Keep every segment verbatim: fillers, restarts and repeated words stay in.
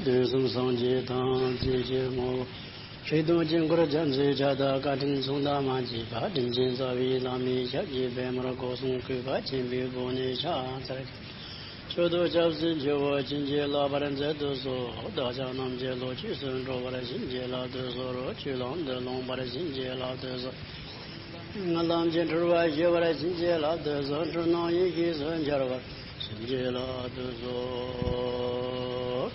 དུས་གསུམ་སངས་རྒྱས་ཐམས་ཅད་ཀྱི་ངོ་བོ། རིག་སྟོང་དཀྱིལ་འཁོར་རྒྱ་མཚོའི་ཆ་དག། བཀའ་དྲིན་མཚུངས་ཟླ་མ་མཆིས་པ། དྲིན་ཅན་རྩ་བའི་བླ་མའི་ཞབས་ཀྱི་པདྨར་སྐུ་གསུང་གུས་པ་ཆེན་པོའི་སྒོ་ནས་ཕྱག་འཚལ། མཆོག་ཏུ་སྐྱབས་སུ་མཆིའོ། བྱིན་གྱིས་བརླབ་པར་མཛད་དུ་གསོལ། བདག་ཅག་རྣམས་ཀྱི་བློ་ཆོས་སུ་འགྲོ་བར་བྱིན་གྱིས་བརླབ་ཏུ་གསོལ། ཆོས་ལམ་དུ་ལོངས་པར་བྱིན་གྱིས་བརླབ་ཏུ་གསོལ། ལམ་གྱི་འཁྲུལ་པ་ཞི་བར་བྱིན་གྱིས་བརླབ་ཏུ་གསོལ། འཁྲུལ་སྣང་ཡེ་ཤེས་སུ་འཆར་བར་བྱིན་གྱིས་བརླབ་ཏུ་གསོལ།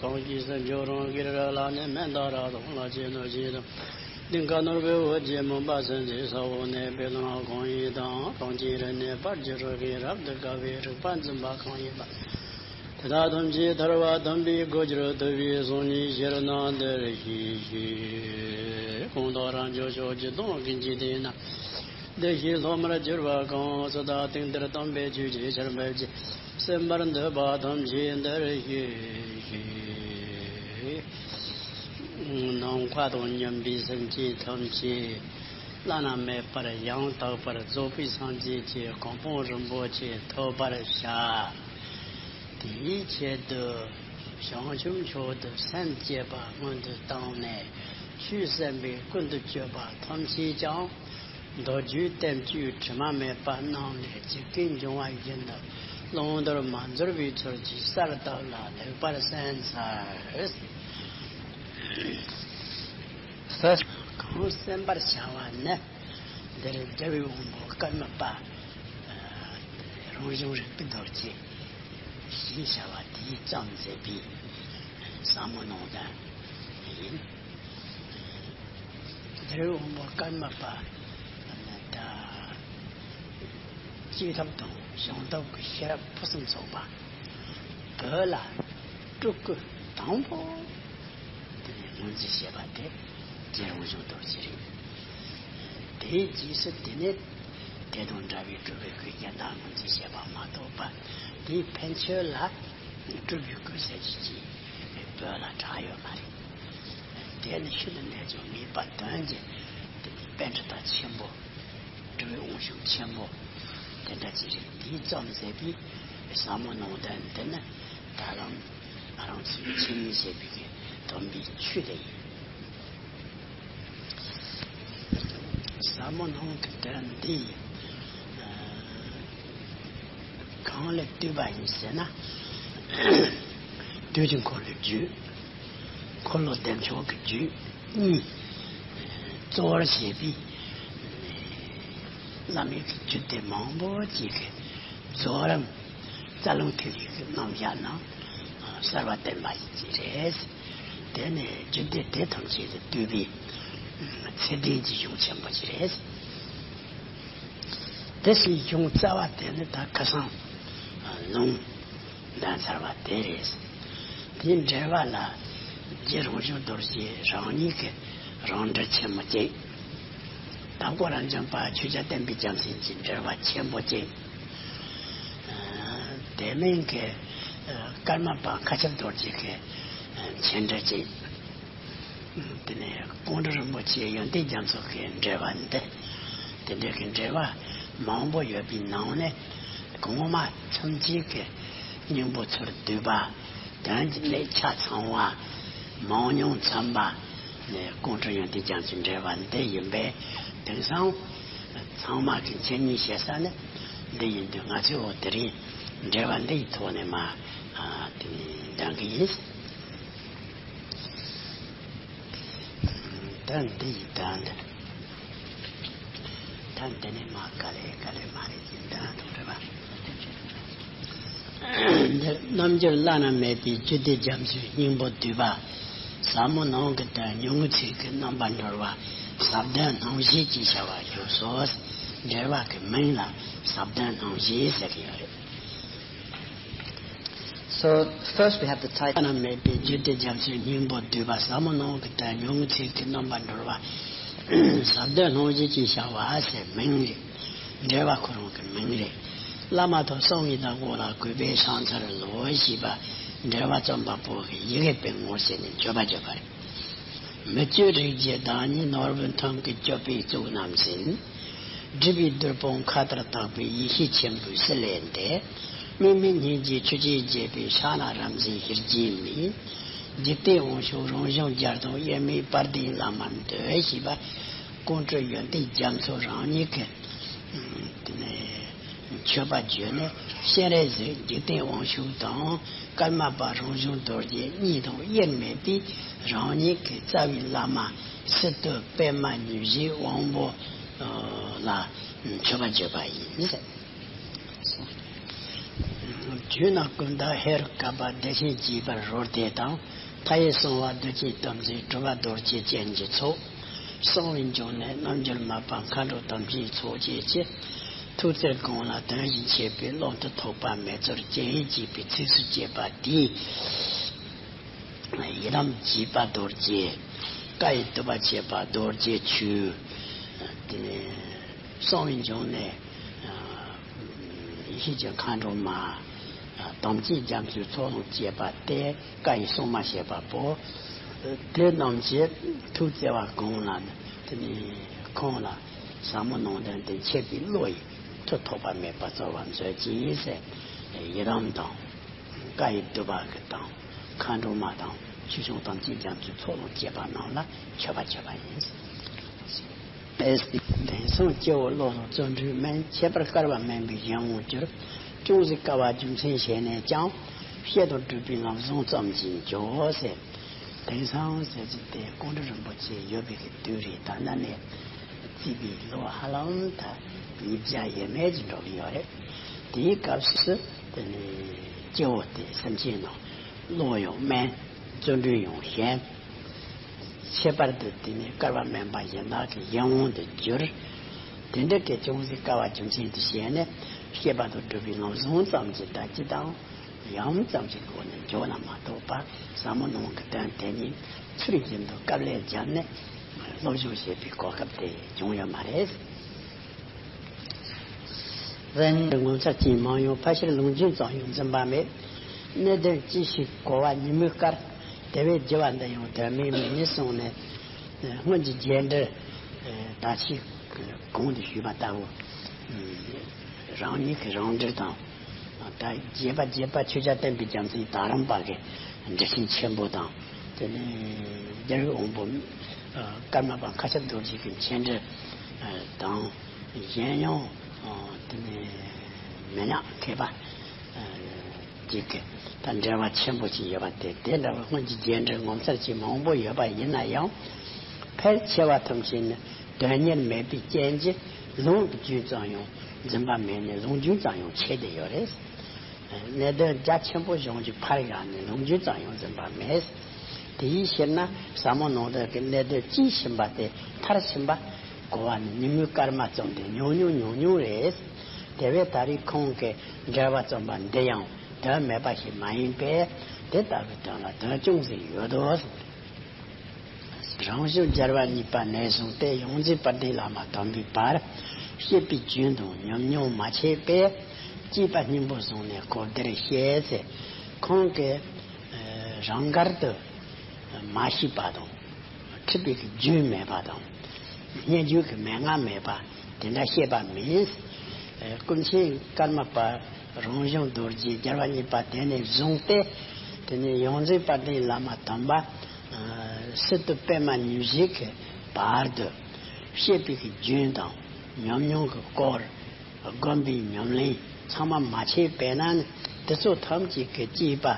གང་སྐྱེས་སུ་འབྱུང་རུང་གི་རིགས་ལ་ནི། མནྡ་ར་དང་ལ་ཆེ་ནོར་ཆེ་དང་། གདིང་ཁ་ནོར་བུའི་འོད་ཀྱིས་མུན་པ་སེལ་མཛད། ས་འོག་གནས་པའི་ལམ་གང་ཡིན་དང་། གངས་ཅན་རིག་གནས་དཔལ་གྱི་རི་ཁའི། རབ་ཏུ་དགའ་བའི་རིག་པ་འཛིན་པ་གང་ཡིན་པ། དེ་དག་ཐམས་ཅད་ཐར་པ་དམ་པའི་སྒོ་འཁྱེར་ཐུབ་པའི་གསུང་ནི་ཕྱིར་ན་འདིར་གཤེགས་ཤིག། གང་དག་རང་རྒྱུད་ཕྱོགས་ཀྱི་དོན་ཀུན་གྱི་དེ་ན། བདེ་གཤེགས་སློབ་མར་གྱུར་པ་གང་། སུ་དག་དེང་འདིར་དམ་པའི་ཆོས་ཀྱི་ཆར་འབེབས་ཀྱིས། གསན་པར་འདོད་པ་ཐམས་ཅད་འདིར་གཤེགས་ཤིག། ནམ་མཁའ་དང་མཉམ་པའི་སེམས་ཅན་ཐམས་ཅད་བླ་ན་མེད་པར་ཡང་དག་པར་རྫོགས་པའི་སངས་རྒྱས་ཀྱི་གོ་འཕང་རིན་པོ་ཆེ་ཐོབ་པར་བྱ། དེའི་ཆེད་དུ་བྱང་ཆུབ་མཆོག་ཏུ་སེམས་བསྐྱེད་པ་སྔོན་དུ་བཏང་ནས། ཆོས་གསན་པའི་ཀུན་ཏུ་སྤྱོད་པ་ཐམས་ཅད་ཀྱང་། མདོ་རྒྱུད་བསྟན་བཅོས་དྲི་མ་མེད་པ་རྣམས་ལས་ཇི་སྐད་འབྱུང་བ་བཞིན་དུ་བླང་དོར་མ་འཛོལ་བའི་ཚུལ་གྱིས་གསལ་བཏབ་ལ་ལེགས་པར་གསན་འཚལ། First གང་གསན་པར་བྱ་བ་ནི། འདིར་རྒྱལ་བའི་དབང་པོ་ཀརྨ་པ་རང་བྱུང་རིག་པའི་རྡོ་རྗེ་ཞེས་བྱ་བ་དེས་བརྩམས་མཛད་པའི་ཟབ་མོ་ནང་དོན་ཡིན། རྒྱལ་བའི་དབང་པོ་ཀརྨ་པ་ད་བཅོས་ཐབས་དང་བྱུང་ཐབས་ཀྱི་ཤེས་རབ་ཕུན་སུམ་ཚོགས་པ་བོད་ལ་སྤྲུལ་སྐུ་དང་པོ་དེ་ནས་ངོས་འཛིན་བྱས་པ་དེ་རྗེ་རང་བྱུང་རྡོ་རྗེ་རེད། དེའི་རྗེས་སུ་དེ་ནས་དེ་དང་འདྲ་བའི་སྤྲུལ་པའི་སྐུ་གཞན་དག་ངོས་འཛིན་བྱས་པ་མ་གཏོགས་པ། དེའི་ཕན་ཆོད་ལ་སྤྲུལ་པའི་སྐུ་ཟེར་རྒྱུ་ཅིག་བོད་ལ་གྲགས་ཡོད་མ་རེད། དེ་ནི་ཤུལ་དུ་གནས་ཀྱང་ངེས་པ་དོན་གྱི་དེ་ནི་པཎྜི་ཏ་ཆེན་པོ། སྤྲུལ་པའི་དབང་ཕྱུག་ཆེན་པོ་དེ་འདྲ་ཅིག་རེད། དེས་བརྩམས་མཛད་པའི་ཟབ་མོ་ནང་དོན་འདི་ནི་ད་ལམ་ང་རང་ཚོའི་འཆད་ཉན་བྱེད་པའི་གི་དམ་པའི་ཆོས་དེ་ཡིན། ཟབ་མོ་ནང་གི་དོན་འདི་གང་ལས་བཏུས་པ་ཡིན་ཟེར་ན། དུས་ཀྱི་འཁོར་ལོའི་རྒྱུད། འཁོར་ལོ་བདེ་མཆོག་གི་རྒྱུད་གཉིས་གཙོ་བོར་བྱས་པའི་བླ་མེད་ཀྱི་རྒྱུད་སྡེ་མང་པོ་ཅིག་གི་རྫོགས་རིམ་རྩ་རླུང་ཐིག་ལེ་གི་རྣམ་གཞག་རྣམས་གསལ་བར་བསྟན་པ་ཞིག་རེད། དེ་ནི་རྒྱུད་སྡེ་དེ་ཐམས་ཅད་ལ་བཏུས་པའི་ཚད་ལྡན་གྱི་གཞུང་ཆེན་པོ་ཞིག་རེད། དེ་སྲིད་གཞུང་རྩ་བ་དེ་ནི་ད་ཁ་སང་ལུང་འདོན་ཚར་བ་དེ་རེད། དེའི་འགྲེལ་པ་ལ་རྗེ་རང་བྱུང་རྡོ་རྗེ་རང་ཉིད་ཀྱི་རང་འགྲེལ་ཆེན་མོ་གཅིག། དྭགས་པོ་རབ་འབྱམས་པ་ཆོས་རྒྱལ་བསྟན་པའི་རྒྱལ་མཚན་གྱི་འགྲེལ་པ་ཆེན་པོ་གཅིག། དེ་མིན་གྱི་ཀརྨ་པ་མཁའ་ཁྱབ་རྡོ་རྗེ་གི་མཆན་འགྲེལ་གཅིག། དེ་ནས་ཀོང་སྤྲུལ་རིན་པོ་ཆེ་ཡོན་ཏན་རྒྱ་མཚོ་གི་འགྲེལ་པ་འདི། དེ་འདྲ་གི་འགྲེལ་པ་མང་པོ་ཡོད་པའི་ནང་ནས་གོང་མ་ཐམས་ཅད་ཀྱི་སྙིང་པོ་ཚུར་བསྡུས་པ། དོན་གྱི་ལེགས་ཆ་ཚང་བ། མང་ཉུང་མཚོན་པ། ནས་ཀོང་སྤྲུལ་ཡོན་ཏན་རྒྱ་མཚོའི་འགྲེལ་པ་འདི་ཡིན་པས། དེང་སང་ཚང་མ་གི་འཆད་ཉན་བྱེད་ས་ནི་འདི་ཡིན་དུས། ང་ཚོས་འོ་དེ་རིང་འགྲེལ་པ་འདི་ཡི་ཐོག་ནས་མ་དེ་ནས་འདོན་གི་ཡིན། དོན་འདི་ཡི་དོན་འདི། ད་འདི་ནས་མ་ག་ལེ་ག་ལེ་མ་རེད་ཀྱི་འདོན་ཐུབ་རེད་པ། འདིར་རྣལ་འབྱོར་བླ་ན་མེད་པའི་རྒྱུད་སྡེ་རྒྱ་མཚོའི་སྙིང་པོ་བསྡུས་པ། ཟབ་མོ་ནང་གི་དོན་ཉུང་ངུའི་ཚིག་གི་རྣམ་པར་འགྲེལ་བ། ཟབ་དོན་སྣང་བཞི་ཅེས་བྱ་བ་བཞུགས་སོ། འགྲེལ་པ་གི་མིང་ལ་ཟབ་དོན་སྣང་བཞི་ཟེར་གྱི་ཡོད་རེད། So first we have the title. བླ་ན་མེད་པའི་རྒྱུད་སྡེ་རྒྱ་མཚོའི་སྙིང་པོ་བསྡུས་པ། ཟབ་མོ་ནང་གི་དོན་ཉུང་ངུའི་ཚིག་གི་རྣམ་པར་འགྲེལ་བ། ཟབ་དོན་སྣང་བཞི་ཅེས་བྱ་བ་ཟེར་མིང་རེད། འགྲེལ་པ་ཁོ་རང་གི་མིང་རེད། བླ་མ་དང་གསུང་གི་བདག་པོ་ལ་གུས་པས་ཕྱག་འཚལ་ལོ་ཞེས་པ་འགྲེལ་པ་རྩོམ་པ་པོ་གི་ཡི་གེ་པའི་ངོར་བྱས་ནས་བརྗོད་པ་བརྗོད་པ་རེད། མི་བསྐྱོད་རིགས་ཀྱི་བདག་ཉིད་ནོར་བུ་མཐུན་གྱི་སྤྱོད་པའི་གཙུག་རྣམ་སྲིན། སྒྲིབ་པའི་རྡུལ་སྤུངས་མཁའ་ལྟར་དག་པའི་ཡེ་ཤེས་ཆེན་པོའི་སྲིད་ལས་འདས། དམིགས་མེད་སྙིང་རྗེའི་ཆུ་སྐྱེས་རྒྱས་པའི་ཕྱག་ན་རབ་འཛིན་ཞི་རྒྱས་མའི། འཇིག་རྟེན་དབང་ཕྱུག་རང་བྱུང་རྒྱལ་དང་དབྱེར་མེད་དཔལ་ལྡན་བླ་མར་འདུད་ཞེས་པ། ཀོང་སྤྲུལ་ཡོན་ཏན་རྒྱ་མཚོ་རང་ཉིད་ཀྱིས། ཨ། དེ་ནས་མཆོད་པ་བརྗོད་ནས། སྤྱན་རས་གཟིགས་འཇིག་རྟེན་དབང་ཕྱུག་དང་། ཀརྨ་པ་རང་བྱུང་རྡོ་རྗེ་གཉིས་དང་དབྱེར་མེད་པའི་རང་ཉིད་ཀྱི་རྩ་བའི་བླ་མ་སི་ཏུ་པདྨ་ཉི་ཟླའི་དབང་པོ་ལ་མཆོད་པ་བརྗོད་པ་ཡིན། རྒྱུད་ན་ཀུན་བརྟགས་ཧེ་རུ་ཀ་པ་བདེ་ཆེན་གྱི་བར་རོལ་ཏེ་དང་། མཐའ་ཡས་གསང་བ་བདུད་ཀྱི་དམ་ཚིག་གྲུབ་པ་རྡོ་རྗེ་ཅན་གྱི་ཚོགས། གསང་བའི་འབྱུང་གནས་རྣམ་འགྱུར་མ་པ་མཁའ་འགྲོ་དམ་ཅན་ཚོགས་བཅས་ཀྱིས། ཐུགས་བརྩེར་དགོངས་ལ་དོན་བཞིན་གཤེགས་པའི་ཀློང་དུ་ཐོགས་པ་མེད་ཚུལ་སྤྱན་རས་གཟིགས་པའི་ཚིགས་སུ་བཅད་པ་དེས། ཡི་དམ་བརྒྱུད་པ་རྡོ་རྗེ། བཀའ་ཡི་བསྡུ་བ་བྱེད་པ་རྡོ་རྗེ་ཆོས། དེ་ནས་གསང་བའི་འབྱུང་གནས། ཡེ་ཤེས་ཀྱི་མཁའ་འགྲོ་མ། དམ་ཅན་རྒྱ་མཚོའི་ཚོགས་དང་བཅས་པ་སྟེ། བཀའ་ཡི་སྲུང་མ་བྱེད་པ་པོ། དེ་རྣམས་ཀྱིས་ཐུགས་བརྩེ་བ་དགོངས་ལ། དེ་ནས་ཁོང་ལ་ཟབ་མོ་ནང་དོན་དེ་འཆད་པའི་བློ་ཡིས་མཐུ་ཐོགས་པ་མེད་པ་སྩོལ་བར་མཛོད་ཅིག་ཟེར། ཡི་དམ་དང་། བཀའ་ཡི་བསྡུ་བ་གི་དང་། མཁའ་འགྲོ་མ་དང་། ཆོས་སྐྱོང་དམ་ཅན་རྒྱ་མཚོའི་ཚོགས་དང་བཅས་པ་རྣམས་ལ་མཆོད་པ་བརྗོད་པ་ཡིན། དེང་སང་སྐྱེ་བོ་བློ་ལ་བརྩོན་འགྲུས་དམན། ཁྱད་པར་བསྐལ་པ་དམན་པའི་གཞན་དབང་གྱུར། ཅུང་ཟད་དཀའ་བ་རྒྱུ་མཚན་ཤེས་ནས་ཀྱང་། བཤད་དང་སྒྲུབ་པའི་ལམ་བཟང་ཙམ་གྱིས་འགྱོ་ཟེར། དེང་སང་ཟེར་གྱི་དེ་ཀོང་སྤྲུལ་རིན་པོ་ཆེ་ཡོད་པའི་གི་དུས་རེད། ད་ལྟ་ནས་བརྩིས་པའི་ལོ་ཧ་ལམ་ད་ཉིས་བརྒྱ་ཡས་མས་ཀྱི་འགྲོ་གི་ཡོད་རེད། དེའི་སྐབས་སུ་དེ་ནས་སྐྱེ་བོ་དེ་སེམས་ཅན་ནང་བློ་ཡང་དམན། བརྩོན་འགྲུས་ཡང་ཞན། ཁྱད་པར་དུ་དེ་ནས་བསྐལ་པ་དམན་པ་གཞན་དག་གི་གཞན་དབང་དུ་གྱུར། དེ་འདྲ་གི་ཅུང་ཟད་དཀའ་བ་རྒྱུ་མཚན་དུ་བྱས་ནས། བཤད་པ་དང་སྒྲུབ་པའི་ལམ་བཟང་ཙམ་གྱི་བདག་གཅིག་དང་། ཡང་ཙམ་གྱི་སྒོ་ནས་འཇོག་ན་མ་གཏོགས་པ། ཟབ་མོ་ནང་གི་དོན་དེ་ཉིད་ཚུལ་བཞིན་དུ་དཀའ་ལས་བརྒྱབ་ནས་སློབ་སྦྱོང་བྱེད་པའི་གོ་སྐབས་དེ་བྱུང་ཡོད་མ་རེད། གཞན་ངོ་མཚར་ཅན་མང་ཡང་། ཕལ་ཆེར་ལུང་རྒྱུན་ཙམ་ཡང་འཛིན་པ་མེད། གནད་དོན་ཅི་ཞིག་གོ་བ་ཉིན་མོའི་སྐར། དེ་བས་བགྱི་བ་འདི་ཡང་དོན་མེད་མིན་གསུངས་ནས། སྔོན་གྱི་རྒྱས་འབྲེལ་ད་ཅི་གོང་དུ་ཞུས་པ་ལྟ་བུ། རང་ཉིད་ཀྱི་རང་འགྲེལ་དང་། ད་རྒྱས་པ་རྒྱས་པ་ཆོས་རྒྱལ་བསྟན་པའི་རྒྱལ་མཚན་དར་རམ་པ་གི་འགྲེལ་ཆེན་ཆེན་པོ་དང་། དེ་ནས་རྒྱལ་བའི་དབང་པོ་ཀརྨ་པ་མཁའ་ཁྱབ་རྡོ་རྗེ་གི་མཆན་འགྲེལ་དང་། གཞན་ཡང་དེ་ནས་མི་ཉག་མཁས་པ་ཅིག་གི་ད་འགྲེལ་བ་ཆེན་པོ་ཅིག་ཡོད་པ་དེ། དེ་འདྲ་བའི་སྔོན་གྱི་རྒྱས་འབྲེལ་ངོ་མཚར་ཅན་མང་པོ་ཡོད་པ་ཡིན་ན་ཡང་། ཕལ་ཆེ་བ་ཐམས་ཅད་ནི་དོན་གཉེར་མེད་པའི་རྐྱེན་གྱིས། ལུང་རྒྱུན་ཙམ་ཡང་འཛིན་པ་མེད་ནས། ལུང་རྒྱུན་ཙམ་ཡང་ཆད་བསྡད་ཡོད་རེད། གནད་དོན་རྒྱ་ཆེན་པོ་གཞུང་གི་ཕར་བཞག་ནས་ལུང་རྒྱུན་ཙམ་ཡང་འཛིན་པ་མེད། དེའི་ཕྱིར་ན་ཟབ་མོ་ནང་དོན་གྱི་གནད་དོན་དཔྱིས་ཕྱིན་པ་དེ་མཐར་ཕྱིན་པ་གོ་བ་ནི་ཉིན་མོའི་སྐར་མ་ཙམ་དུ་ཉུང་ཉུང་ཉུང་ཉུང་རེད། དེ་བས་ད་རེས་ཁོང་གིས་འགྲེལ་བ་རྩོམ་པ་འདི་ཡང་དོན་མེད་པ་ཞིག་མ་ཡིན་པས། དེ་ལྟ་བུའི་དོན་ལ་དོན་ཅུང་ཟད་ཡོད་དོ། རང་བྱུང་རྒྱལ་བ་གཉིས་པ་ནས་བཟུང་སྟེ། ཡོངས་འཛིན་དཔལ་ལྡན་བླ་མ་དམ་པའི་བར། བཤད་པའི་རྒྱུན་དང་ཉམས་མྱོང་མ་ཆད་པས། གཅེས་པ་སྙིང་པོ་བཟུང་ནས་གོ་བདེར་བཤད་ཟེར། ཁོང་གིས་རང་དགར་དུ་མ་ཤེས་པ་དང་། ཁྲིད་པའི་རྒྱུན་མེད་པ་དང་། སྙན་བརྒྱུད་ཀྱི་མན་ངག་མེད་པ་དེ་འདྲ་བཤད་པ་མིན། ཀུན་མཁྱེན་ཀརྨ་པ་རང་བྱུང་རྡོ་རྗེ་རྒྱལ་བ་གཉིས་པ་དེ་ནས་བཟུང་སྟེ། དེ་ནས་ཡོངས་འཛིན་དཔལ་ལྡན་བླ་མ་དམ་པ་སི་ཏུ་པདྨ་ཉི་ཟླའི་བར་དུ་བཤད་པའི་རྒྱུན་དང་ཉམས་མྱོང་གི་སྐོར། སྒོམ་པའི་ཉམས་ལེན་ཚང་མ་མ་ཆད་པས་ན། དེ་ཚོ་ཐམས་ཅད་ཀྱི་གཅེས་པ།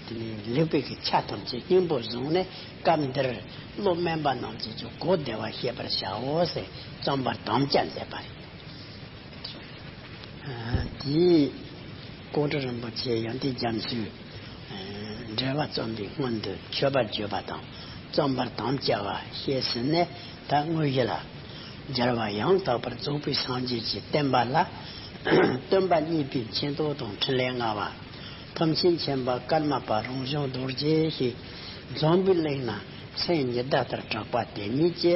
དེ་ནས་ལེགས་པའི་གི་ཆ་ཐམས་ཅད་སྙིང་པོ་བཟུང་ནས། སྐབས་འདིར་བློ་དམན་པ་རྣམས་ཀྱིས་ཀྱང་གོ་བདེ་བར་ཤེས་པར་བྱའོ་ཟེར་རྩོམ་པར་དམ་བཅའ་མཛད་པ་རེད། དེའི་ཀོང་སྤྲུལ་རིན་པོ་ཆེ་ཡོན་ཏན་རྒྱ་མཚོས་འགྲེལ་བ་རྩོམ་པའི་སྔོན་དུ་མཆོད་པ་བརྗོད་པ་དང་རྩོམ་པར་དམ་བཅའ་བ་བཤད་ཟིན་ནས། ད་དངོས་གཞི་ལ། རྒྱལ་བ་ཡང་དག་པར་རྫོགས་པའི་སངས་རྒྱས་ཀྱི་བསྟན་པ་ལ། སྟོན་པ་གཉིས་པའི་མཁྱེན་རྟོགས་དང་ཕྲིན་ལས་མངའ་བ། ཐམས་ཅད་མཁྱེན་པ་ཀརྨ་པ་རང་བྱུང་རྡོ་རྗེ་ཞེས་འཛམ་བུའི་གླིང་ན་མཚན་ཉི་ཟླ་ལྟར་གྲགས་པ་དེ་ཉིད་ཀྱི་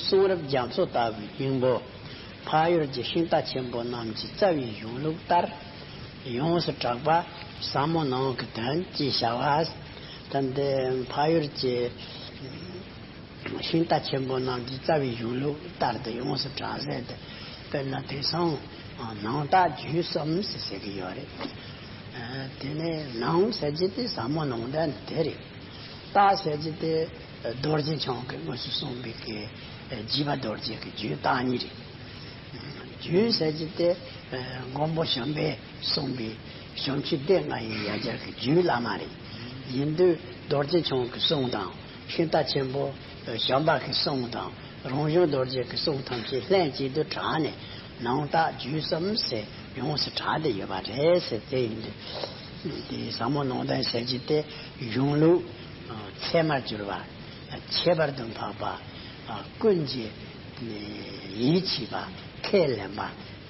གསུང་རབ་རྒྱ་མཚོ་ལྟ་བུའི་སྙིང་པོ། འཕགས་ཡུལ་གྱི་ཤིང་རྟ་ཆེན་པོ་རྣམས་ཀྱི་རྩ་བའི་གཞུང་ལུགས་ལྟར་ཡོངས་སུ་གྲགས་པ། ཟབ་མོ་ནང་གི་དོན་ཅེས་བྱ་བ། ད་འདི་འཕགས་ཡུལ་གྱི་ཤིང་རྟ་ཆེན་པོ་རྣམས་ཀྱི་རྩ་བའི་གཞུང་ལུགས་ལྟར་དུ་ཡོངས་སུ་གྲགས་ཟེར་ཏེ། དཔེར་ན་དེང་སང་ནང་རྟགས་རྒྱུན་གསུམ་ཟེར་ཟེར་གྱི་ཡོད་རེད། དེ་ནས་ནང་ཟེར་རྒྱུ་དེ་ཟབ་མོ་ནང་དོན་དེ་རེད། རྟགས་ཟེར་གྱི་དེ་རྡོ་རྗེ་འཆང་གིས་དངོས་སུ་གསུངས་པའི་གི་རྗེ་འབངས་རྡོ་རྗེ་གི་རྒྱུད་བརྟག་གཉིས་རེད། རྒྱུད་ཟེར་གྱི་དེ་མགོན་པོ་བྱམས་པས་གསུངས་པའི་བྱང་ཆུབ་སྡེ་ལྔ་ཡི་ཡ་གྱལ་གྱི་རྒྱུད་བླ་མ་རེད། ཡིན་དུས་རྡོ་རྗེ་འཆང་གི་གསུང་དང་ཤིང་རྟ་ཆེན་པོ་བྱམས་པ་གི་གསུང་དང་རང་བྱུང་རྡོ་རྗེ་གི་གསུང་ཐམས་ཅད་ལྷན་ཅིག་ཏུ་གྲགས་ནས་ནང་རྟགས་རྒྱུད་གསུམ་ཟེར་ཡོངས་སུ་གྲགས་ཏེ་ཡོད་པ་རེད་ཟེར། དེ་ཡིན་དུས་དེ་ཟབ་མོ་ནང་བསྟན་ཟེར་གྱི་དེ་གཞུང་ལུགས་ཚད་མར་གྱུར་པ། ཁྱད་པར་དུ་འཕགས་པ། ཀུན་གྱིས་ཡིད་ཆེས་པ། ཁས་ལེན་པ།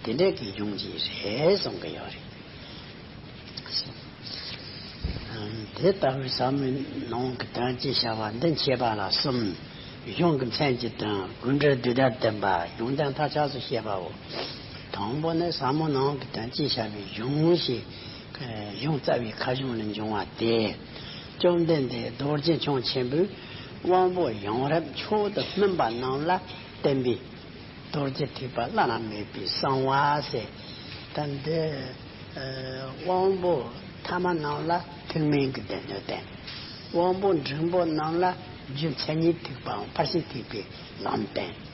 དེ་འདྲ་གི་གཞུང་ཅིག་རེད་གསུང་གི་ཡོད་རེད། དེ་ལྟ་བུའི་ཟབ་མོའི་ནང་གི་དོན་ཅེས་བྱ་བ་འདི་མཁྱེན་པ་ལ་གསུམ། གཞུང་གི་མཚན་གྱི་དོན། དགོངས་འགྲེལ་བསྡུས་དར་བསྟན་པ། གཞུང་དོན་མཐའ་ཆགས་སུ་བཤད་པའོ། དང་པོ་ནི་ཟབ་མོ་ནང་གི་དོན་ཅེས་བྱ་བའི་གཞུང་ཞེས། གཞུང་རྩ་བའི་ཁ་གཞུང་ལས་འབྱུང་བ་སྟེ། བཅོམ་ལྡན་འདས་རྡོ་རྗེ་འཆང་ཆེན་པོས་དབང་པོ་ཡོངས་རབ་མཆོག་ཏུ་སྨིན་པ་རྣམས་ལ་བརྟེན་པའི་རྡོ་རྗེ་ཐེག་པ་བླ་ན་མེད་པའི་གསང་བ་ཟེར། ད་འདི་དབང་པོ་ཐ་མ་རྣམས་ལ་ཐུན་མིན་གྱི་སྡེ་སྣོད་བསྟན། དབང་པོ་འབྲིང་པོ་རྣམས་ལ་རྒྱུ་མཚན་ཉིད་ཐེག་པའམ་ཕར་ཕྱིན་ཐེག་པའི་ལམ་བསྟན།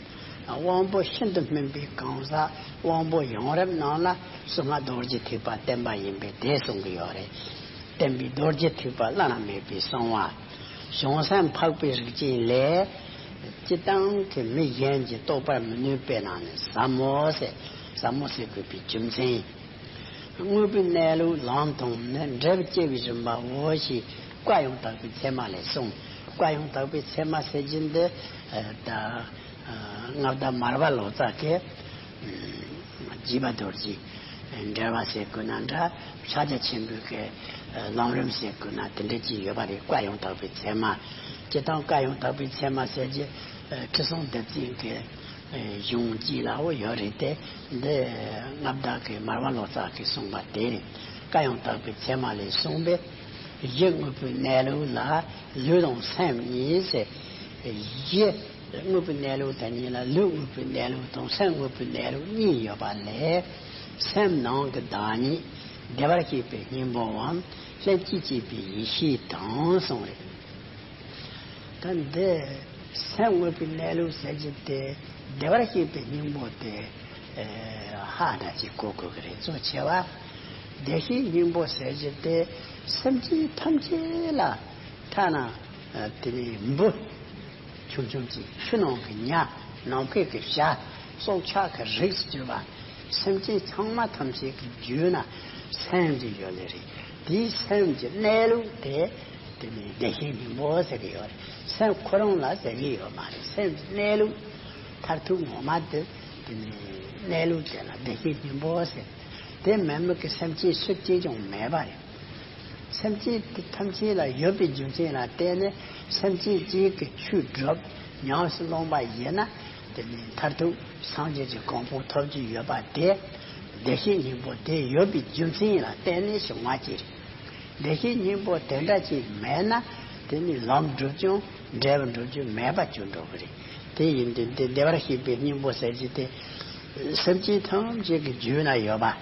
དབང་པོ་ཤིན་ཏུ་སྨིན་པའི་གང་ཟག་དབང་པོ་ཡོངས་རབ་རྣམས་ལ་གསང་སྔགས་རྡོ་རྗེ་ཐེག་པ་བསྟན་པ་ཡིན་པས་དེ་གསུང་གི་ཡོད་རེད། བསྟན་པའི་རྡོ་རྗེ་ཐེག་པ་བླ་ན་མེད་པའི་གསང་བ། བྱང་སེམས་འཕགས་པའི་རིགས་ཅན་ལས། སྤྱིར་བཏང་གི་མི་གཞན་གྱིས་རྟོགས་པར་མི་ནུས་པའི་ནང་ནས་ཟབ་མོ་ཟེར། ཟབ་མོ་ཟེར་དགོས་པའི་རྒྱུ་མཚན། དངོས་པོའི་གནས་ལུགས་ལམ་དང་ནི་འབྲས་བུ་སྐྱེ་བའི་རིམ་པའོ་ཞེས་བཀའ་ཡང་དག་པའི་ཚད་མ་ལས་གསུངས། བཀའ་ཡང་དག་པའི་ཚད་མ་ཟེར་རྒྱུ་འདི་ད་མངའ་བདག་མར་པ་ལོ་ཙཱ་གིས་རྗེ་འབངས་རྡོ་རྗེ་འགྲེལ་པ་ཟེར་དགོས་ན་འདྲ། ཕྱག་རྒྱ་ཆེན་པོའི་གི་ལམ་རིམ་ཟེར་དགོས་ན་དེ་འདྲ་ཅིག་ཡོད་པ་རེད། བཀའ་ཡང་དག་པའི་ཚད་མ། སྤྱིར་བཏང་བཀའ་ཡང་དག་པའི་ཚད་མ་ཟེར་རྒྱུ་ཁྲི་སྲོང་ལྡེ་བཙན་གྱི་གཞུང་གཅིག་ལའོ་ཡོད་རེད་དེ། འདི་མངའ་བདག་གི་མར་པ་ལོ་ཙཱ་གིས་གསུངས་པ་དེ་རེད། བཀའ་ཡང་དག་པའི་ཚད་མ་ལས་གསུངས་པས། གཞི་དངོས་པོའི་གནས་ལུགས་ལ་ལུས་དང་སེམས་གཉིས་ཟེར། གཞི་དངོས་པོའི་གནས་ལུགས་དེ་གཉིས་ལ་ལུས་དངོས་པོའི་གནས་ལུགས་དང་སེམས་དངོས་པོའི་གནས་ལུགས་གཉིས་ཡོད་པ་ལས། སེམས་ནང་གི་བདག་ཉིད་བདེ་བར་གཤེགས་པའི་སྙིང་པོའམ་ལྷན་ཅིག་སྐྱེས་པའི་ཡེ་ཤེས་དང་གསུངས་རེད། ད་འདི་སེམས་དངོས་པོའི་གནས་ལུགས་ཟེར་གྱི་དེ་བདེ་བར་གཤེགས་པའི་སྙིང་པོ་དེ་ཧ་འདྲ་ཅིག་གོ་དགོས་ཀྱི་རེད། གཙོ་ཆེ་བ་བདེ་གཤེགས་སྙིང་པོ་ཟེར་གྱི་དེ་སེམས་ཅན་ཐམས་ཅད་ལ་ཐ་ན་དེ་ནི་འབུ་ཆུང་ཆུང་ཅིག་ཆུ་ནང་གི་ཉ། ནམ་མཁའི་གི་བྱ། སྲོག་ཆགས་ཀྱི་རིགས་སུ་གྱུར་པ་སེམས་ཅན་ཚང་མ་ཐམས་ཅད་ཀྱི་རྒྱུད་ན་སེམས་ཀྱི་ཡོད་ལེ་རེད། དེའི་སེམས་ཀྱི་གནས་ལུགས་དེ་དེ་ནི་བདེ་གཤེགས་སྙིང་པོ་ཟེར་གྱི་ཡོད་རེད། སེམས་ཁོ་རང་ལ་ཟེར་གྱི་ཡོད་མ་རེད། སེམས་ཀྱི་གནས་ལུགས་མཐར་ཐུག་ངོ་མ་དེ་དེ་ནི་གནས་ལུགས་དེ་ལ་བདེ་གཤེགས་སྙིང་པོ་ཟེར། དེ་མེད་མི་གི་སེམས་ཅན་སུ་གཅིག་ཀྱང་མེད་པ་རེད། སེམས་ཅན་དེ་ཐམས་ཅད་ལ་ཡོད་པའི་རྒྱུ་མཚན་ལ་བརྟེན་ནས་སེམས་ཅན་གཅིག་གི་ཆོས་སྒྲུབ་ཉམས་སུ་བླངས་པ་ཡིན་ན། དེ་ནི་མཐར་ཐུག་སངས་རྒྱས་ཀྱི་གོ་འཕང་ཐོབ་རྒྱུ་ཡོད་པ་དེ། བདེ་གཤེགས་སྙིང་པོ་དེ་ཡོད་པའི་རྒྱུ་མཚན་ལ་བརྟེན་ནས་བྱུང་བ་ཅིག་རེད། བདེ་གཤེགས་སྙིང་པོ་དེ་འདྲ་ཅིག་མེད་ན་དེ་ནི་ལམ་སྒྲུབ་ཀྱང་འབྲས་བུ་འགྲུབ་རྒྱུ་མེད་པ་གྱུར་འགྲོ་གི་རེད། དེ་ཡིན་དུས་འདི་བདེ་བར་གཤེགས་པའི་སྙིང་པོ་ཟེར་རྒྱུ་དེ་སེམས་ཅན་ཐམས་ཅད་ཀྱི་རྒྱུད་ན་ཡོད་པ།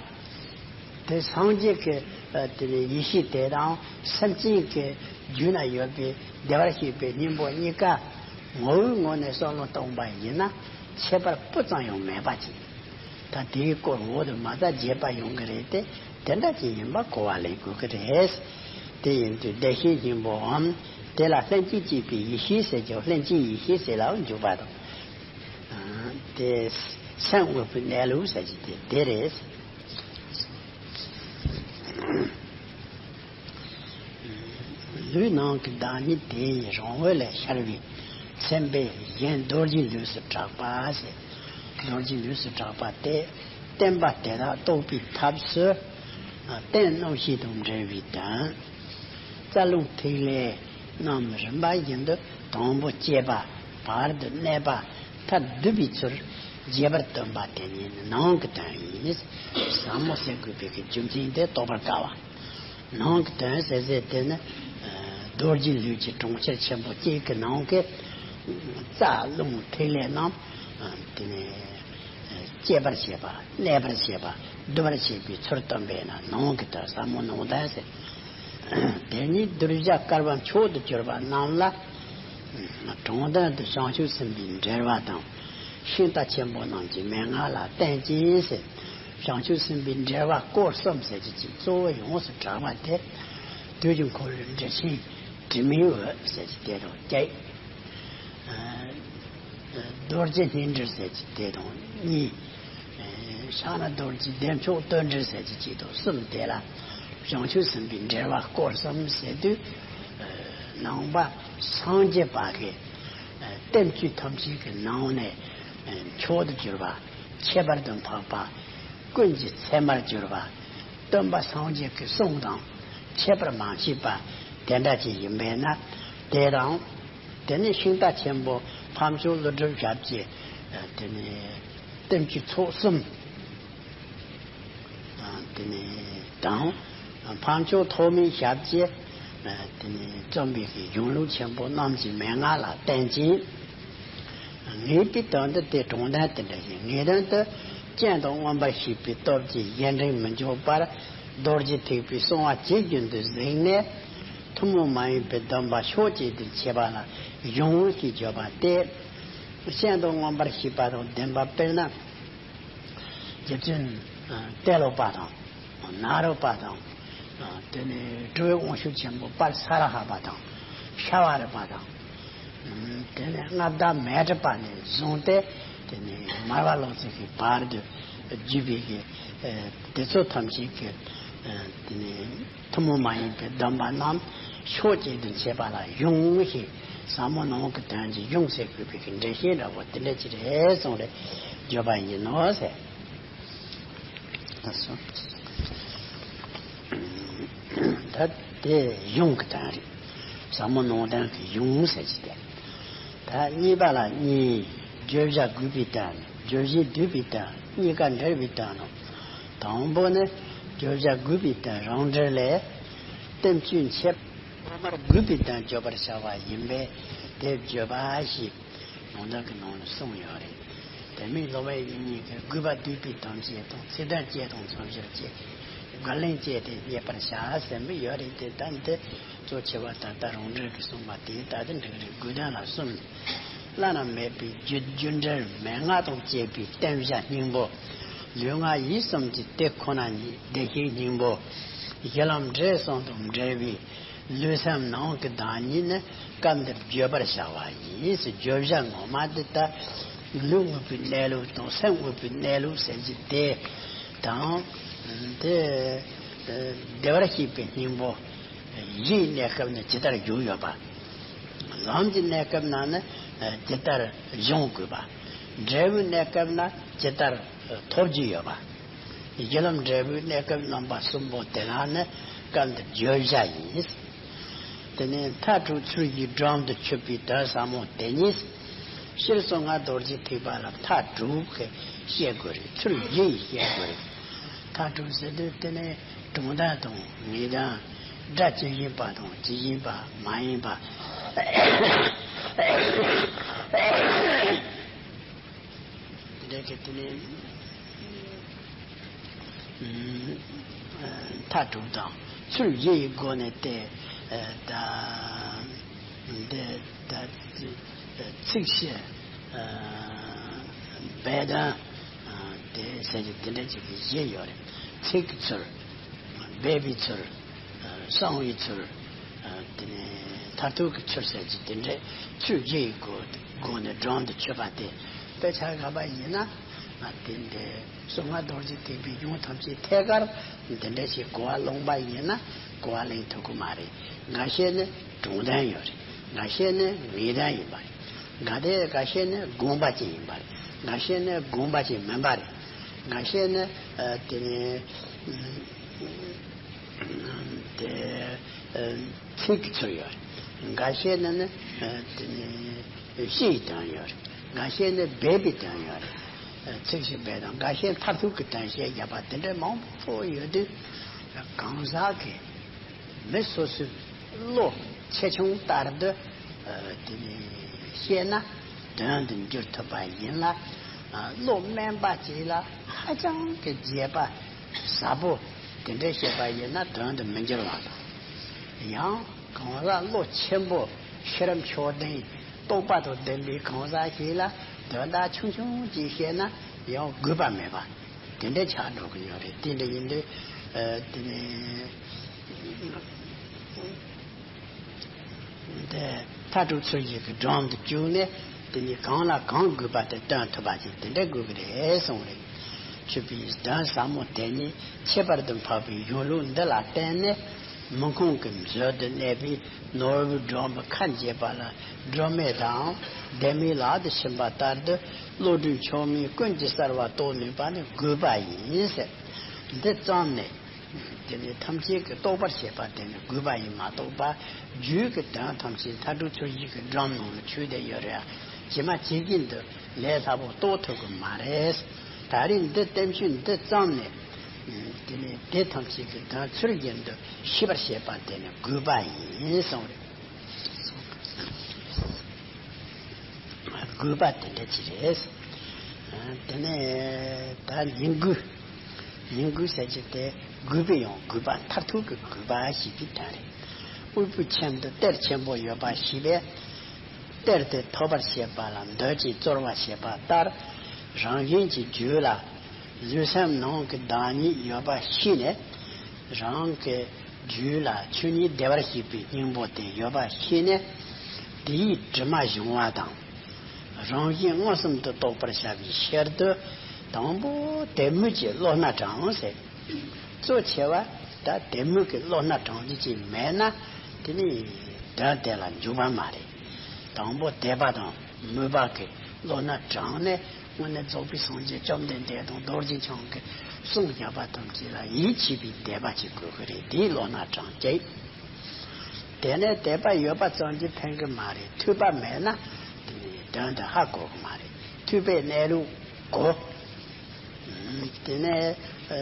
དེ་སངས་རྒྱས་ཀྱི་ཨ་དེ་ནས་ཡེ་ཤེས་དེ་དང་སེམས་ཅན་གྱི་རྒྱུད་ན་ཡོད་པའི་བདེ་བར་གཤེགས་པའི་སྙིང་པོ་གཉིས་ཀ་ངོ་བོའི་ངོས་ནས་བསམ་བློ་གཏོང་པ་ཡིན་ན་ཁྱད་པར་སྤུ་ཙམ་ཡང་མེད་པ་ཅིག་ད་དེའི་སྐོར་འོག་ཏུ་མ་རྩ་རྒྱས་པ་ཡོང་གི་རེད་དེ། དེ་འདྲ་ཅིག་ཡིན་པ་གོ་བ་ལེན་དགོས་ཀྱི་རེད། དེ་ཡིན་དུས་བདེ་གཤེགས་སྙིང་པོའམ་དེ་ལ་ལྷན་ཅིག་སྐྱེས་པའི་ཡེ་ཤེས་ཟེར་ཀྱང་ལྷན་ཅིག་ཡེ་ཤེས་ཟེར་ལའང་འཇུག་པ་དང་། དེ་སེམས་དངོས་པོའི་གནས་ལུགས་ཟེར་གྱི་དེ་དེ་རེད། ལུས་ནང་གི་བདག་ཉིད་དེ་ཡི་རང་འོད་ལས་ཤར་བའི་མཚན་དཔེ་གཞན་རྡོ་རྗེའི་ལུས་སུ་གྲགས་པ་ཟེར། རྡོ་རྗེའི་ལུས་སུ་གྲགས་པ་སྟེ། བརྟེན་པ་དེ་དག་རྟོགས་པའི་ཐབས་སུ་རྟེན་རྣམ་བཤད་དང་འབྲེལ་བའི་དོན། རྩ་རླུང་ཐིག་ལེ་རྣམས་རིམ་པ་བཞིན་དུ་དང་པོ་སྐྱེས་པ། བར་དུ་གནས་པ། མཐར་བསྡུ་བའི་ཚུལ་རྒྱས་པར་སྟོན་པ་དེ་ཉིད་ནི་ནང་གི་དོན་ཡིན། ཟབ་མོ་ཟེར་དགོས་པའི་གི་རྒྱུ་མཚན་དེ་རྟོགས་པར་དཀའ་བ། ནང་གི་དོན་ཟེར་ཟེར་དེ་ནི་རྡོ་རྗེ་ལུས་ཀྱི་གྲོང་ཁྱེར་ཆེན་པོ་གཅིག་གི་ནང་གི་རྩ་རླུང་ཐིག་ལེ་རྣམས་དེ་ནི་སྐྱེད་པར་བྱེད་པ། གནས་པར་བྱེད་པ། བསྡུ་བར་བྱེད་པའི་ཚུལ་སྟོན་པས་ན་ནང་གི་དོན་ཟབ་མོ་ནང་དོན་ཟེར། དེ་ཉིད་གདུལ་བྱ་བསྐལ་པ་མཆོག་ཏུ་གྱུར་པ་རྣམས་ལ། དྲང་དོན་དུ་བྱང་ཆུབ་སེམས་དཔའི་འགྲེལ་པ་དང་། ཤིང་རྟ་ཆེན་པོ་རྣམས་ཀྱི་མན་ངག་ལ་བརྟེན་ཅིང་ཟེར། བྱང་ཆུབ་སེམས་དཔའི་འགྲེལ་པ་སྐོར་གསུམ་ཟེར་གྱི་ཅིག་གཙོ་བོ་ཡོངས་སུ་གྲགས་པ་དེ། དུས་ཀྱི་འཁོར་ལོའི་འགྲེལ་ཆེན་དྲི་མེད་འོད་ཟེར་གྱི་དེ་དང་བཅས། རྡོ་རྗེ་སྙིང་འགྲེལ་ཟེར་གྱི་དེ་དང་གཉིས། ཕྱག་ན་རྡོ་རྗེ་བདེ་མཆོག་བསྟོད་འགྲེལ་ཟེར་གྱི་གཅིག་དང་གསུམ། དེ་ལ་བྱང་ཆུབ་སེམས་དཔའི་འགྲེལ་པ་སྐོར་གསུམ་ཟེར་དུས། ནང་པ་སངས་རྒྱས་པ་གི་བསྟན་བཅོས་ཐམས་ཅད་ཀྱི་ནང་ནས་མཆོག་ཏུ་གྱུར་པ། ཁྱད་པར་དུ་འཕགས་པ། ཀུན་གྱི་ཚད་མར་གྱུར་པ། སྟོན་པ་སངས་རྒྱས་ཀྱི་གསུང་དང་ཁྱད་པར་མ་མཆིས་པ་དེ་འདྲ་ཅིག་ཡིན་པས་ན། དེ་དང་། དེ་ནས་ཤིང་རྟ་ཆེན་པོ་འཕགས་མཆོག་ཀླུ་སྒྲུབ་ཞབས་ཀྱི་དེ་ནས་བསྟན་བཅོས་ཚོགས་གསུམ། དེ་ནས་དང་། འཕགས་མཆོག་ཐོགས་མེད་ཞབས་ཀྱིས་དེ་ནས་རྩོམ་པའི་གཞུང་ལུགས་ཆེན་པོ་རྣམས་ཀྱི་མན་ངག་ལ་བརྟེན་ཅིང་། ངེས་པའི་དོན་དུ་དེ་དྲང་དོན་དེ་འདྲ་ཞིག་ངེས་དོན་དུ་སྤྱན་དང་མངོན་པར་ཤེས་པའི་སྟོབས་ཀྱིས་གཞན་དྲིང་མི་འཇོག་པར། རྡོ་རྗེ་ཐེག་པའི་གསང་བ་ཇི་བཞིན་དུ་གཟིགས་ནས། ཐུན་མོང་མ་ཡིན་པའི་སྡོམ་པ་ཕྱོགས་གཅིག་ཏུ་ཕྱེ་བ་ལ་གཞུང་ཞེས་བརྗོད་པ་སྟེ། སྤྱན་དང་མངོན་པར་ཤེས་པ་དང་ལྡན་པ། དཔེར་ན། རྗེ་བཙུན་ཏེ་ལོ་པ་དང་། ནཱ་རོ་པ་དང་། དེ་ནས་གྲུབ་པའི་དབང་ཕྱུག་ཆེན་པོ་དཔལ་ས་ར་ཧ་པ་དང་། ཤ་བ་རི་པ་དང་། དེ་ནས་མངའ་བདག་མཻ་ཏྲི་པ་ནས་བཟུང་སྟེ། དེ་ནས་མར་པ་ལོ་ཙཱ་གི་བར་དུ་བརྒྱུད་པའི་གི། དེ་ཚོ་ཐམས་ཅད་ཀྱི། དེ་ནས་ཐུན་མོང་མ་ཡིན་པའི་སྡོམ་པ་རྣམས་ཕྱོགས་གཅིག་ཏུ་ཕྱེ་བ་ལ་གཞུང་ཞེས། ཟབ་མོ་ནང་གི་དོན་གྱི་གཞུང་ཟེར་དགོས་པའི་གི་འགྲེལ་བཤད་འདྲ་བོ་དེ་འདྲ་ཅིག་རེད་གསུངས་རེད། བརྗོད་པ་ཡིན་ནོ་ཟེར། ད་དེ་གཞུང་གི་དོན་རེད། ཟབ་མོ་ནང་དོན་གྱི་གཞུང་ཟེར་གྱི་དེ། ད་གཉིས་པ་ལ་གཉིས། བརྗོད་བྱ་དགོས་པའི་དོན། བརྗོད་བྱེད་བསྡུས་པའི་དོན། གཉིས་ཀ་འབྲེལ་བའི་དོན་ནོ། དང་པོ་ནི། བརྗོད་བྱ་དགོས་པའི་དོན་རང་འགྲེལ་ལས། བསྟན་བཅོས་འཆད། ཐོག་མར་དགོས་པའི་དོན་བརྗོད་པར་བྱ་བ་ཡིན་པས་དེ་བརྗོད་པ་ཞེས་ནང་དོན་གྱི་ནང་ལ་གསུངས་ཡོད་རེད། དེ་མིན་སློབ་དཔོན་ཡིན་གཉིས་ཀྱིས་དགོས་པ་བསྡུས་པའི་དོན་བཅས་དང་། ཚིག་དོན་བཅས་དང་མཚམས་སྦྱོར་བཅས། བགྲོ་གླེང་བཅས་ཏེ་རྙེད་པར་བྱ་ཟེར་མི་ཡོད་རེད་དེ། ད་འདི་གཙོ་ཆེ་བ་ད་ལྟ་རང་འགྲེལ་གྱིས་གསུངས་པ་དེ་ལྟ་སྟེ་འགྲིག་རེད། དགོས་དོན་ལ་གསུམ། བླ་ན་མེད་པའི་རྒྱུ་རྒྱུ་འབྲས་མན་ངག་དང་བཅས་པའི་བསྟན་བྱ་སྙིང་པོ། ལུས་ངག་ཡིད་གསུམ་གྱི་དེ་ཁོ་ན་ཉིད་བདེ་གཤེགས་སྙིང་པོ། གཞི་ལམ་འབྲས་གསུམ་དང་འབྲེལ་བའི་ལུས་སེམས་ནང་གི་བདག་ཉིད་ནི་སྐབས་འདིར་བརྗོད་པར་བྱ་བ་ཡིན། བརྗོད་བྱ་ངོ་མ་འདི་ལྟ། ལུས་དངོས་པོའི་གནས་ལུགས་དང་སེམས་དངོས་པོའི་གནས་ལུགས་ཟེར་གྱི་དེ་དང་། དེ་བདེ་བར་གཤེགས་པའི་སྙིང་པོ་གཞིའི་གནས་སྐབས་ནི་ཇི་ལྟར་བཞུགས་ཡོད་པ། ལམ་གྱི་གནས་སྐབས་ན་ནི་ཇི་ལྟར་སྦྱོང་དགོས་པ། འབྲས་བུའི་གནས་སྐབས་ན་ཇི་ལྟར་ཐོབ་རྒྱུ་ཡོད་པ། གཞི་ལམ་འབྲས་བུའི་གནས་སྐབས་རྣམ་པ་གསུམ་པོ་དེ་ལ་ནི་སྐབས་འདིར་བརྗོད་བྱ་ཡིན། དེ་ནས་མཐའ་དྲུག་ཚུལ་བཞིའི་སྒྲོམ་དུ་ཆུད་པའི་དོན་ཟབ་མོ་དེ་ཉིད། སྤྱིར་གསང་སྔགས་རྡོ་རྗེ་ཐེག་པ་ལ་མཐའ་དྲུག་གི་བཤད་དགོས་རེད། ཚུལ་བཞི་ཡིས་བཤད་དགོས་རེད། མཐའ་དྲུག་ཟེར་དུས་དེ་ནས་དྲང་དོན་དང་ངེས་དོན། སྒྲ་ཇི་བཞིན་པ་དང་ཇི་བཞིན་པ་མ་ཡིན་པ། དེ་འདྲ་གི་དེ་ནས་མཐའ་དྲུག་དང་ཚུལ་བཞི་ཡི་སྒོ་ནས་དེ་ད་འདི་ད་ཚིག་བཤད་སྦས་དོན་དེ་ཟེར་གྱི་དེ་འདྲ་ཅིག་གི་བཞི་ཡོད་རེད། ཚིག་གི་ཚུལ། སྦས་པའི་ཚུལ། གསང་བའི་ཚུལ། དེ་ནས་མཐར་ཐུག་གི་ཚུལ་ཟེར་གྱི་དེ་འདྲའི་ཚུལ་བཞི་ཡི་སྒོ་སྒོ་ནས་སྒྲོམ་དུ་ཆུད་པ་དེ། དཔེ་ཆ་ག་པ་ཡིན་ན་དེ་འདྲའི་གསང་སྔགས་རྡོ་རྗེ་ཐེག་པའི་གཞུང་ཐམས་ཅད་ཐད་ཀར་དེ་འདྲ་ཞིག་གོ་བ་ལོན་པ་ཡིན་ན་གོ་བ་ལེན་ཐུབ་ཀྱི་མ་རེད། འགའ་ཤས་ནི་དྲང་དོན་ཡོད་རེད། འགའ་ཤས་ནི་ངེས་དོན་ཡིན་པ་རེད། འགའ་དེ་འགའ་ཤས་ནི་དགོངས་པ་ཅན་ཡིན་པ་རེད། འགའ་ཤས་ནི་དགོངས་པ་ཅན་མིན་པ་རེད། འགའ་ཤས་ནི་ཨ་དེ་ནི་དེ་ཚིག་གི་ཚུལ་ཡོད་རེད། འགའ་ཤས་ནི་ནི་དེ་ནི་སྤྱི་ཡི་དོན་ཡོད་རེད། འགའ་ཤས་ནི་སྦས་པའི་དོན་ཡོད་རེད། ཚིག་བཞི་སྦས་དང་། འགའ་ཤས་མཐར་ཐུག་གི་དོན་བཤད་བཞག་པ་དེ་འདྲ་མང་པོ་ཡོད་དུས། གང་ཟག་གི་མི་སོ་སོའི་བློ་ཆེ་ཆུང་ལྟར་དུ་དེ་ནི་བཤད་ན་དོན་དུ་འགྱུར་ཐུབ་པ་ཡིན་ལ། བློ་དམན་པ་ཅིག་ལ་ཧ་ཅང་གི་རྒྱས་པ་ཟབ་པོ་དེ་འདྲ་བཤད་པ་ཡིན་ན་དོན་དུ་མི་འགྱུར་བ་དང་། ཡང་གང་ཟག་བློ་ཆེན་པོ་ཤེས་རབ་མཆོག་ལྡན་རྟོགས་པ་དང་ལྡན་པའི་གང་ཟག་ཞིག་ལ་དོན་དག་ཆུང་ཆུང་ཅིག་བཤད་ན་ཡང་དགོས་པ་མེད་པ་དེ་འདྲ་ཆགས་འགྲོ་གི་ཡོད་རེད། དེ་འདྲ་ཡིན་དུས་ཨ་དེ་ནས་དེ་མཐའ་དྲུག་ཚུལ་བཞི་གི་སྒྲོམ་དུ་བཅུག་ནས་དེ་ནས་གང་ལ་གང་དགོས་པ་དེ་སྟོན་ཐུབ་པ་ཅིག་དེ་འདྲ་དགོས་ཀྱི་རེད་གསུངས་རེད། མཆོད་པའི་གདན་ཟབ་མོ་དེ་ཉིད་ཁྱད་པར་དུ་འཕགས་པའི་གཞུང་ལུགས་འདི་ལ་བརྟེན་ནས་མི་ཁོང་གི་མཛོད་དུ་གནས་པའི་ནོར་བུའི་སྒྲོམ་བུ་ཁ་འབྱེད་པ་ལ་སྒྲོན་མེ་དང་ལྡེ་མིག་ལག་ཏུ་བྱིན་པ་ལྟར་དུ་བློ་གྲོས་མཆོག་དམན་ཀུན་གྱི་གསལ་བ་རྟོགས་ནུས་པ་ནི་དགོས་པ་ཡིན་ཟེར། འདི་ཙམ་ནས། དེ་ནི་ཐམས་ཅད་ཀྱིས་རྟོགས་པར་བྱེད་པ་དེ་ནི་དགོས་པ་ཡིན་མ་གཏོགས་པ། རྒྱུད་ཀྱི་དོན་ཐམས་ཅད་མཐའ་དྲུག་ཚུལ་བཞི་གི་སྒྲོམ་ནང་ལ་ཚུད་བསྡད་ཡོད་རེད། ཇི་མ་ཇི་བཞིན་དུ་ལས་སླ་པོ་རྟོགས་ཐུབ་ཀྱི་མ་རེད། ད་རེས་འདི་བསྟན་བཅོས་འདི་བརྩམས་ནས། དེ་ནི་དེ་ཐམས་ཅད་ཀྱི་དོན་ཚུལ་བཞིན་དུ་ཤེས་པར་བྱེད་པ་དེ་ནི་དགོས་པ་ཡིན་གསུངས་རེད། དགོས་པ་དེ་འདྲ་ཅིག་རེད། དེ་ནས་ད་སྙིང་དགོས། སྙིང་དགོས་ཟེར་གྱི་དེ་དགོས་པའི་ཡང་དགོས་པ་མཐར་ཐུག་གི་དགོས་པ་ཞིག་གི་དོན་རེད། དབུལ་པོའི་ཁྱིམ་དུ་གཏེར་ཆེན་པོ་ཡོད་པ་ཞིག་པས། གཏེར་དེ་ཐོབ་པར་བྱེད་པ་ལ་འདོད་ཅིང་བཙོར་བ་བྱེད་པ་ལྟར། རང་གཞན་གྱི་རྒྱུད་ལ་ལུས་སེམས་ནང་གི་བདག་ཉིད་ཡོད་པ་ཤེས་ནས། རང་གི་རྒྱུད་ལ་ཆོས་ཉིད་བདེ་བར་གཤེགས་པའི་སྙིང་པོ་དེ་ཡོད་པ་ཤེས་ནས། དེའི་དྲི་མ་སྦྱོང་བ་དང་། རང་བཞིན་མངོན་སུམ་དུ་རྟོགས་པར་བྱ་བའི་ཕྱིར་དུ། དང་པོ་དད་མོས་ཀྱི་བློ་སྣ་དྲངས་ཟེར། གཙོ་ཆེ་བ་ད་དད་མོས་ཀྱི་བློ་སྣ་དྲངས་རྒྱུ་ཅིག་མེད་ན། དེ་ནི་དོན་དེ་ལ་འཇུག་པ་མ་རེད། དང་པོ་དད་པ་དང་མོས་པ་གི་བློ་སྣ་དྲངས་ནས། དངོས་གནས་རྫོགས་པའི་སངས་རྒྱས་བཅོམ་ལྡན་འདས་དང་རྡོ་རྗེ་འཆང་གི་གསུང་བཤད་པ་ཐམས་ཅད་ལ་ཡིད་ཆེས་པའི་དད་པ་ཅིག་དགོས་ཀྱི་རེད། དེའི་བློ་སྣ་དྲངས་བྱས། དེ་ནས་དད་པ་ཡོད་པ་ཙམ་གྱིས་ཕན་གྱི་མ་རེད། ཐོས་པ་མེད་ན་དེ་ནི་དོན་དེ་ཧ་གོ་གི་མ་རེད། ཐོས་པའི་གནས་ལུགས་གོ། དེ་ནས་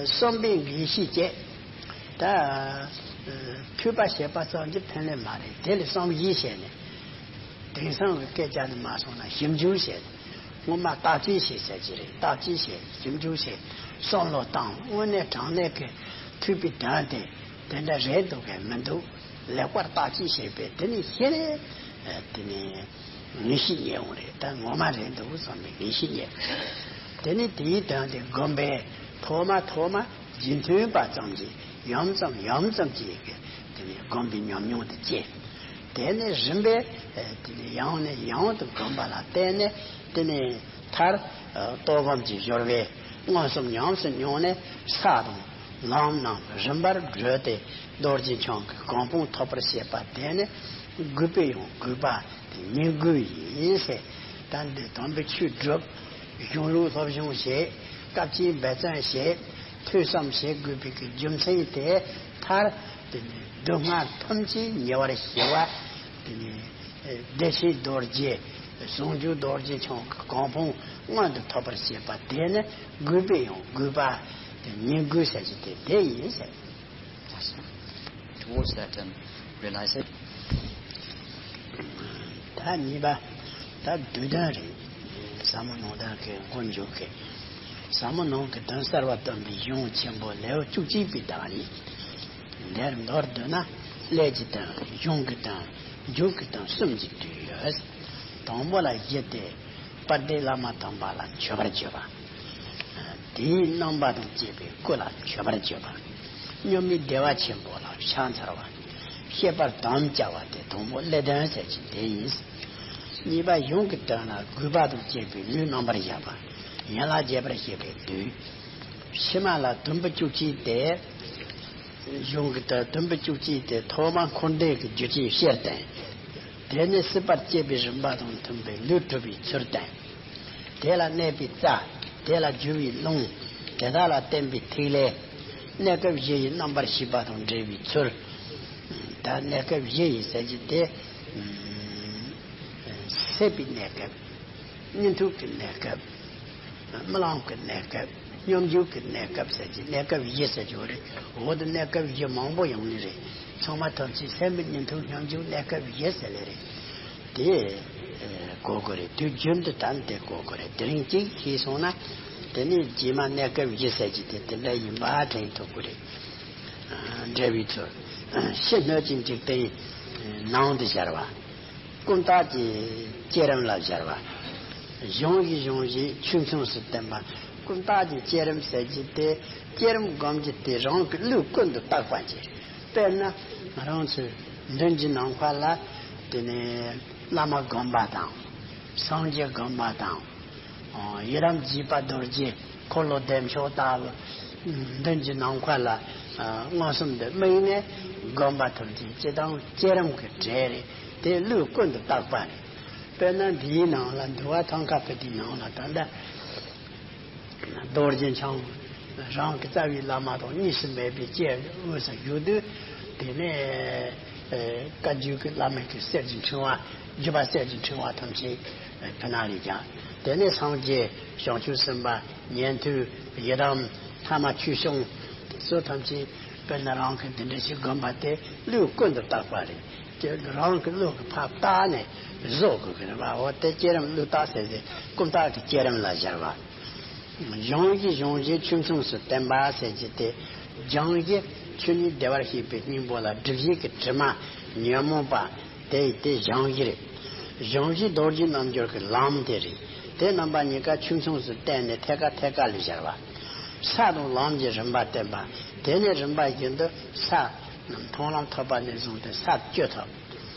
བསམ་པའི་ངེས་ཤེས་བསྐྱེད། ད་ཐོས་པ་བྱས་པ་ཙམ་གྱིས་ཕན་ལེ་མ་རེད། དེ་ལ་བསམ་གཞིག་བྱས་ནས། དེང་སང་གི་སྐད་ཆ་ནི་མ་སོང་ན་ཞིབ་འཇུག་བྱས། སྔོན་མ་བརྟག་དཔྱད་བྱེད་ཟེར་གྱི་རེད། བརྟག་དཔྱད་བྱེད། ཞིབ་འཇུག་བྱེད། བསམ་བློ་བཏང་། དངོས་གནས་དྲང་གནས་ཀྱི་ཐོས་པའི་དོན་དེ་དེ་འདྲ་རེད་འདུག་གས་མི་འདུག་ལེགས་པར་བརྟག་དཔྱད་བྱས་པས་དེ་ནི་ཤེས་རེད། དེ་ནི་ངེས་ཤེས་རྙེད་འོང་རེད། ད་ངོ་མ་རེད་འདུག་བསམ་པའི་ངེས་ཤེས་རྙེད། དེ་ནི་དེའི་དོན་དེ་སྒོམ་པས་ཐོག་མ་ཐོག་མ་རྒྱུན་མཐུན་པ་ཙམ་གྱིས་ཡང་ཙམ་ཡང་ཙམ་གྱིས་དེ་ནི་སྒོམ་པའི་ཉམས་མྱོང་དེ་སྐྱེ། དེ་ནས་རིམ་པས་དེ་ནས་ཡང་ནས་ཡང་དུ་བསྒོམ་པ་ལ་བརྟེན་ནས། དེ་ནས་མཐར་རྟོགས་གོམས་ཀྱི་སྦྱོར་བས་མངོན་སུམ་ཉམས་སུ་མྱོང་ནས། ས་དང་ལམ་རྣམས་རིམ་པར་བགྲོད་དེ་རྡོ་རྗེ་འཆང་གི་གོ་འཕང་ཐོབ་པར་བྱེད་པ་དེ་ནི་དགོས་པའི་ཡང་དགོས་པ་དེ་སྙིང་དགོས་ཡིན་ཟེར། ད་འདི་དམ་པའི་ཆོས་སྒྲུབ། གཞུང་ལུགས་སློབ་སྦྱོང་བྱེད། སྐབས་ཅིག་འབད་བརྩོན་བྱེད། ཐོས་བསམ་བྱེད་དགོས་པའི་གི་རྒྱུ་མཚན་དེ་མཐར་དེ་ནི་སྡུག་བསྔལ་ཐམས་ཅད་ཉེ་བར་ཞི་བ། དེ་ནི་བདེ་གཤེགས་རྡོ་རྗེ་ཟུང་འཇུག་རྡོ་རྗེ་འཆང་གི་གོ་འཕང་མངོན་དུ་ཐོབ་པར་བྱེད་པ་དེ་ནི་དགོས་པའི་ཡང་དགོས་པ་དེ་སྙིང་དགོས་ཟེར་གྱི་དེ་དེ་ཡིན་ཟེར། Towards that, um, realization. ད་གཉིས་པ། ད་བསྡུས་དོན་རེད། ཟབ་མོ་ནང་དོན་གྱི་མགོ་མཇུག་གི། ཟབ་མོ་ནང་གི་དོན་གསལ་བར་སྟོན་པའི་གཞུང་ཆེན་པོ་ལེའུ་བཅུ་གཅིག་པའི་བདག་ཉིད། འདིར་མདོར་བསྡུ་ན་ཀླད་ཀྱི་དོན། གཞུང་གི་དོན། མཇུག་གི་དོན་གསུམ་གྱིས་བསྡུས་ཡོད། དང་པོ་ལ་གཞི་སྟེ་དཔལ་ལྡན་བླ་མ་དམ་པ་ལ་མཆོད་པར་བརྗོད་པ། དེའི་རྣམ་པ་དང་བཅས་པའི་སྐུ་ལ་མཆོད་པར་བརྗོད་པ། མཉམ་མེད་བདེ་བ་ཆེན་པོ་ལ་ཕྱག་འཚལ་བ། བཤད་པར་དམ་བཅའ་བ་དེ་དང་པོ་ཀླད་དོན་ཟེར་གྱི་དེ་ཡིན། གཉིས་པ་གཞུང་གི་དོན་ལ་དགོས་པ་དང་བཅས་པའི་ལུས་རྣམ་པར་བཞག་པ། ཡན་ལག་རྒྱས་པར་བཤད་པའི་བསྡུས། ཕྱི་མ་ལ་དུམ་བུ་བཅུ་གཅིག་སྟེ། གཞུང་གི་དོན་དུམ་བུ་བཅུ་གཅིག་སྟེ། ཐོག་མ་འཁོར་འདས་ཀྱི་རྒྱུ་ཅན་བཤད་དོན། དེ་ནས་སྲིད་པར་སྐྱེས་པའི་རིམ་པ་དང་མཐུན་པའི་ལུས་གྲུབ་པའི་ཚུལ་དང་། དེ་ལ་གནས་པའི་རྩ། དེ་ལ་རྒྱུ་བའི་རླུང་། དེ་དག་ལ་བརྟེན་པའི་ཐིག་ལེ། གནས་སྐབས་བཞི་ཡི་རྣམ་པར་ཤེས་པ་དང་འབྲེལ་བའི་ཚུལ། ད་གནས་སྐབས་བཞི་ཡི་ཟེར་གྱི་དེ། སད་པའི་གནས་སྐབས། གཉིད་འཐུག་གི་གནས་སྐབས། རྨི་ལམ་གྱི་གནས་སྐབས། སྙོམས་འཇུག་གི་གནས་སྐབས་ཟེར་གྱི། གནས་སྐབས་བཞི་ཟེར་གྱི་རེད། འོག་ཏུ་གནས་སྐབས་བཞི་མང་པོ་ཡོང་ནི་རེད། ཚང་མ་ཐམས་ཅད་སད་མི་གཉིད་འཐུག་སྙོམས་འཇུག་གནས་སྐབས་བཞི་ཟེར་ལེ་རེད། དེ་གོ་དགོས་རེད། དུས་རྒྱུན་དུ་ད་དེ་གོ་དགོས་རེད། དེ་རིང་གཅིག་ཤེས་སོང་ན། དེ་ནས་རྗེས་མ་གནས་སྐབས་བཞི་ཟེར་གྱི་དེ་དེ་འདྲ་ཡིན་པ་དྲན་ཐུབ་ཀྱི་རེད། འབྲས་བུའི་ཚུལ། ཕྱི་སྣོད་ཀྱི་འཇིག་རྟེན་ནང་དུ་སྦྱར་བ། ཀུན་བརྟགས་ཀྱི་བསྐྱེད་རིམ་ལ་སྦྱར་བ། གཞུང་གི་གཞུང་བཞིན་ཆོས་མཚུངས་སུ་བསྟན་པ། ཀུན་བརྟགས་ཀྱི་བསྐྱེད་རིམ་ཟེར་གྱི་དེ་བསྐྱེད་རིམ་སྒོམ་གྱི་དེ་རང་གི་ལུས་ཀུན་ཏུ་བརྟགས་པ་གྱིས། དཔེར་ན་རང་ཚོའི་མདུན་གྱི་ནམ་མཁའ་ལ་དེ་ནས་བླ་མ་སྒོམ་པ་དང་། སངས་རྒྱས་སྒོམ་པ་དང་། ཡི་དམ་རྒྱས་པ་རྡོ་རྗེ་འཁོར་ལོ་བདེ་མཆོག་ལྟ་བུ་མདུན་གྱི་ནམ་མཁའ་ལ་མངོན་སུམ་དུ་དམིགས་ནས་སྒོམ་པ་ཐམས་ཅད་སྤྱི་དང་བསྐྱེད་རིམ་གྱི་གྲས་རེད། དེ་ལུས་ཀུན་ཏུ་བརྟགས་པ་རེད། དཔེར་ན་འདིའི་ནང་ལ་འདུལ་བ་ཐང་ཀ་པོ་ཏིའི་ནང་ལ་ད་ལྟ། རྡོ་རྗེ་འཆང་རང་གི་རྩ་བའི་བླ་མ་དང་གཉིས་སུ་མེད་པའི་སྐྱེས་དངོས་སུ་བཞུགས་དུས། དེ་ནས་བཀའ་བརྒྱུད་ཀྱི་བླ་མ་གི་གསེར་གྱི་ཕྲེང་བ། བརྒྱུད་པ་གསེར་གྱི་ཕྲེང་བ་ཐམས་ཅད་ཕུ་ན་ལས་ཀྱང་། དེ་ནས་སངས་རྒྱས་བྱང་ཆུབ་སེམས་དཔའ་ཉན་ཐོས་ཡི་དམ་ལྷ་མ་ཆོས་སྐྱོང་སོགས་ཐམས་ཅད་དཔེར་ན་རང་གི་འདི་འདྲ་ཞིག་བསྒོམ་པ་དེ་ལུས་ཀུན་ཏུ་བརྟགས་པ་རེད། དེ་རང་གི་བློ་གི་ཕར་བརྟགས་ནས་བཟོ་དགོས་ཀྱི་རེད་པ། འོ་དེ་བསྐྱེད་རིམ་ལུས་བརྟགས་ཟེར་ཏེ་ཀུན་བརྟགས་ཀྱི་བསྐྱེད་རིམ་ལ་སྦྱར་བ། སྦྱང་གཞི་གཞུང་བཞིན་ཆོས་མཚུངས་སུ་བསྟན་པ་ཟེར་གྱི་དེ། སྦྱང་གཞི་ཆོས་ཉིད་བདེ་བར་གཤེགས་པའི་སྙིང་པོ་ལ་སྒྲུབ་བྱེད་ཀྱི་དྲི་མ་ཉོན་མོངས་པ་དེ་ཡི་དེ་སྦྱང་གཞི་རེད། གཞུང་བཞིན་རྡོ་རྗེ་རྣལ་འབྱོར་གྱི་ལམ་དེ་རེད། དེ་རྣམ་པ་གཉིས་ཀ་ཆོས་མཚུངས་སུ་བསྟན་ནས་ཐད་ཀ་ཐད་ཀ་ལ་སྦྱར་བ། ས་དང་ལམ་གྱི་རིམ་པ་བསྟན་པ། དེ་ནས་རིམ་པ་བཞིན་དུ་ས་རྣམས་མཐོང་ལམ་ཐོབ་པ་ནས་བཟུང་སྟེ་སར་བསྐྱོད་ཐུབ།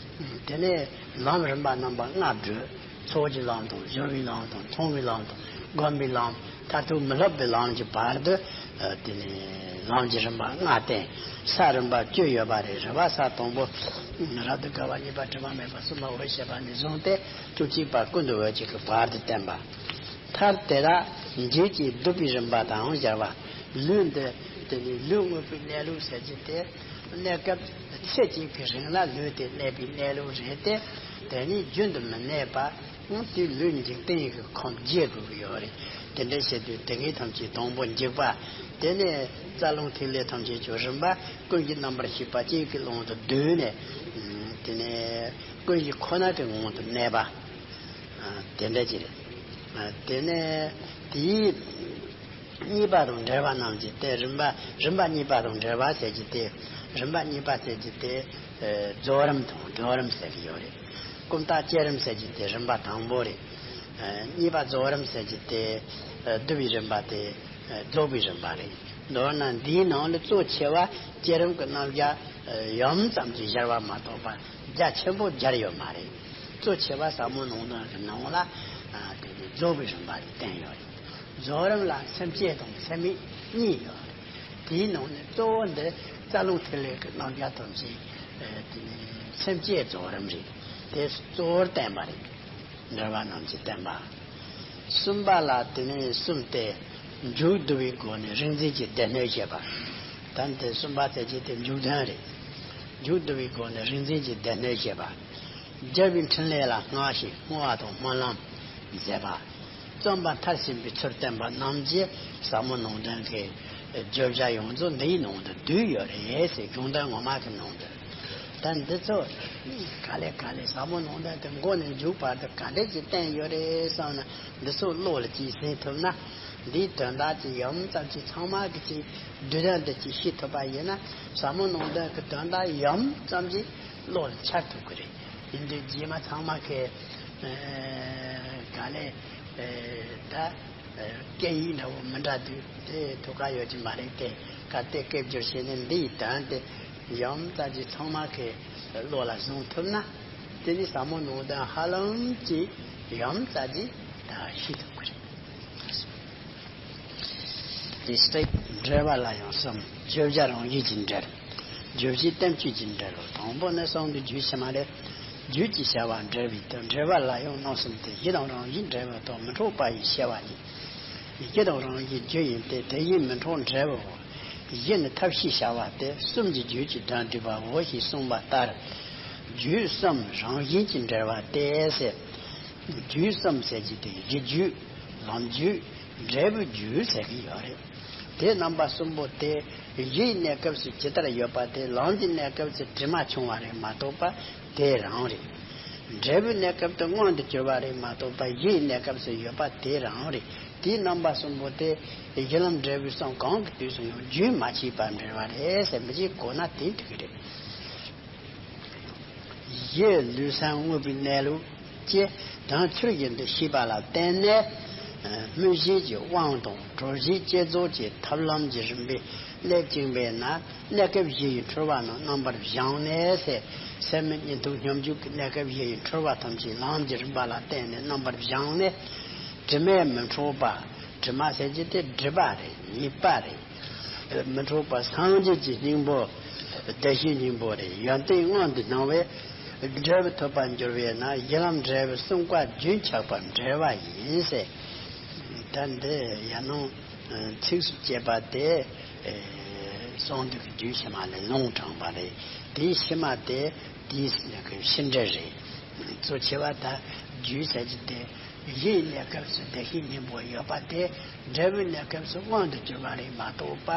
དེ་ནས་ལམ་རིམ་པ་རྣམ་པ་ལྔ་བགྲོད། ཚོགས་ཀྱི་ལམ་དང་སྦྱོར་བའི་ལམ་དང་མཐོང་བའི་ལམ་དང་སྒོམ་པའི་ལམ། མཐར་ཐུག་མི་སློབ་པའི་ལམ་གྱི་བར་དུ། ཨ། དེ་ནས་ལམ་གྱི་རིམ་པ་ལྔ་བསྟན། ས་རིམ་པ་བཅུ་ཡོད་པ་རེད། རིམ་པ་ས་དང་པོ་རབ་ཏུ་དགའ་བ། གཉིས་པ་དྲི་མ་མེད་པ། གསུམ་པ་འོད་བྱེད་པ་ནས་བཟུང་སྟེ་བཅུ་གཅིག་པ་ཀུན་ཏུ་འོད་བྱེད་ཀྱི་བར་དུ་བསྟན་པ། མཐར་དེ་དག་འཇིག་ཅིང་སྡུད་པའི་རིམ་པ་དང་སྦྱར་བ། ལུས་འདི་དེ་ནི་ལུས་དངོས་པོའི་གནས་ལུགས་ཟེར་གྱི་དེ། གནས་སྐབས་ཚེ་གཅིག་གི་རིང་ལ་ལུས་དེ་གནས་པའི་གནས་ལུགས་རེད་དེ། དེ་ནི་རྒྱུན་དུ་མི་གནས་པ། འོ་དེ་ལུས་འཇིག་རྟེན་གྱི་ཁམས་བརྒྱད་དགོས་ཀྱི་ཡོད་རེད། དེ་འདྲ་བྱེད་དུས་དེ་གའི་ཐམས་ཅད་དང་པོ་འཇིག་པ། དེ་ནས་རྩ་རླུང་ཐིག་ལེ་ཐམས་ཅད་ཀྱི་རིམ་པ་ཀུན་གཞི་རྣམ་པར་ཤེས་པ་གཅིག་གི་ཀློང་དུ་བསྡུས་ནས། དེ་ནས་ཀུན་གཞི་ཁོ་ན་གི་ངང་དུ་གནས་པ། དེ་འདྲ་ཅིག་རེད། དེ་ནས་དེའི་གཉིས་པ་དང་འབྲེལ་བ་རྣམས་ཀྱི་སྟེ། རིམ་པ་རིམ་པ་གཉིས་པ་དང་འབྲེལ་བ་ཟེར་གྱི་སྟེ། རིམ་པ་གཉིས་པ་ཟེར་གྱི་སྟེ། རྫོགས་རིམ་དང་སྒྲོལ་རིམ་ཟེར་གྱི་ཡོད་རེད། ཀུན་བརྟགས་བསྐྱེད་རིམ་ཟེར་གྱི་སྟེ་རིམ་པ་དང་པོ་རེད། གཉིས་པ་རྫོགས་རིམ་ཟེར་གྱི་སྟེ་བསྡུ་བའི་རིམ་པ་སྟེ། རྫོགས་པའི་རིམ་པ་རེད། མདོར་ན་འདིའི་ནང་ལ་གཙོ་ཆེ་བ་བསྐྱེད་རིམ་གྱི་རྣམ་གཞག་ཡུམ་ཙམ་གྱིས་སྦྱར་བ་མ་གཏོགས་པ་རྒྱ་ཆེན་པོ་སྦྱར་ཡོད་མ་རེད། གཙོ་ཆེ་བ་ཟབ་མོ་ནང་དོན་གྱི་ནང་ལ། ཨ། དེ་ནི་རྫོགས་པའི་རིམ་པ་ལ་བསྟན་ཡོད་རེད། རྫོགས་རིམ་ལ་སེམས་བསྐྱེད་དང་སེམས་མེད་གཉིས་ཡོད་རེད། དེའི་ནང་ནས་གཙོ་བོ་འདི་རྩ་རླུང་ཐིག་ལེ་གི་རྣམ་གཞག་ཐམས་ཅད། ཨ། དེ་ནི་སེམས་བསྐྱེད་རྫོགས་རིམ་རེད། དེ་གཙོ་བོར་བསྟན་པ་རེད། འགྲེལ་པ་རྣམས་ཀྱིས་བསྟན་པ། གསུམ་པ་ལ་དེ་ནས་གསུམ་སྟེ། མཇུག་བསྡུ་བའི་སྒོ་ནས་རིག་འཛིན་གྱི་སྡེ་སྣོད་བཤད་པ། ད་འདི་གསུམ་པ་ཟེར་གྱི་དེ་མཇུག་དོན་རེད། མཇུག་བསྡུ་བའི་སྒོ་ནས་རིག་འཛིན་གྱི་སྡེ་སྣོད་བཤད་པ། རྒྱལ་བའི་འཕྲིན་ལས་ལ་བསྔགས་ཤིང་བསྔོ་བ་དང་སྨོན་ལམ་མཛད་པ། བརྩམ་པ་མཐར་ཕྱིན་པའི་ཚུལ་བསྟན་པ་རྣམས་ཀྱི་ཟབ་མོ་ནང་དོན་གྱི་བརྗོད་བྱ་ཡོངས་རྫོགས་འདིའི་ནང་དུ་བསྡུས་ཡོད་རེད་ཟེར། གཞུང་དོན་ངོ་མ་གི་ནང་དུ། ད་འདི་ཚོ་ག་ལེ་ག་ལེ་ཟབ་མོ་ནང་དོན་དེ་མགོ་ནས་མཇུག་བར་དུ་ག་འདྲས་ཀྱི་བསྟན་ཡོད་རེད་བསམ་ན། འདི་ཚོ་བློ་ལ་གཅིག་ཟིན་ཐུབ་ན། འདིའི་དོན་དག་ཅིག་ཡུམ་ཙམ་ཅིག་ཚང་མ་གི་ཅིག་བསྡུས་དོན་འདི་ཅིག་ཤེས་ཐུབ་པ་ཡིན་ན། ཟབ་མོ་ནང་དོན་གྱི་དོན་དག་ཡུམ་ཙམ་ཅིག་བློ་ལ་འཆར་ཐུབ་ཀྱི་རེད། ཡིན་དུས་རྗེས་མ་ཚང་མ་གི། ཨ། ག་ལེ། ཨ། ད། སྐད་ཡིག་འདྲ་བོ་མི་འདྲ་དུས་དེ་ཐུགས་ཁག་ཡོད་ཀྱི་མ་རེད་དེ། གལ་ཏེ་སྐད་བསྒྱུར་བྱས་ནས་འདི་ཡི་དོན་དེ་ཡུམ་ཙམ་ཅིག་ཚང་མ་གི་བློ་ལ་བཟུང་ཐུབ་ན། དེ་ནི་ཟབ་མོ་ནང་དོན་ཧ་ལམ་གྱིས་ཡུམ་ཙམ་ཅིག་ད་ཤེས་ཐུབ་ཀྱི་རེད། དེ་ལྟར་འགྲེལ་པ་ལ་ཡང་གསུམ། བརྗོད་བྱ་རང་བཞིན་གྱིས་འགྲེལ། རྗོད་བྱེད་དོན་སྤྱོད་ཀྱིས་འགྲེལ་ལོ། དང་པོ་ནི་གསུང་གི་རྒྱུད་ཕྱི་མ་རེད། རྒྱུད་ཀྱི་བྱ་བ་འགྲེལ་བའི་དོན། འགྲེལ་པ་ལ་ཡང་རྣམ་གསུམ་སྟེ། གཞི་དང་རང་བཞིན་འགྲེལ་བ་དང་མི་འཕྲོགས་པ་ཡི་བྱ་བ་ཡིན། གཞི་དང་རང་བཞིན་རྒྱུ་ཡིན་ཏེ། དེ་བཞིན་མི་འཕྲོགས་འབྲས་བུའོ། གཞི་ནི་ཐབས་ཤེས་བྱ་བ་སྟེ། གསུམ་གྱིས་རྒྱུད་ཀྱི་དོན་བསྡུས་པའོ་ཞེས་གསུངས་པ་ལྟར། རྒྱུད་གསུམ་རང་བཞིན་གྱིས་འགྲེལ་བ་སྟེ་ཟེར། རྒྱུད་གསུམ་ཟེར་གྱི་དེ་གཞི་རྒྱུད། ལམ་རྒྱུད། འབྲས་བུ་རྒྱུད་ཟེར་གྱི་ཡོད་རེད། དེ་རྣམ་པ་གསུམ་པོ་དེ་གཞིའི་གནས་སྐབས་སུ་ཇི་ལྟར་ཡོད་པ་དེ་ལམ་གྱི་གནས་སྐབས་སུ་དྲི་མ་ཆུང་བ་རེད་མ་གཏོགས་པ་དེ་རང་རེད། འབྲས་བུའི་གནས་སྐབས་དུ་མངོན་དུ་གྱུར་པ་རེད་མ་གཏོགས་པ་གཞིའི་གནས་སྐབས་སུ་ཡོད་པ་དེ་རང་རེད། དེའི་རྣམ་པ་གསུམ་པོ་དེ་གཞི་ལམ་འབྲས་བུའི་གསུམ་གང་གི་དུས་སུ་ཡང་རྒྱུན་མ་ཆད་པར་འབྲེལ་བ་རེད་ཟེར། མི་ཅིག་གོ་ན་དེ་འགྲིག་གི་རེད། གཞི་ལུས་སེམས་དངོས་པོའི་གནས་ལུགས་ཀྱི་དོན་ཚུལ་བཞིན་དུ་ཤེས་པ་ལ་བརྟེན་ནས། སྨོན་བྱེད་ཀྱི་དབང་དང་གྲོལ་བྱེད་བསྐྱེད་རྫོགས་ཀྱི་ཐབས་ལམ་གྱི་རིམ་པས་སླེབས་བཅུག་པས་ན། གནས་སྐབས་བཞི་ཡི་འཁྲུལ་བ་རྣམས་རྣམ་པར་སྦྱངས་ནས་ཟེར། སད་མི་གཉིད་འཐུག་སྙོམས་འཇུག་གི་གནས་སྐབས་བཞི་ཡི་འཁྲུལ་བ་ཐམས་ཅད་ལམ་གྱི་རིམ་པ་ལ་བརྟེན་ནས་རྣམ་པར་སྦྱངས་ནས། དྲི་མས་མི་འཁྲུགས་པ། དྲི་མ་ཟེར་གྱི་དེ་སྒྲིབ་པ་རེད། ཉེས་པ་རེད། མི་འཁྲུགས་པ་སངས་རྒྱས་ཀྱི་སྙིང་པོ། བདེ་གཤེགས་སྙིང་པོ་རེད། ཡོན་ཏན་མངོན་དུ་སྣང་བའི་འབྲས་བུ་ཐོབ་པར་འགྱུར་བས་ན། གཞི་ལམ་འབྲས་བུ་གསུམ་ཀ་རྒྱུན་ཆགས་པར་འབྲེལ་བ་ཡིན་ཟེར། ད་འདི་ཡང་ན་ཚིགས་སུ་བཅད་པ་དེ་གསང་འདུས་ཀྱི་རྒྱུད་ཕྱི་མ་ལས་ལུང་དྲངས་པ་རེད། དེའི་ཕྱི་མ་དེ་དེའི་ཕྱི་འབྲེལ་རེད། གཙོ་ཆེ་བ་ད་རྒྱུད་ཟེར་གྱི་དེ། གཞིའི་གནས་སྐབས་སུ་བདེ་གཤེགས་སྙིང་པོ་ཡོད་པ་དེ། འབྲས་བུའི་གནས་སྐབས་སུ་མངོན་དུ་གྱུར་པ་རེད་མ་གཏོགས་པ།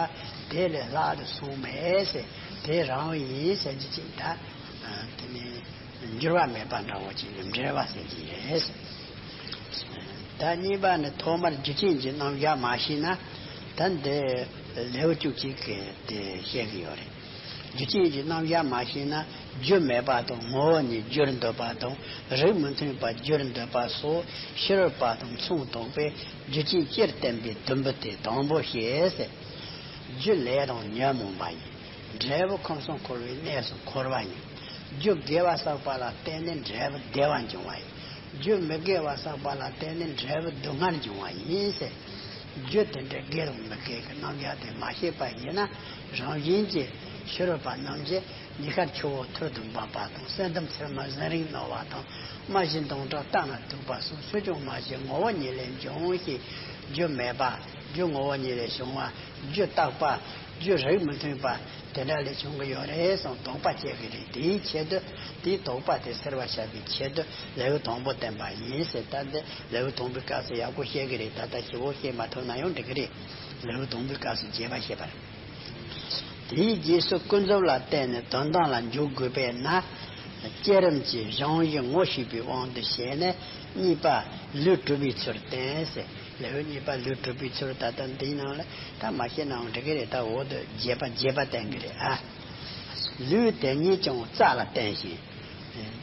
དེ་ལས་ལྷག་ཏུ་སོང་མེད་ཟེར། དེ་རང་ཡིན་ཟེར་གྱི་ཅིག་ད། དེ་ནི་འགྱུར་བ་མེད་པ་འདྲ་བོ་ཅིག་ལ་འབྲེལ་བ་ཟེར་གྱི་རེད། ད་གཉིས་པ་ནི་ཐོག་མར་རྒྱུ་རྐྱེན་གྱི་རྣམ་གཞག་མ་ཤེས་ན། ད་འདི་ལེའུ་བཅུ་གཅིག་གི་དེ་བཤད་ཀྱི་ཡོད་རེད། རྒྱུ་རྐྱེན་གྱི་རྣམ་གཞག་མ་ཤེས་ན། རྒྱུ་མེད་པ་དང་ངོ་བོ་ཉིད་བསྒྱུར་འདོད་པ་དང་། རིགས་མི་མཐུན་པ་བསྒྱུར་འདོད་པ་སོགས་ཕྱི་རོལ་པ་དང་མཚུངས་བསྡོགས་པས་རྒྱུ་རྐྱེན་སྤྱིར་བསྟན་པའི་དུམ་བུ་དེ་དང་པོ་བཤད་ཟེར། རྒྱུ་ལས་དང་ཉོན་མོངས་པ་ཡིན། འབྲས་བུ་ཁམས་གསུམ་འཁོར་བའི་གནས་སུ་འཁོར་བ་ཡིན། རྒྱུ་དགེ་བ་བསགས་པ་ལ་བརྟེན་ནས་འབྲས་བུ་བདེ་བ་འབྱུང་བ་ཡིན། རྒྱུ་མི་དགེ་བ་བསགས་པ་ལ་བརྟེན་ནས་འབྲས་བུ་སྡུག་བསྔལ་འབྱུང་བ་ཡིན་ཟེར། རྒྱུ་དེ་འདྲའི་དགེ་དང་མི་དགེ་གི་རྣམ་གཞག་དེ་མ་ཤེས་པ་ཡིན་ན། རང་བཞིན་གྱིས་ཕྱི་རོལ་པ་རྣམས་ཀྱིས་ཉི་ཤར་ཆུ་བོ་ཐུར་དུ་འབབ་པ་དང་། སེང་ལྡེམ་ཚེར་མ་ཟན་རིལ་རྣོ་བ་དང་། རྨ་བྱའི་མདུང་དྲག་རྟ་རྣ་སྡུག་པ་སོགས་སུས་ཀྱང་མ་ཤེས་ངོ་བོ་ཉིད་ལས་འབྱུང་ཞིང་། རྒྱུ་མེད་པ། རྒྱུ་ངོ་བོ་ཉིད་ལས་བྱུང་བ། རྒྱུ་རྟག་པ། རྒྱུ་རིགས་མི་མཐུན་པ། དེ་འདྲ་ལས་བྱུང་གི་ཡོད་རེད་བསམ་དོགས་པ་སྐྱེ་གི་རེད། དེའི་ཆེད་དུ་དེའི་དོགས་པ་དེ་སེལ་བར་བྱ་བའི་ཆེད་དུ་ལེའུ་དང་པོ་བསྟན་པ་ཡིན་ཟེར། ད་འདི་ལེའུ་དང་པོའི་སྐབས་སུ་ཡག་པོ་བཤད་གི་རེད། ད་ལྟ་ཞིབ་པོ་བཤད་མ་ཐུབ་ན་ཡང་འགྲིག་གི་རེད། ལེའུ་དང་པོའི་སྐབས་སུ་རྒྱས་པ་བཤད་པ་རེད། དེའི་རྗེས་སུ་ཀུན་རྫོབ་ལ་བརྟེན་ནས་དོན་དམ་ལ་འཇུག་དགོས་པས་ན། བསྐྱེད་རིམ་གྱི་གཞུང་བཞི་ངོ་ཤེས་པའི་དབང་དུ་བྱས་ནས་གཉིས་པ་ལུས་གྲུབ་པའི་ཚུལ་བསྟན་ཟེར། ལེའུ་གཉིས་པ་ལུས་གྲུབ་པའི་ཚུལ། ད་ལྟ་འདིའི་ནང་ལ་ད་མ་བཤད་ནའང་འགྲིག་གི་རེད། ད་འོག་ཏུ་རྒྱས་པ་རྒྱས་པ་བསྟན་གི་རེད་ཨ། ལུས་དེ་ཉིད་ཀྱང་རྩ་ལ་བརྟེན་ཞིང་།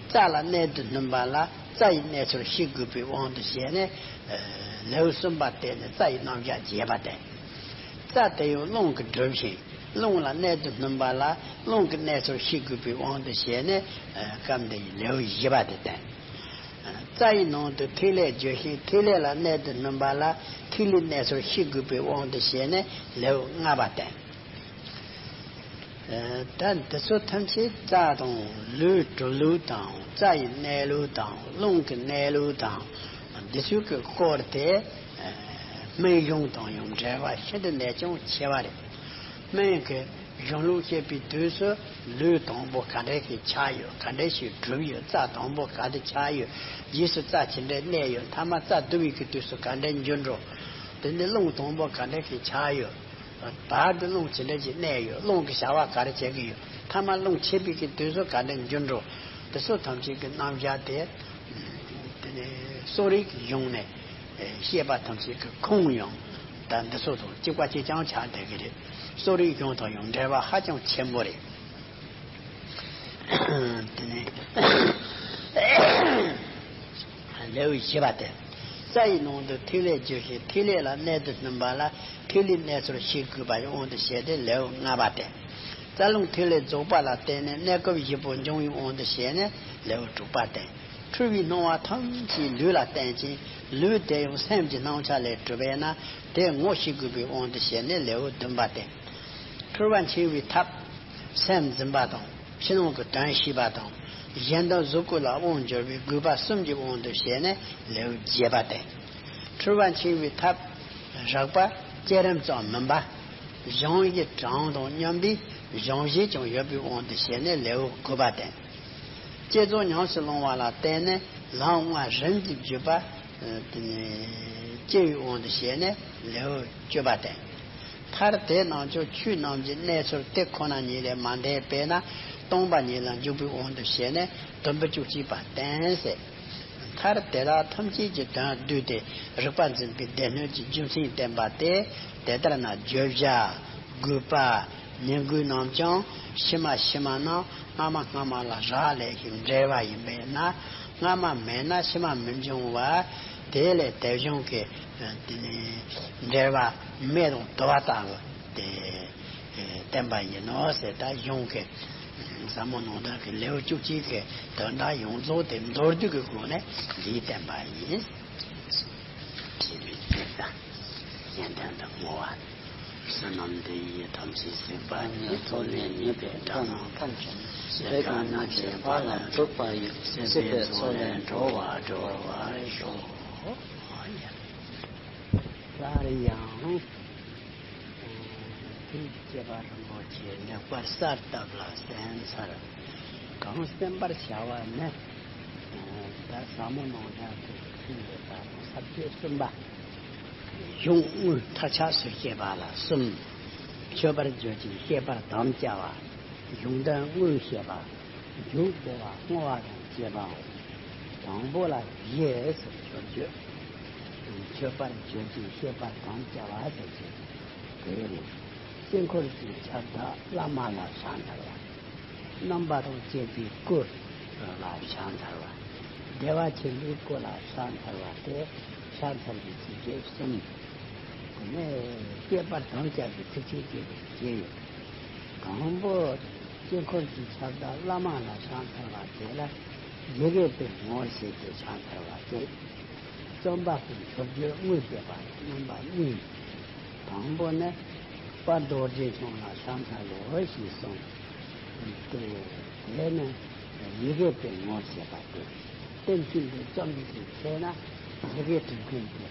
རྩ་ལ་གནད་དུ་བསྣུན་པ་ལ་རྩ་ཡི་གནས་ཚུལ་ཤེས་དགོས་པའི་དབང་དུ་བྱས་ནས། ལེའུ་གསུམ་པ་དེ་ནི་རྩ་ཡི་རྣམ་གཞག་རྒྱས་པ་སྟེ། རྩ་དེ་ཡང་རླུང་གིས་གྲུབ་ཤིང་རླུང་ལ་གནད་དུ་བསྣུན་པ་ལ་རླུང་གི་གནས་ཚུལ་ཤེས་དགོས་པའི་དབང་དུ་བྱས་ནས། སྐབས་འདི་ཡི་ལེའུ་བཞི་པ་དེ་བསྟན། རྩ་ཡི་ནང་དུ་ཐིག་ལེ་རྒྱུ་ཞིང་ཐིག་ལེ་ལ་གནད་དུ་བསྣུན་པ་ལ་ཐིག་ལེའི་གནས་ཚུལ་ཤེས་དགོས་པའི་དབང་དུ་བྱས་ནས་ལེའུ་ལྔ་པ་བསྟན། ད་འདི་ཚོ་ཐམས་ཅད་རྩ་དང་ལུས་གྲུབ་ལུགས་དང་། རྩ་ཡི་གནས་ལུགས་དང་། རླུང་གི་གནས་ལུགས་དང་། འདི་ཚོའི་གི་སྐོར་དེ་སྨན་གཞུང་དང་ཡང་འབྲེལ་བ་ཤིན་ཏུ་ནས་ཀྱང་ཆེ་བ་རེད། སྨན་གྱི་གཞུང་ལུགས་བཤད་པའི་དུས་སུ་ལུས་དང་པོ་ག་འདྲ་ཞིག་ཆགས་ཡོད། ག་འདྲ་ཞིག་གྲུབ་ཡོད། རྩ་དང་པོ་ག་དེ་ཆགས་ཡོད། རྗེས་སུ་རྩ་ཅི་འདྲ་གནས་ཡོད། མཐའ་མ་རྩ་བསྡུ་བའི་གི་དུས་སུ་ག་འདྲ་འགྱུར་འགྲོ། དེ་ནས་རླུང་དང་པོ་ག་འདྲ་ཞིག་ཆགས་ཡོད། བར་དུ་རླུང་ཇི་འདྲ་ཞིག་གནས་ཡོད། རླུང་གི་བྱ་བ་ག་རེ་བྱེད་ཀྱི་ཡོད། མཐའ་མ་རླུང་ཆད་པའི་གི་དུས་སུ་ག་འདྲ་འགྱུར་འགྲོ། དེ་ཚོ་ཐམས་ཅད་ཀྱི་རྣམ་གཞག་དེ། དེ་ནས་གསོ་རིག་གི་གཞུང་ནས་བཤད་པ་ཐམས་ཅད་ཀྱི་ཁུངས་ཡང་ད་འདི་ཚོ་དང་གཅིག་པ་གཅིག་རྐྱང་ཆགས་བསྡད་ཀྱི་རེད། གསོ་རིག་གཞུང་དང་ཡང་འབྲེལ་བ་ཧ་ཅང་ཆེན་པོ་རེད། དེ་ནས་ལེའུ་བཞི་པ་སྟེ། རྩ་ཡི་ནང་དུ་ཐིག་ལེ་རྒྱུ་ཞིང་ཐིག་ལེ་ལ་གནད་དུ་བསྣུན་པ་ལ་ཐིག་ལེའི་གནས་ཚུལ་ཤེས་དགོས་པ་ཡི་དབང་དུ་བྱས་ཏེ་ལེའུ་ལྔ་པ་སྟེ། རྩ་རླུང་ཐིག་ལེ་རྫོགས་པ་ལ་བརྟེན་ནས་གནས་སྐབས་བཞི་པོ་འབྱུང་བའི་དབང་དུ་བྱས་ནས་ལེའུ་དྲུག་པ་སྟེ། འཁྲུལ་བའི་སྣང་བ་ཐམས་ཅད་ལུས་ལ་བརྟེན་ཅིང་ལུས་དེ་ཡང་སེམས་ཀྱི་སྣང་ཆ་ལས་གྲུབ་པས་ན་དེ་ངོ་ཤེས་དགོས་པའི་དབང་དུ་བྱས་ནས་ལེའུ་བདུན་པ་སྟེ། འཁྲུལ་བ་འཆིང་བའི་ཐབས། སེམས་འཛིན་པ་དང་ཕྱི་ནང་གི་དོན་ཤེས་པ་དང་། གཞན་དོན་གཟུགས་སྐུ་ལ་དབང་འབྱོར་བའི་དགོས་པ་གསུམ་གྱི་དབང་དུ་བྱས་ནས་ལེའུ་བརྒྱད་པ་སྟེ། འཁྲུལ་བ་འཆིང་བའི་ཐབས། རགས་པ་བསྐྱེད་རིམ་ཙམ་མིན་པ། གཞུང་བཞི་གྲངས་དང་མཉམ་པའི་གཞུང་བཞི་ཀྱང་ཡོད་པའི་དབང་དུ་བྱས་ནས་ལེའུ་དགུ་པ་སྟེ། བསྐྱེད་རྫོགས་ཉམས་སུ་བླང་བ་ལ་བརྟེན་ནས་ལམ་ལྔ་རིམ་གྱིས་བརྒྱུད་པ། དེ་ནས་སྐྱེ་བའི་དབང་དུ་བྱས་ནས་ལེའུ་བཅུ་པ་སྟེ། མཐར་དེ་རྣམས་ཀྱང་ཆོས་རྣམས་ཀྱི་གནས་ཚུལ་དེ་ཁོ་ན་ཉིད་ལས་མ་འདས་པས་ན་སྟོང་པ་ཉིད་ལ་འཇུག་པའི་དབང་དུ་བྱས་ནས་དུམ་བུ་བཅུ་གཅིག་པ་བསྟན་ཟེར། མཐར་དེ་དག་ཐམས་ཅད་ཀྱི་དོན་བསྡུས་ཏེ་རིག་པ་འཛིན་པའི་སྡེ་སྣོད་ཀྱི་རྒྱུ་མཚན་བསྟན་པ་སྟེ། དེ་ལྟར་ན་བརྗོད་བྱ་དགོས་པ་ཉིང་དགོས་རྣམས་ཀྱང་ཕྱི་མ་ཕྱི་མ་རྣམས་སྔ་མ་སྔ་མ་ལ་རག་ལས་ཤིང་འབྲེལ་བ་ཡིན་པས་ན། སྔ་མ་མེད་ན་ཕྱི་མ་མི་འབྱུང་བ། དེ་ལས་དེ་བྱུང་གི་འབྲེལ་བ་མེ་དང་དུ་བ་ལྟ་བུ་སྟེ། བསྟན་པ་ཡིན་ནོ་ཟེར། ད་གཞུང་གི་ཟབ་མོ་ནང་དག་གི་ལེའུ་བཅུ་གཅིག་གི་དོན་དག་ཡོངས་རྫོགས་དེ་མདོར་བསྡུས་ཀྱི་སྒོ་ནས་འདིའི་བསྟན་པ་ཡིན། ཞེས་པའི་ཚིག་དང་། གཞན་དོན་དུ་བསྔོ་བ། བསོད་ནམས་འདི་ཡིས་ཐམས་ཅད་གཟིགས་པ་ཉིད། ཐོབ་ནས་ཉེས་པའི་དགྲ་རྣམས་ཕམ་བྱུང་། བོད་ཀྱི་ནགས་ཚལ་བར་ལ་འཇུག་པ་ཡི། སྲིད་པའི་མཚོ་ལས་འགྲོ་བ་སྒྲོལ་བར་ཤོག། སླར་ཡང་། ཐུགས་བསྐྱེད་པ་རིན་པོ་ཆེ་ལེགས་པར་གསལ་བཏབ་ལ་གསན་ཚར། གང་གསན་པར་བྱ་བ་ནི། ད་ཟབ་མོ་ནང་ལ་ཐུགས་ཀྱི་ཚུལ་ཡོད་པ་དང་ས་བཅད་གསུམ་པ། གཞུང་དངོས་མཐར་ཆགས་སུ་བཤད་པ་ལ་གསུམ། མཆོད་པར་བརྗོད་ཅིང་བཤད་པར་དམ་བཅའ་བ། གཞུང་དོན་དངོས་བཤད་པ། མཇུག་བསྡུ་བ་བསྔོ་བ་དང་བཅས་པའོ། དང་པོ་ལ་བཞེས་ཟེར་མཆོད་བརྗོད། མཆོད་པར་བརྗོད་ཅིང་བཤད་པར་དམ་བཅའ་བ་ཟེར་གྱི། དེ་ནི་དཀྱིལ་འཁོར་གྱི་ཁྱབ་བདག་བླ་མ་ལ་ཕྱག་འཚལ་བ། རྣམ་པ་དང་བཅས་པའི་སྐུ་ལ་ཕྱག་འཚལ་བ། བདེ་བ་ཆེན་པོའི་སྐུ་ལ་ཕྱག་འཚལ་བ་སྟེ། ཕྱག་འཚལ་བའི་ཚིགས་བཅད་གསུམ། དེ་ནས་བཤད་པར་དམ་བཅའ་བའི་ཚིགས་བཅད་བཅས་པ་བརྒྱད་ཡོད། དང་པོ། དཀྱིལ་འཁོར་གྱི་ཁྱབ་བདག་བླ་མ་ལ་ཕྱག་འཚལ་བ་དེ་ལ་ཡི་གེ་བར་ངོ་བྱས་ཏེ་ཕྱག་འཚལ་བ་སྟེ། རྩོམ་པ་པོའི་མཆོད་བརྗོད་དངོས་བཤད་པ་རྣམ་པ་གཉིས། དང་པོ་ནི། དཔལ་རྡོ་རྗེ་འཆང་ལ་ཕྱག་འཚལ་ལོ་ཞེས་གསུངས་ཏེ། དེ་ནི་ཡི་གེ་བར་ངོ་བྱས་པ་སྟེ། རྟེན་གཅིག་ཏུ་བརྩམས་པའི་ཚེ་ན་ཡི་གེ་འབྲི་མཁན་དེ།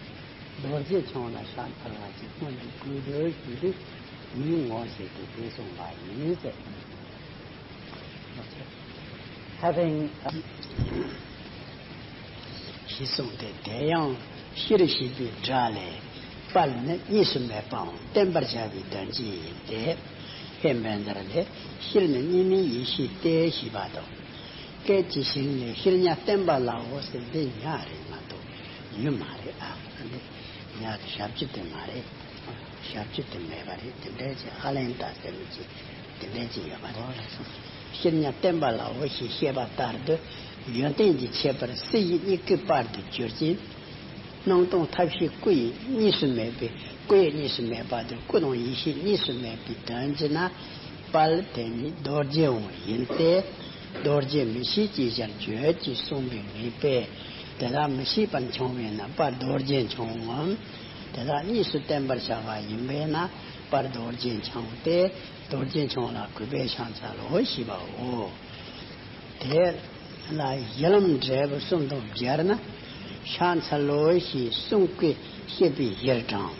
རྡོ་རྗེ་འཆང་ལ་ཕྱག་འཚལ་བ་ཞིག་སྔོན་དུ་བསྐུལ་དོ་ཞེས་ཏེ། དེའི་ངོ་བོ་ཞིག་ཏུ་དེ་གསུངས་པ་ཡིན་ཟེར། Having ཞེས་གསུངས་ཏེ། དེ་ཡང་སྤྱིར་བཤད་པའི་སྒྲ་ལས། དཔལ་ནི་གཉིས་སུ་མེད་པའང་བསྟན་པར་བྱ་བའི་དོན་ཅན་ཡིན་ཏེ། ཧེ་བན་དར་ལས། སྤྱིར་ནི་གཉིས་མེད་ཡེ་ཤེས་ཏེ་ཞེས་པ་དང་། སྐད་ཅིག་ཞིག་ལས་སྤྱིར་ཉིད་བསྟན་པ་ལའོ་ཟེར། འདི་ཉག་རེད་མ་གཏོགས་ཡུལ་མ་རེད་ཨ། འདི་ཉག་གི་ཞབས་ཀྱུ་དེ་མ་རེད། ཞབས་ཀྱུ་དེ་མེད་པ་རེད། དེ་འདྲའི་ཅིག་ཨ་ལན་ད་ཟེར་མི་ཅིག་དེ་འདྲའི་ཅིག་ཡོད་པ་རེད། སྤྱིར་ཉིད་བསྟན་པ་ལའོ་ཞེས་བཤད་པ་ལྟར་དུ། ཡོན་ཏན་གྱི་ཁྱད་པར་སྲིད་ཞི་གཉིས་ཀའི་དཔལ་དུ་གྱུར་ཅིང་། སྣང་སྟོང་ཐབས་ཤེས་སྐུ་ཡི་གཉིས་སུ་མེད་པའི། སྐུ་ཡི་གཉིས་སུ་མེད་པ་དེ། སྐུ་དང་ཡེ་ཤེས་གཉིས་སུ་མེད་པའི་དོན་གྱིས་ན། དཔལ་དེ་ཉིད་རྡོ་རྗེའང་ཡིན་ཏེ། རྡོ་རྗེ་མི་ཤིགས་ཅེས་བྱར་བརྗོད་ཅེས་གསུངས་པའི་ངེས་པས། དེ་དག་མི་ཤིགས་པར་འཆང་བས་ན་དཔལ་རྡོ་རྗེ་འཆང་ངམ། དེ་དག་གཉིས་སུ་བསྟན་པར་བྱ་བ་ཡིན་པས་ན་དཔལ་རྡོ་རྗེ་འཆང་སྟེ། རྡོ་རྗེ་འཆང་ལ་གུས་པས་ཕྱག་འཚལ་ལོ་ཞེས་པའོ། དེ་ལ་གཞི་ལམ་འབྲས་བུ་གསུམ་དང་སྦྱར་ན། ཕྱག་འཚལ་ལོ་ཞེས་གསུང་གིས་བཤད་པའི་གཞིར་དྲངས།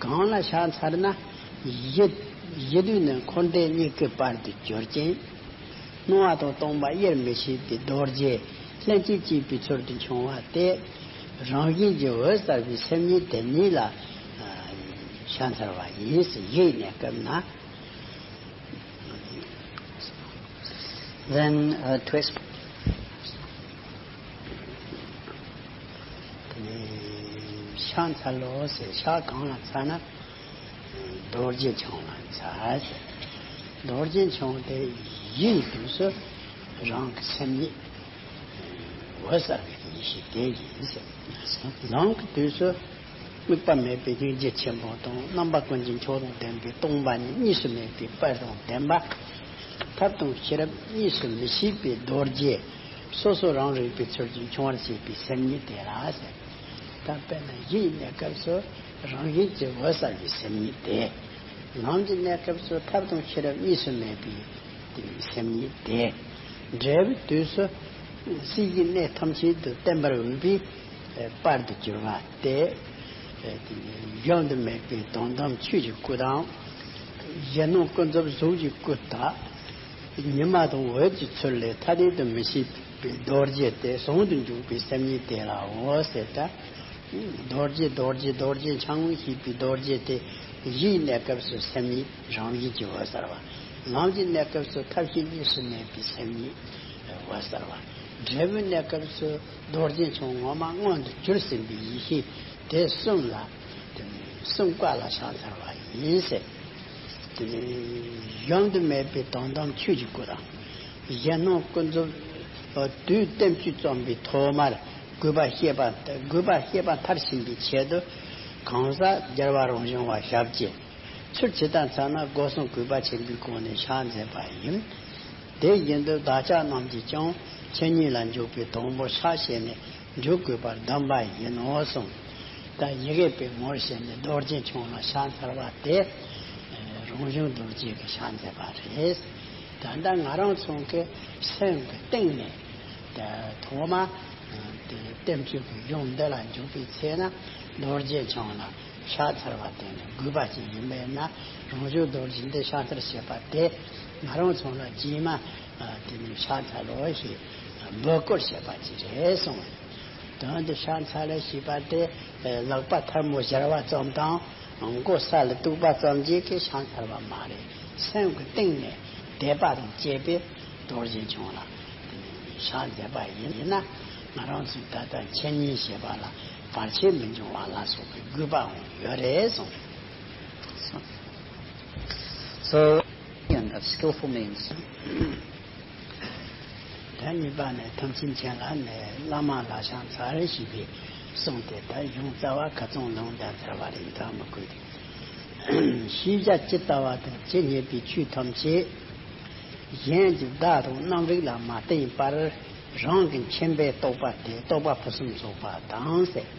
གང་ལ་ཕྱག་འཚལ་ན། གཞི་གཞི་དུས་ནི་འཁོར་འདས་གཉིས་ཀའི་དཔལ་དུ་གྱུར་ཅིང་། སྣང་བ་དང་སྟོང་པ་དབྱེར་མི་ཕྱེད་པའི་རྡོ་རྗེ་ལྷན་ཅིག་སྐྱེས་པའི་ཚུལ་དུ་འཆང་བ་སྟེ། རང་བཞིན་གྱིས་འོད་གསལ་བའི་སེམས་ཉིད་དེ་ཉིད་ལ་ཕྱག་འཚལ་བ་ཡིན་ཞེས་ཡིད་གནས་སྐབས་ན། Then, uh, twist. དེ་ནས་ཕྱག་འཚལ་ལོ་ཟེར། ཕྱག་གང་ལ་འཚལ་ན། རྡོ་རྗེ་འཆང་ལ་འཚལ་ཟེར། རྡོ་རྗེ་འཆང་དེ་ཡིད་དུས་སུ་རང་གི་སེམས་ཉིད་འོད་གསལ་བའི་ཡེ་ཤེས་དེ་ཡིན་ཟེར། ལམ་གྱི་དུས་སུ། དམིགས་པ་མེད་པའི་སྙིང་རྗེ་ཆེན་པོ་དང་། རྣམ་པ་ཀུན་གྱི་མཆོག་དང་ལྡན་པའི་སྟོང་པ་ཉིད་གཉིས་སུ་མེད་པའི་དཔལ་དང་ལྡན་པ། ཐབས་དང་ཤེས་རབ་གཉིས་སུ་མི་ཕྱེད་པའི་རྡོ་རྗེ། སོ་སོ་རང་རིག་པའི་ཚུལ་གྱིས་འཆང་བར་བྱེད་པའི་སེམས་ཉིད་དེ་ལ་ཟེར། ད་དཔེར་ན་གཞི་ཡི་གནས་སྐབས་སུ་རང་བཞིན་གྱིས་འོད་གསལ་བའི་སེམས་ཉིད་དེ། ལམ་གྱི་གནས་སྐབས་སུ་ཐབས་དང་ཤེས་རབ་གཉིས་སུ་མེད་པའི་དེ་སེམས་ཉིད་དེ། འབྲས་བུའི་དུས་སུ་སྲིད་ཞིའི་གནས་ཐམས་ཅད་དུ་བརྟན་པར་འོས་པའི་དཔལ་དུ་གྱུར་པ་སྟེ། གཞོམ་དུ་མེད་པའི་དོན་དམ་ཆོས་ཀྱི་སྐུ་དང་། གཞན་སྣང་ཀུན་རྫོབ་གཟུགས་ཀྱི་སྐུ་དག། ཉི་མ་དང་འོད་ཀྱི་ཚུལ་ལས་ཐ་དད་དུ་མི་ཕྱེད་པའི་རྡོ་རྗེ་སྟེ། ཟུང་དུ་འཇུག་པའི་སེམས་ཉིད་དེ་ལའོ་ཟེར། ད་རྡོ་རྗེ་རྡོ་རྗེ་རྡོ་རྗེ་འཆང་ཞེས་པའི་རྡོ་རྗེ་དེ་གཞིའི་གནས་སྐབས་སུ་སེམས་ཉིད་རང་བཞིན་གྱིས་འོད་གསལ་བ། ལམ་གྱི་གནས་སྐབས་སུ་ཐབས་ཤེས་གཉིས་སུ་མེད་པའི་སེམས་ཉིད་འོད་གསལ་བ། འབྲས་བུའི་གནས་སྐབས་སུ་རྡོ་རྗེ་འཆང་ངོ་མ་མངོན་དུ་གྱུར་ཟིན་པའི་ཡེ་ཤེས་དེ་གསུམ་ལ། དེ་ནི་གསུམ་ཀ་ལ་ཕྱག་འཚལ་བ་ཡིན་ཟེར། དེ་ནི་གཞོམ་དུ་མེད་པའི་དོན་དམ་ཆོས་ཀྱི་སྐུ་དང་། གཞན་སྣང་ཀུན་རྫོབ་དུས་བསྟན་བཅོས་རྩོམ་པའི་ཐོག་མར་དགོས་པ་བཤད་པ་དགོས་པ་བཤད་པ་མཐར་ཕྱིན་པའི་ཆེད་དུ། གང་ཟག་རྒྱལ་བ་རང་བྱུང་བ་ཞབས་ཀྱིས། ཚུལ་ཇི་ལྟར་མཚོན་ན་སྒོ་གསུམ་གུས་པ་ཆེན་པོའི་སྒོ་ནས་ཕྱག་འཚལ་བ་ཡིན། དེ་བཞིན་དུ་བདག་ཅག་རྣམས་ཀྱིས་ཀྱང་འཆད་ཉན་ལ་འཇུག་པའི་དང་པོ་ཕྱག་བྱས་ནས་འཇུག་དགོས་པར་གདམས་པ་ཡིན་ནོ་གསུངས། ད་ཡི་གེ་པའི་ངོར་བྱས་ནས་རྡོ་རྗེ་འཆང་ལ་ཕྱག་འཚལ་བ་དེ་རང་བྱུང་རྡོ་རྗེ་གི་ཕྱག་འཚལ་བ་རེད། ད་ལྟ་ང་རང་ཚོ་གི་སེམས་ཀྱི་གཏིང་ནས་ཐོག་མ་དེ་བསྟན་བཅོས་ཀྱི་གཞུང་འདི་ལ་འཇུག་པའི་ཚེ་ན་རྡོ་རྗེ་འཆང་ལ་ཕྱག་འཚལ་བ་དེ་ནི་དགོས་པ་ཅིག་ཡིན་པས་ན། རང་བྱུང་རྡོ་རྗེ་འདི་ཕྱག་འཚལ་བྱེད་པ་དེ་ང་རང་ཚོ་ལ་རྗེས་མ་དེ་ནི་ཕྱག་འཚལ་ལོ་ཞེས་འབོད་སྐུལ་བྱེད་པ་ཅིག་རེད་གསུངས། དོན་དུ་ཕྱག་འཚལ་ལ་ཞེས་པ་དེ་ལག་པ་ཐལ་མོ་སྦྱར་བ་ཙམ་དང་མགོ་ས་ལ་གཏུགས་པ་ཙམ་གྱིས་ཀྱི་ཕྱག་འཚལ་བ་མ་རེད། སེམས་ཀྱི་གཏིང་ནས་དད་པ་དང་བཅས་པའི་རྡོ་རྗེ་འཆང་ལ་ཕྱག་འཚལ་བ་ཡིན་ན། ང་རང་ཚོས་ད་ལྟ་འཆད་ཉན་བྱེད་པ་ལ་བར་ཆད་མི་འབྱུང་བ་ལ་སོགས་པའི་དགོས་པའང་ཡོད་རེད་གསུངས། So, of skillful means. ད་གཉིས་པ་ནི་ཐམས་ཅད་མཁྱེན་ལ་ནི་བླ་མ་ལ་ཕྱག་འཚལ་ཞེས་པའི་གསུང་དེ། ད་གཞུང་རྩ་བ་ཁ་ཚང་ལུང་དང་འཚལ་བ་རེད། འཚལ་མི་དགོས་ཏེ། ཤེས་བྱ་ཇི་ལྟ་བ་དང་ཇི་སྙེད་པའི་ཆོས་ཐམས་ཅད་གཞན་གྱི་བརྡ་དང་རྣམ་རིག་ལ་མ་བརྟེན་པར་རང་གི་མཁྱེན་པས་རྟོགས་པ་དེ་རྟོགས་པ་ཕུན་སུམ་ཚོགས་པ་དང་ཟེར།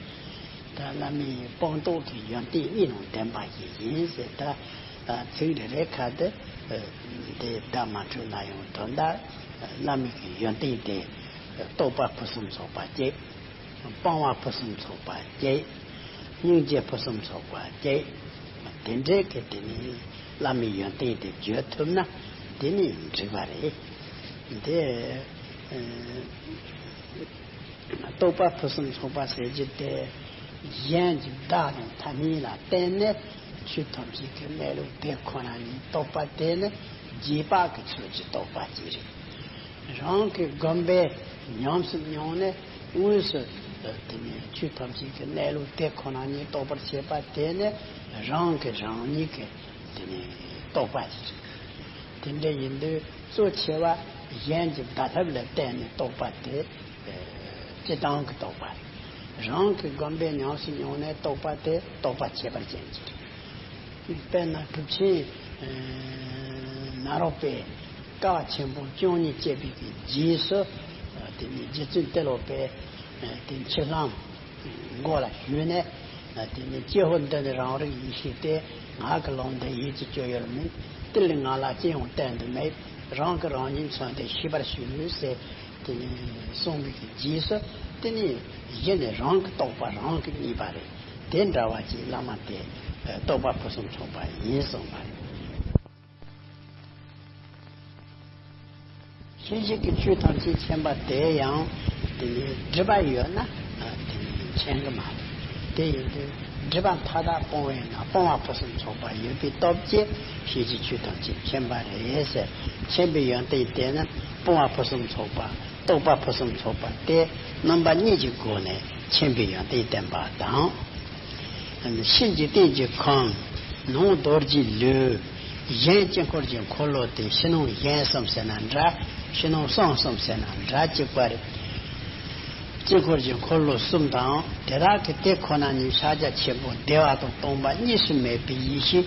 ད་བླ་མའི་སྤངས་རྟོགས་ཀྱི་ཡོན་ཏན་གཉིས་ལ་ལྡན་པ་ཞིག་ཡིན་ཟེར། ད་ཚིག་རེ་རེ་ཁ་དེ་དེ་བརྡ་མ་འཕྲོད་ན་ཡང་དོན་དག་བླ་མའི་གི་ཡོན་ཏན་དེ་རྟོགས་པ་ཕུན་སུམ་ཚོགས་པ་སྐྱེ། སྤང་བ་ཕུན་སུམ་ཚོགས་པ་སྐྱེ། སྙིང་རྗེ་ཕུན་སུམ་ཚོགས་པ་སྐྱེ། དེ་འདྲའི་གི་དེ་ནི་བླ་མའི་ཡོན་ཏན་དེ་བརྗོད་ཐུབ་ན་དེ་ནི་འགྲིག་པ་རེད། དེ་རྟོགས་པ་ཕུན་སུམ་ཚོགས་པ་ཟེར་རྒྱུ་དེ། གཞན་གྱི་བརྡ་དང་ཐ་སྙད་ལ་བརྟེན་ནས་ཆོས་ཐམས་ཅད་ཀྱི་གནས་ལུགས་དེ་ཁོ་ན་ཉིད་རྟོགས་པ་དེ་ནི་རྗེས་དཔག་གི་ཚུལ་གྱིས་རྟོགས་པ་ཅིག་རེད། རང་གི་སྒོམ་པས་ཉམས་སུ་མྱོང་ནས་དངོས་སུ་དེ་ནི་ཆོས་ཐམས་ཅད་ཀྱི་གནས་ལུགས་དེ་ཁོ་ན་ཉིད་རྟོགས་པར་བྱེད་པ་དེ་ནི་རང་གིས་རང་ཉིད་ཀྱི་དེ་ནི་རྟོགས་པ་ཞིག་རེད། དེ་འདྲ་ཡིན་དུས་གཙོ་ཆེ་བ་གཞན་གྱི་བརྡ་ཐབས་ལ་བརྟེན་ནས་རྟོགས་པ་དེ་སྤྱི་བཏང་གི་རྟོགས་པ་རེད། རང་གི་སྒོམ་པས་ཉམས་སུ་མྱོང་ནས་རྟོགས་པ་དེ་རྟོགས་པ་ཁྱད་པར་ཅན་གྱི་རེད། དཔེར་ན་གྲུབ་ཆེན་ནཱ་རོ་པས་སྐབས་ཆེན་པོ་བཅུ་གཉིས་བཅད་པའི་རྗེས་སུ་དེ་ནི་རྗེ་བཙུན་ཏེ་ལོ་པས་དེ་མཆིལ་ལྷམ་མགོ་ལ་གཞུས་ནས། དེ་ནི་ཀྱེ་ཧོ། འདི་ནི་རང་རིག་ཡེ་ཤེས་ཏེ། ངག་གི་ལུང་འདི་ཡིད་ཀྱི་སྤྱོད་ཡུལ་མིན། དེ་ལས་ང་ལ་ཅི་ཡང་བསྟན་དུ་མེད། རང་གིས་རང་ཉིད་མཚོན་ཏེ་ཤེས་པར་ཞུ་ཟེར། དེ་ནི་གསུངས་པའི་རྗེས་སུ་དེ་ནི་གཞི་ནས་རང་གི་རྟོགས་པ་རང་གིས་རྙེད་པ་རེད། དེ་འདྲ་བ་ཅིག་བླ་མ་དེ་རྟོགས་པ་ཕུན་སུམ་ཚོགས་པ་ཡིན་གསུངས་པ་རེད། ཤེས་བྱེད་ཀྱི་ཆོས་ཐམས་ཅད་མཁྱེན་པ་དེ་ཡང་དེ་ནི་སྒྲིབ་པ་ཡོད་ན་དེ་ནི་མཁྱེན་གྱི་མ་རེད། དེ་ཡིན་དུས་སྒྲིབ་པ་མཐའ་དག་སྤོང་བས་ན་སྤོང་བ་ཕུན་སུམ་ཚོགས་པ་ཡོད་པའི་སྟོབས་ཀྱིས་ཤེས་བྱའི་ཆོས་ཐམས་ཅད་མཁྱེན་པ་རེད་ཟེར། མཁྱེན་པའི་ཡོན་ཏན་དེ་ནི་སྤོང་བ་ཕུན་སུམ་ཚོགས་པ། རྟོགས་པ་ཕུན་སུམ་ཚོགས་པ་སྟེ། རྣམ་པ་གཉིས་ཀྱི་སྒོ་ནས་མཁྱེན་པའི་ཡོན་ཏན་བསྟན་པ་དང་། ཕྱི་འཇིག་རྟེན་གྱི་ཁམས། ནང་རྡོ་རྗེའི་ལུས། གཞན་དཀྱིལ་འཁོར་གྱི་འཁོར་ལོ་སྟེ་ཕྱི་ནང་གཞན་གསུམ་ཟེར་ན་འདྲ། ཕྱི་ནང་གསང་གསུམ་ཟེར་ན་འདྲ་གཅིག་པ་རེད། དཀྱིལ་འཁོར་གྱི་འཁོར་ལོ་གསུམ་དང་དེ་དག་གི་དེ་ཁོ་ན་ཉིད་ཕྱག་རྒྱ་ཆེན་པོ་བདེ་བ་དང་སྟོང་པ་གཉིས་སུ་མེད་པའི་ཡེ་ཤེས་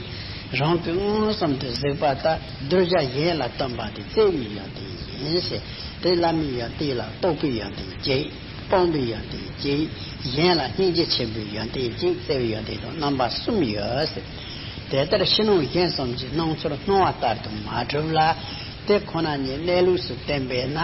རང་གི་མངོན་སུམ་དུ་གཟིགས་པ་ལྟར་གདུལ་བྱ་གཞན་ལ་སྟོན་པ་དེ་བརྩེ་བའི་ཡོན་ཏན་ཡིན་ཟེར། དེ་བླ་མའི་ཡོན་ཏན་ལ་རྟོགས་པའི་ཡོན་ཏན་གཅིག། སྤོང་བའི་ཡོན་ཏན་གཅིག། གཞན་ལ་སྙིང་རྗེ་ཆེན་པོའི་ཡོན་ཏན་གཅིག། བརྩེ་བའི་ཡོན་ཏན་དང་རྣམ་པ་གསུམ་ཡོད་ཟེར། དེ་ལྟར་ཕྱི་ནང་གཞན་གསུམ་གྱི་སྣང་ཚུལ་སྣང་བ་ལྟར་དུ་མ་གྲུབ་ལ། དེ་ཁོ་ན་ཉིད་གནས་ལུགས་སུ་བསྟན་པས་ན།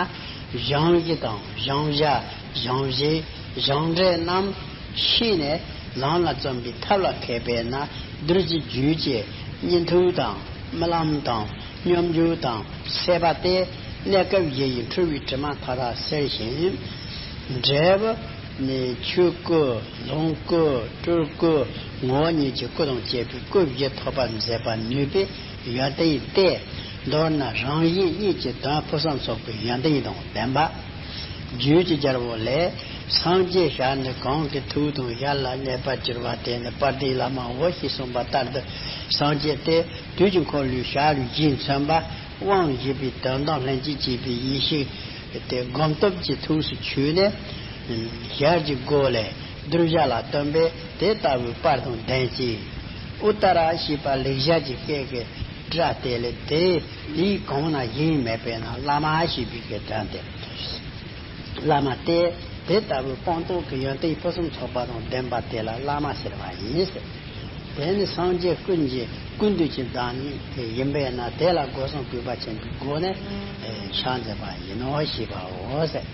གཞོམ་གཞིག་དང་གཞོམ་བྱ། གཞོམ་གཞིག། གཞོམ་འབྲས་རྣམས་ཤེས་ནས་ལམ་ལ་བརྩོན་པའི་ཐབས་ལ་མཁས་པས་ན། གདུལ་བྱའི་རྒྱུད་ཀྱི་གཉིད་འཐུག་དང་རྨི་ལམ་དང་སྙོམས་འཇུག་དང་སད་པ་སྟེ། གནས་སྐབས་བཞི་ཡི་འཁྲུལ་བའི་དྲི་མ་མཐའ་དག་སེལ་ཞིང་། འབྲས་བུ་ནི་ཆོས་སྐུ། ལོངས་སྐུ། སྤྲུལ་སྐུ། ངོ་བོ་ཉིད་ཀྱི་སྐུ་དང་བཅས་པའི་སྐུ་བཞི་ཐོབ་པར་མཛད་པ་ནུས་པའི་ཡོན་ཏན་ཏེ། མདོར་ན་རང་གཞན་གཉིས་ཀྱི་དོན་ཕུན་སུམ་ཚོགས་པའི་ཡོན་ཏན་དང་ལྡན་པ། རྒྱུད་ཀྱི་རྒྱལ་པོ་ལས། སངས་རྒྱས་ཞལ་ནི་གང་གི་ཐུགས་དང་ཞལ་ལ་གནས་པར་གྱུར་པ་དེ་ནི་དཔལ་ལྡན་བླ་མའོ་ཞེས་གསུངས་པ་ལྟར་དུ། སངས་རྒྱས་ཏེ་དུས་ཀྱི་འཁོར་ལོའི་ཞལ་རྒྱས་མཚན་པ། དབང་བཞི་པའི་དོན་དམ་ལྷན་ཅིག་སྐྱེས་པའི་ཡེ་ཤེས་དེ་སྒོམ་སྟོབས་ཀྱི་ཐུགས་སུ་ཆུད་ནས། ཞལ་གྱི་སྒོ་ལས་གདུལ་བྱ་ལ་སྟོན་པས། དེ་ལྟ་བུའི་དཔལ་དང་ལྡན་ཅིང་། ཨུ་ཏ་ར་ཞེས་པ་ལེགས་སྦྱར་གྱི་སྐད་ཀྱི་སྒྲ་དེ་ལས། དེ་དེའི་གོང་ན་གཞན་མེད་པས་ན་བླ་མ་ཞེས་པའི་སྒྲ་དེ། བླ་མ་སྟེ། དེ་ལྟ་བུའི་སྤངས་རྟོགས་ཀྱི་ཡོན་ཏན་ཕུན་སུམ་ཚོགས་པ་དང་ལྡན་པ་དེ་ལ་བླ་མ་ཟེར་བ་ཡིན། དེ་ནི་སངས་རྒྱས་ཀུན་གྱི་ཀུན་འདུས་ཀྱི་བདག་ཉིད་ཡིན་པས་ན། དེ་ལ་སྒོ་གསུམ་གུས་པ་ཆེན་པོའི་སྒོ་ནས་ཕྱག་འཚལ་བ་ཡིན་ནོ་ཞེས་པའོ་ཟེར།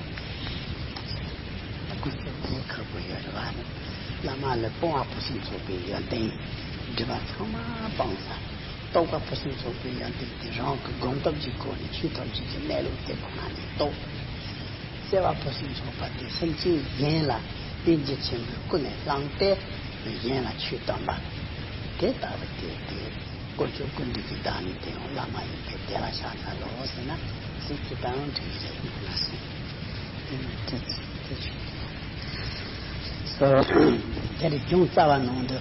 སྐུ་གསུང་ཐུགས་ཁག་པོ་ཡོད་རེད་བ། བླ་མ་ལ་སྤོང་བ་ཕུན་སུམ་ཚོགས་པའི་ཡོན་ཏན། སྒྲིབ་པ་ཚང་མ་སྤངས་ས། རྟོགས་པ་ཕུན་སུམ་ཚོགས་པའི་ཡོན་ཏན་དེ་རང་གི་སྒོམ་སྟོབས་ཀྱི་སྒོ་ནས་ཆོས་ཐམས་ཅད་ཀྱི་གནས་ལུགས་དེ་ཁོ་ན་ནས་རྟོགས། བརྩེ་བ་ཕུན་སུམ་ཚོགས་པ་དེ་སེམས་ཅན་གཞན་ལ་དཔེ་རྒྱུད་ཆེན་པོའི་སྐུ་ནས་བླངས་ཏེ་གཞན་ལ་ཆོས་སྟོན་པ། དེ་ལྟ་བུ་དེ་དེ་དཀོན་མཆོག་ཀུན་འདུས་ཀྱི་བདག་ཉིད་དེ་ཡང་བླ་མ་ཡིན་པས་དེ་ལ་ཕྱག་འཚལ་ལོ་ཟེར་ན་ཚིག་གི་དང་འགྲིག་རེད་ལ་གསུངས། དེ་ནི་དེ་ཚིག་དེ་ཆོས། སོ། དེར་ཅུང་རྩ་བ་ནང་དུ་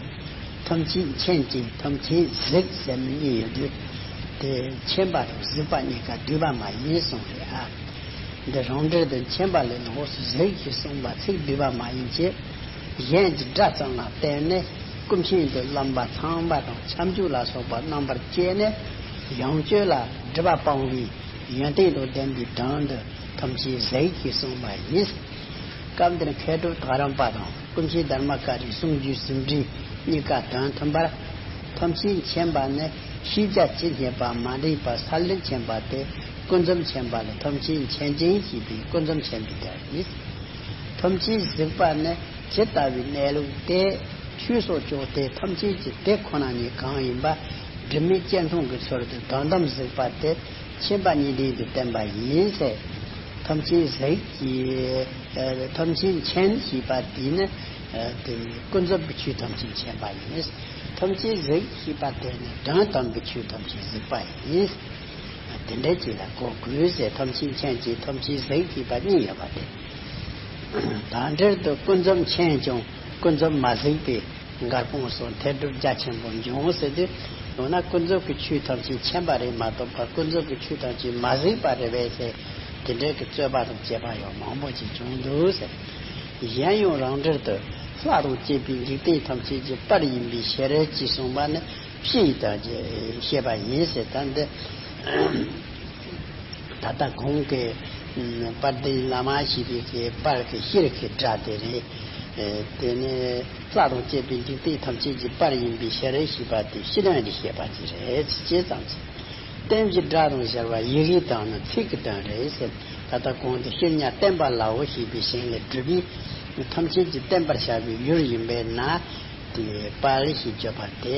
ཐམས་ཅད་མཁྱེན་ཅིང་ཐམས་ཅད་གཟིགས་ཟེར་མི་གཉིས་ཡོད་དུས། དེ་མཁྱེན་པ་དང་གཟིགས་པ་གཉིས་ཀ་བསྡུས་པ་མ་ཡིན་གསུངས་རེད་ཨ། འདི་རང་འགྲེལ་དུ་མཁྱེན་པ་ལས་ནོར་སུ་གཟིགས་ཞེས་གསུངས་པ་ཚིག་བསྡུས་པ་མ་ཡིན་གྱི། གཞན་གྱི་སྒྲ་ཙམ་ལ་བརྟེན་ནས་སྐུ་མཁྱེན་དུ་བླངས་པ་ཚངས་པ་དང་ཁྱབ་འཇུག་ལ་སོགས་པ་རྣམ་པར་བཅད་ནས། ཡང་གཅོད་ལ་སྒྲིབ་པ་སྤང་བའི་ཡོན་ཏན་དང་ལྡན་པའི་དོན་དུ་ཐམས་ཅད་གཟིགས་ཞེས་གསུངས་པ་ཡིན། སྐབས་འདིར་མཁས་གྲུབ་ཐག་རིང་པ་དང་། ཀུན་མཁྱེན་དྷརྨ་ཀ་རའི་གསུང་རྒྱུད་ཟིན་བྲིས་གཉིས་ཀ་དོན་མཐུན་པར། ཐམས་ཅད་མཁྱེན་པ་ནི་ཤེས་བྱ་ཇི་སྙེད་པ་མ་འདྲེས་པ་ས་ལེར་མཁྱེན་པ་སྟེ། ཀུན་རྫོབ་མཁྱེན་པ་ལས་ཐམས་ཅད་མཁྱེན་ཅིང་ཞེས་པའི་ཀུན་རྫོབ་མཁྱེན་པའི་དོན་ཡིན། ཐམས་ཅད་གཟིགས་པ་ནི་ཇི་ལྟ་བུའི་གནས་ལུགས་ཏེ། ཆོས་སོགས་ཀྱང་དེ་ཐམས་ཅད་ཀྱི་དེ་ཁོ་ན་ཉིད་གང་ཡིན་པ་སྒྲིབ་མེད་སྤྱན་མཐོང་གི་ཚུལ་དུ་དོན་དམ་གཟིགས་པ་སྟེ། མཁྱེན་པ་གཉིས་ལྡན་དུ་བསྟན་པ་ཡིན་ཟེར། ཐམས་ཅད་གཟིགས་ཀྱི། ཨ། ཐམས་ཅད་མཁྱེན་ཞེས་པ་དེ་ནི། ཨ། དེ་ནི་ཀུན་རྫོབ་ཀྱི་ཆོས་ཐམས་ཅད་མཁྱེན་པ་ཡིན། ཐམས་ཅད་གཟིགས་ཞེས་པ་དེ་ནི་དོན་དམ་གྱི་ཆོས་ཐམས་ཅད་གཟིགས་པ་ཡིན། དེ་འདྲ་ཅིག་ལ་གོ་དགོས་ཟེར། ཐམས་ཅད་མཁྱེན་ཅིང་ཐམས་ཅད་གཟིགས་ཞེས་པ་གཉིས་ཡོད་པ་སྟེ། དང་འབྲེལ་དུ་ཀུན་རྫོབ་མཁྱེན་ཀྱང་ཀུན་རྫོབ་མ་གཟིགས་པའི་འགལ་སྤོང་སོགས་འཐད་སྒྲུབ་རྒྱ་ཆེན་པོ་འབྱུང་ཟེར་དུས། འོ་ན་ཀུན་རྫོབ་ཀྱི་ཆོས་ཐམས་ཅད་མཁྱེན་པ་རེད་མ་གཏོགས་པ་ཀུན་རྫོབ་ཀྱི་ཆོས་ཐམས་ཅད་མ་གཟིགས་པ་རེད་པས་ཟེར། དེ་འདྲའི་གི་རྩོད་པ་དང་བཅས་པ་ཡང་མང་པོ་ཅིག་བྱུང་འདུག་ཟེར། གཞན་ཡང་རང་འགྲེལ་དུ་ལྷ་དང་བཅས་པའི་འཇིག་རྟེན་ཐམས་ཅད་ཀྱི་དཔལ་ཡིན་པའི་ཕྱིར་ཅེས་གསུངས་པ་ནི་ཕྱི་ཡི་དོན་གྱི་བཤད་པ་ཡིན་ཟེར། ད་འདི་ད་ལྟ་གོང་གི་དཔལ་ལྡན་བླ་མ་ཞེས་པའི་གི་དཔལ་གྱི་ཤེར་གྱི་སྒྲ་དེ་རེད། དེ་ནི་ལྷ་དང་བཅས་པའི་འཇིག་རྟེན་ཐམས་ཅད་ཀྱི་དཔལ་ཡིན་པའི་ཕྱིར་ཞེས་པ་དེ་ཕྱི་དོན་གྱི་བཤད་པ་ཅིག་རེད། ཅེས་ཙམ་གྱིས། རྟེན་གྱི་སྒྲ་དང་སྦྱར་བ་ཡི་གེའི་དོན་ནི་ཚིག་གི་དོན་རེད་ཟེར། ད་ལྟ་གོང་དུ་བཤེར་ཉ་བརྟན་པ་ལའོ་ཞེས་པའི་ཞིང་ལས་གྲུབ་པའི་ཐམས་ཅད་ཀྱི་བརྟན་པར་བྱ་བའི་ཡུལ་ཡིན་པས་ན། དེ་དཔལ་ཞེས་བརྗོད་པ་དེ།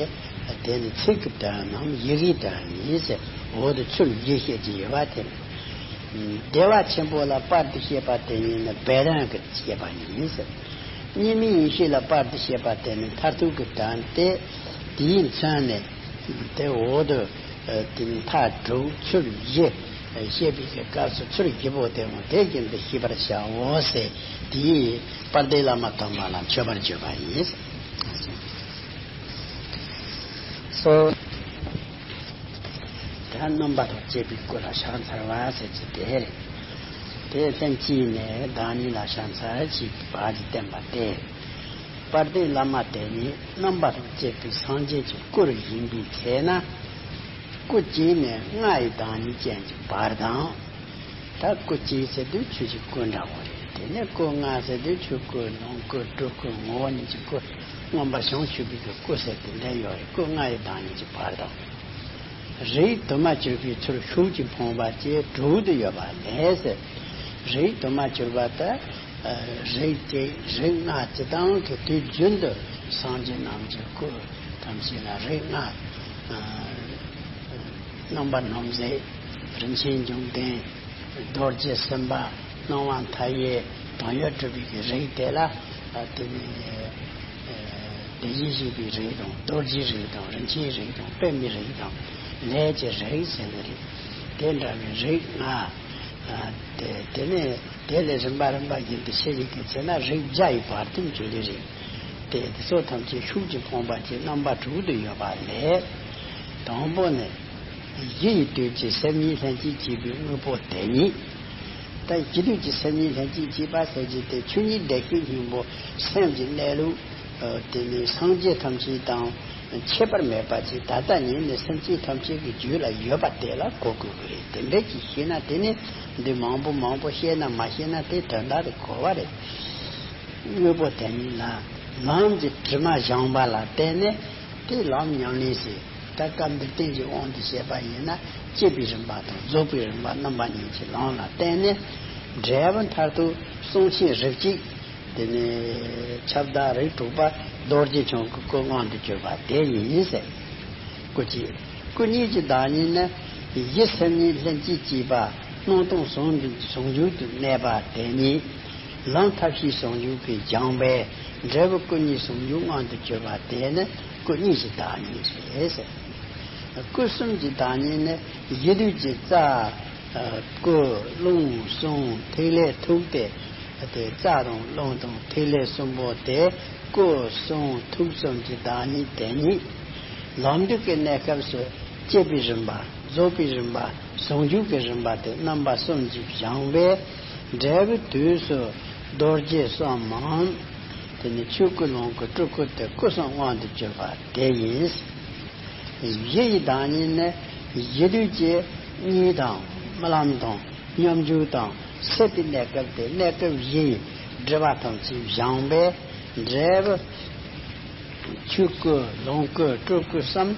དེ་ནི་ཚིག་གི་དོན་ནམ་ཡི་གེའི་དོན་ཡིན་ཟེར། འོག་ཏུ་ཚུལ་བཞི་བཤད་ཀྱི་ཡོད་པ་དེ། བདེ་བ་ཆེན་པོ་ལ་དཔལ་དུ་བཤད་པ་དེ་ཉིད་ནི་སྦས་དོན་གྱི་བཤད་པ་ཡིན་ཟེར། གཉིས་མེད་ཡེ་ཤེས་ལ་དཔལ་དུ་བཤད་པ་དེ་ནི་མཐར་ཐུག་གི་དོན་ཏེ། དེའི་མཚོན་ནས་དེ་འོག་ཏུ། ཨ། དེ་ནི་མཐའ་དྲུག་ཚུལ་བཞི་བཤད་པའི་གི་སྐབས་སུ་ཚུལ་བཞི་པོ་དེ་ཡང་དེ་བཞིན་དུ་ཤེས་པར་བྱའོ་ཟེར། དེའི་དཔལ་ལྡན་བླ་མ་དམ་པ་ལ་མཆོད་པར་བརྗོད་པ་ཡིན། སོ། ད་རྣམ་པ་དང་བཅས་པའི་སྐུ་ལ་ཕྱག་འཚལ་བ་ཟེར་གྱི་དེ་རེད། དེ་ལྷན་ཅིག་ནས་བདག་ཉིད་ལ་ཕྱག་འཚལ་ཞེས་པའི་བར་གྱིས་བསྟན་པ་སྟེ། དཔལ་ལྡན་བླ་མ་དེ་ཉིད་རྣམ་པ་དང་བཅས་པའི་སངས་རྒྱས་ཀྱི་སྐུ་རུ་ཡིན་པའི་ཚེ་ན། སྐུ་གཅིག་ནས་ལྔ་ཡི་བདག་ཉིད་ཅན་གྱི་བར་དང་། ད་སྐུ་གཅིག་ཟེར་དུས་ཆོས་ཀྱི་སྐུ་འདྲ་བོ་རེད། དེ་ནས་སྐུ་ལྔ་ཟེར་དུས་ཆོས་སྐུ་ལོངས་སྐུ་སྤྲུལ་སྐུ་ངོ་བོ་ཉིད་ཀྱི་སྐུ་མངོན་པར་བྱང་ཆུབ་པའི་སྐུ་ཟེར་དེ་འདྲ་ཡོད་རེད། སྐུ་ལྔ་ཡི་བདག་ཉིད་ཀྱི་བར་དང་། རིགས་དུ་མ་གྱུར་པའི་ཚུལ་ཤུགས་ཀྱིས་འཕངས་པ་བཅས་དྲུག་ཏུ་ཡོད་པ་ལས་ཟེར། རིགས་དུ་མ་གྱུར་པ་ལྟར། ཨ། རིགས་གཅིག་རིགས་ལྔ་སྤྱི་དང་གི་དུས་རྒྱུན་དུ་སངས་རྒྱས་རྣམས་ཀྱི་སྐུ་ཐམས་ཅད་ལ་རིགས་ལྔ། ཨ། རྣམ་པར་སྣང་མཛད། རིན་ཆེན་འབྱུང་ལྡན། རྡོ་རྗེ་སེམས་དཔའ། སྣང་བ་མཐའ་ཡས། དོན་ཡོད་གྲུབ་པའི་གི་རིགས་དེ་ལ། ཨ། དེ་ནི། ཨ། དེ་བཞིན་གཤེགས་པའི་རིགས་དང་རྡོ་རྗེའི་རིགས་དང་རིན་ཆེན་རིགས་དང་པདྨའི་རིགས་དང་ལས་ཀྱི་རིགས་ཟེར་ནི་རེད། དེ་འདྲ་བའི་རིགས་ལྔ། དེ་དེ་ནས་དེ་ལས་རིམ་པ་རིམ་པ་བཞིན་དུ་ཤེས་རིག་གི་ཚེ་ན་རིགས་བརྒྱ་ཡི་བར་དུ་འཇུག་ལེ་རེད། དེ་དེ་ཚོ་ཐམས་ཅད་ཤུགས་ཀྱིས་སྤངས་པ་བཅས་རྣམ་པ་དྲུག་ཏུ་ཡོད་པ་ལས། དང་པོ་ནི། གཞི་ཡི་དུས་ཀྱི་སེམས་ཉིད་ལྷན་ཅིག་སྐྱེས་པའི་དངོས་པོ་དེ་ཉིད། ད་གཞི་དུས་ཀྱི་སེམས་ཉིད་ལྷན་ཅིག་སྐྱེས་པ་ཟེར་གྱི་དེ་ཆོས་ཉིད་བདེ་གཤེགས་སྙིང་པོ་སེམས་ཀྱི་གནས་ལུགས། དེ་ནི་སངས་རྒྱས་ཐམས་ཅད་དང་ཁྱད་པར་མེད་པ་ཅིག་ད་ལྟ་ཉིད་ནས་སེམས་ཅན་ཐམས་ཅད་ཀྱི་རྒྱུད་ལ་ཡོད་པ་དེ་ལ་གོ་དགོས་ཀྱི་རེད། དེ་འདྲ་ཅིག་ཤེས་ན་དེ་ནི་འདི་མང་པོ་མང་པོ་ཤེས་ན་མ་ཤེས་ན་དེ་དོན་དག་དེ་གོ་བ་རེད། དངོས་པོ་དེ་ཉིད་ལ་ལམ་གྱི་དྲི་མ་སྦྱངས་པ་ལ་བརྟེན་ནས་དེ་ལམ་ཉམས་ལེན་བྱེད། ད་སྐབས་འདིར་བསྟན་གྱི་དབང་དུ་བྱས་པ་ཡིན་ན་སྐྱེས་པའི་རིམ་པ་དང་རྫོགས་པའི་རིམ་པ་རྣམ་པ་གཉིས་ཀྱི་ལམ་ལ་བརྟེན་ནས་འབྲས་བུ་མཐར་ཐུག་གསུང་ཆོས་རིགས་གཅིག་དེ་ནས་ཁྱབ་བདག་རིགས་དྲུག་པ་རྡོ་རྗེ་འཆང་གི་སྐུ་མངོན་དུ་གྱུར་པ་དེ་ཡིན་ཟེར། སྐུ་གཅིག་སྐུ་གཉིས་ཀྱི་བདག་ཉིད་ནི་གཞི་སེམས་ཉིད་ལྷན་ཅིག་སྐྱེས་པ་སྣང་སྟོང་ཟུང་ཟུང་འཇུག་ཏུ་གནས་པ་དེ་ཉིད། ལམ་ཐབས་ཤེས་ཟུང་འཇུག་གིས་སྦྱངས་པས་འབྲས་བུ་སྐུ་གཉིས་ཟུང་འཇུག་མངོན་དུ་གྱུར་པ་དེ་ནི་སྐུ་གཉིས་ཀྱི་བདག་ཉིད་རེད་ཟེར། སྐུ་གསུམ་གྱི་བདག་ཉིད་ནི་གཞི་དུས་ཀྱི་རྩ། སྐུ་རླུང་གསུང་ཐིག་ལེ་ཐུགས་ཏེ། དེ་རྩ་དང་རླུང་དང་ཐིག་ལེ་གསུམ་པོ་དེ་སྐུ་གསུང་ཐུགས་གསུམ་གྱི་བདག་ཉིད་དེ་ཉིད། ལམ་དུས་ཀྱི་གནས་སྐབས་སུ་སྐྱེས་པའི་རིམ་པ་རྫོགས་པའི་རིམ་པ་ཟུང་འཇུག་གི་རིམ་པ་དེ་རྣམ་པ་གསུམ་གྱིས་སྦྱངས་པས་འབྲས་བུའི་དུས་སུ་རྡོ་རྗེ་གསུམ་མམ། དེ་ནི་ཆོས་སྐུ་ལོངས་སྐུ་སྤྲུལ་སྐུ་སྟེ་སྐུ་གསུམ་མངོན་དུ་གྱུར་པ་དེ་ཡིན། གཞི་ཡི་བདག་ཉིད་ནི་གཞི་དུས་ཀྱི་གཉིད་དང་རྨི་ལམ་དང་སྙོམས་འཇུག་དང་སད་པའི་གནས་སྐབས་ཏེ་གནས་སྐབས་བཞི་ཡི་སྒྲིབ་པ་ཐམས་ཅད་སྦྱངས་པས་འབྲས་བུ་ཆོས་སྐུ་ལོངས་སྐུ་སྤྲུལ་སྐུ་གསུམ་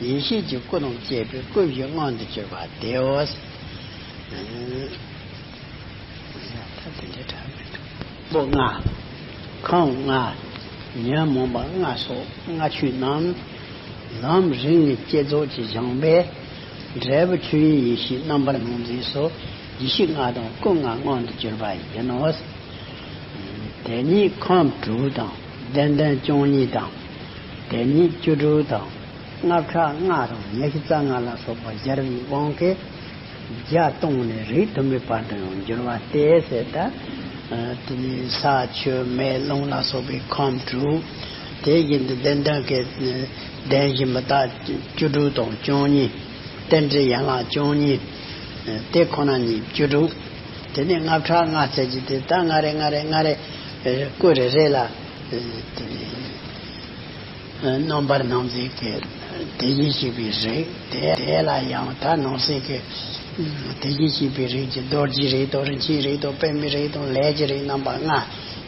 ཡེ་ཤེས་ཀྱི་སྐུ་དང་བཅས་པའི་སྐུ་བཞི་མངོན་དུ་གྱུར་པ་དེའོ། ད་དེ་འདྲའི་གྲངས་མི་འདུག་པོ་ལྔ། ཁམས་ལྔ། ཉོན་མོངས་པ་ལྔ་སོགས་ལྔ་ཆོས་རྣམས། ལམ་རིམ་གཉིས་བསྐྱེད་རྫོགས་ཀྱིས་སྦྱངས་པས། འབྲས་བུ་ཆོས་དབྱིངས་ཡེ་ཤེས་རྣམ་པར་སྣང་མཛད་སོགས་ཡེ་ཤེས་ལྔ་དང་སྐུ་ལྔ་མངོན་དུ་གྱུར་པ་ཡིན་ནོ། དེ་ཉིད་ཁམས་དྲུག་དང་ལྡན་ལྡན་བཅུ་གཉིས་དང་། དེ་ཉིད་བཅུ་དྲུག་དང་ལྔ་ཕྲག་ལྔ་དང་ཉི་ཤུ་རྩ་ལྔ་ལ་སོགས་པ་སྦྱར་བའི་དབང་གིས། བརྒྱ་སྟོང་ནས་རིགས་ཐོན་པའི་བར་དུ་ཡང་འགྱུར་བ་སྟེ་ཟེར་ད། དེ་ནི་ས་ཆུ་མེ་རླུང་ལ་སོགས་པའི་ཁམས་དྲུག་དེ་བཞིན་དུ་ལྡན་ལྡན་གྱི་ལྡན་བཞི་མི་རྟག་བཅུ་དྲུག་དང་བཅུ་གཉིས། རྟེན་འབྲེལ་ཡན་ལག་བཅུ་གཉིས། དེ་ཁོ་ན་ཉིད་བཅུ་དྲུག་དེ་ནི་ལྔ་ཕྲག་ལྔ་ཟེར་གྱི་དེ་ད་ལྔ་རེ་ལྔ་རེ་ལྔ་རེ། སྐུ་རེ་རེ་ལ། དེ་ནི། རྣམ་པར་སྣང་མཛད་ཀྱི་དེ་བཞིན་གཤེགས་པའི་རིགས་དེ་དེ་ལ་ཡང་ད་ནང་གསེས་ཀྱི་དེ་བཞིན་གཤེགས་པའི་རིགས་ཀྱི་རྡོ་རྗེའི་རིགས་དང་རིན་ཆེན་རིགས་དང་པདྨའི་རིགས་དང་ལས་ཀྱི་རིགས་རྣམ་པ་ལྔ།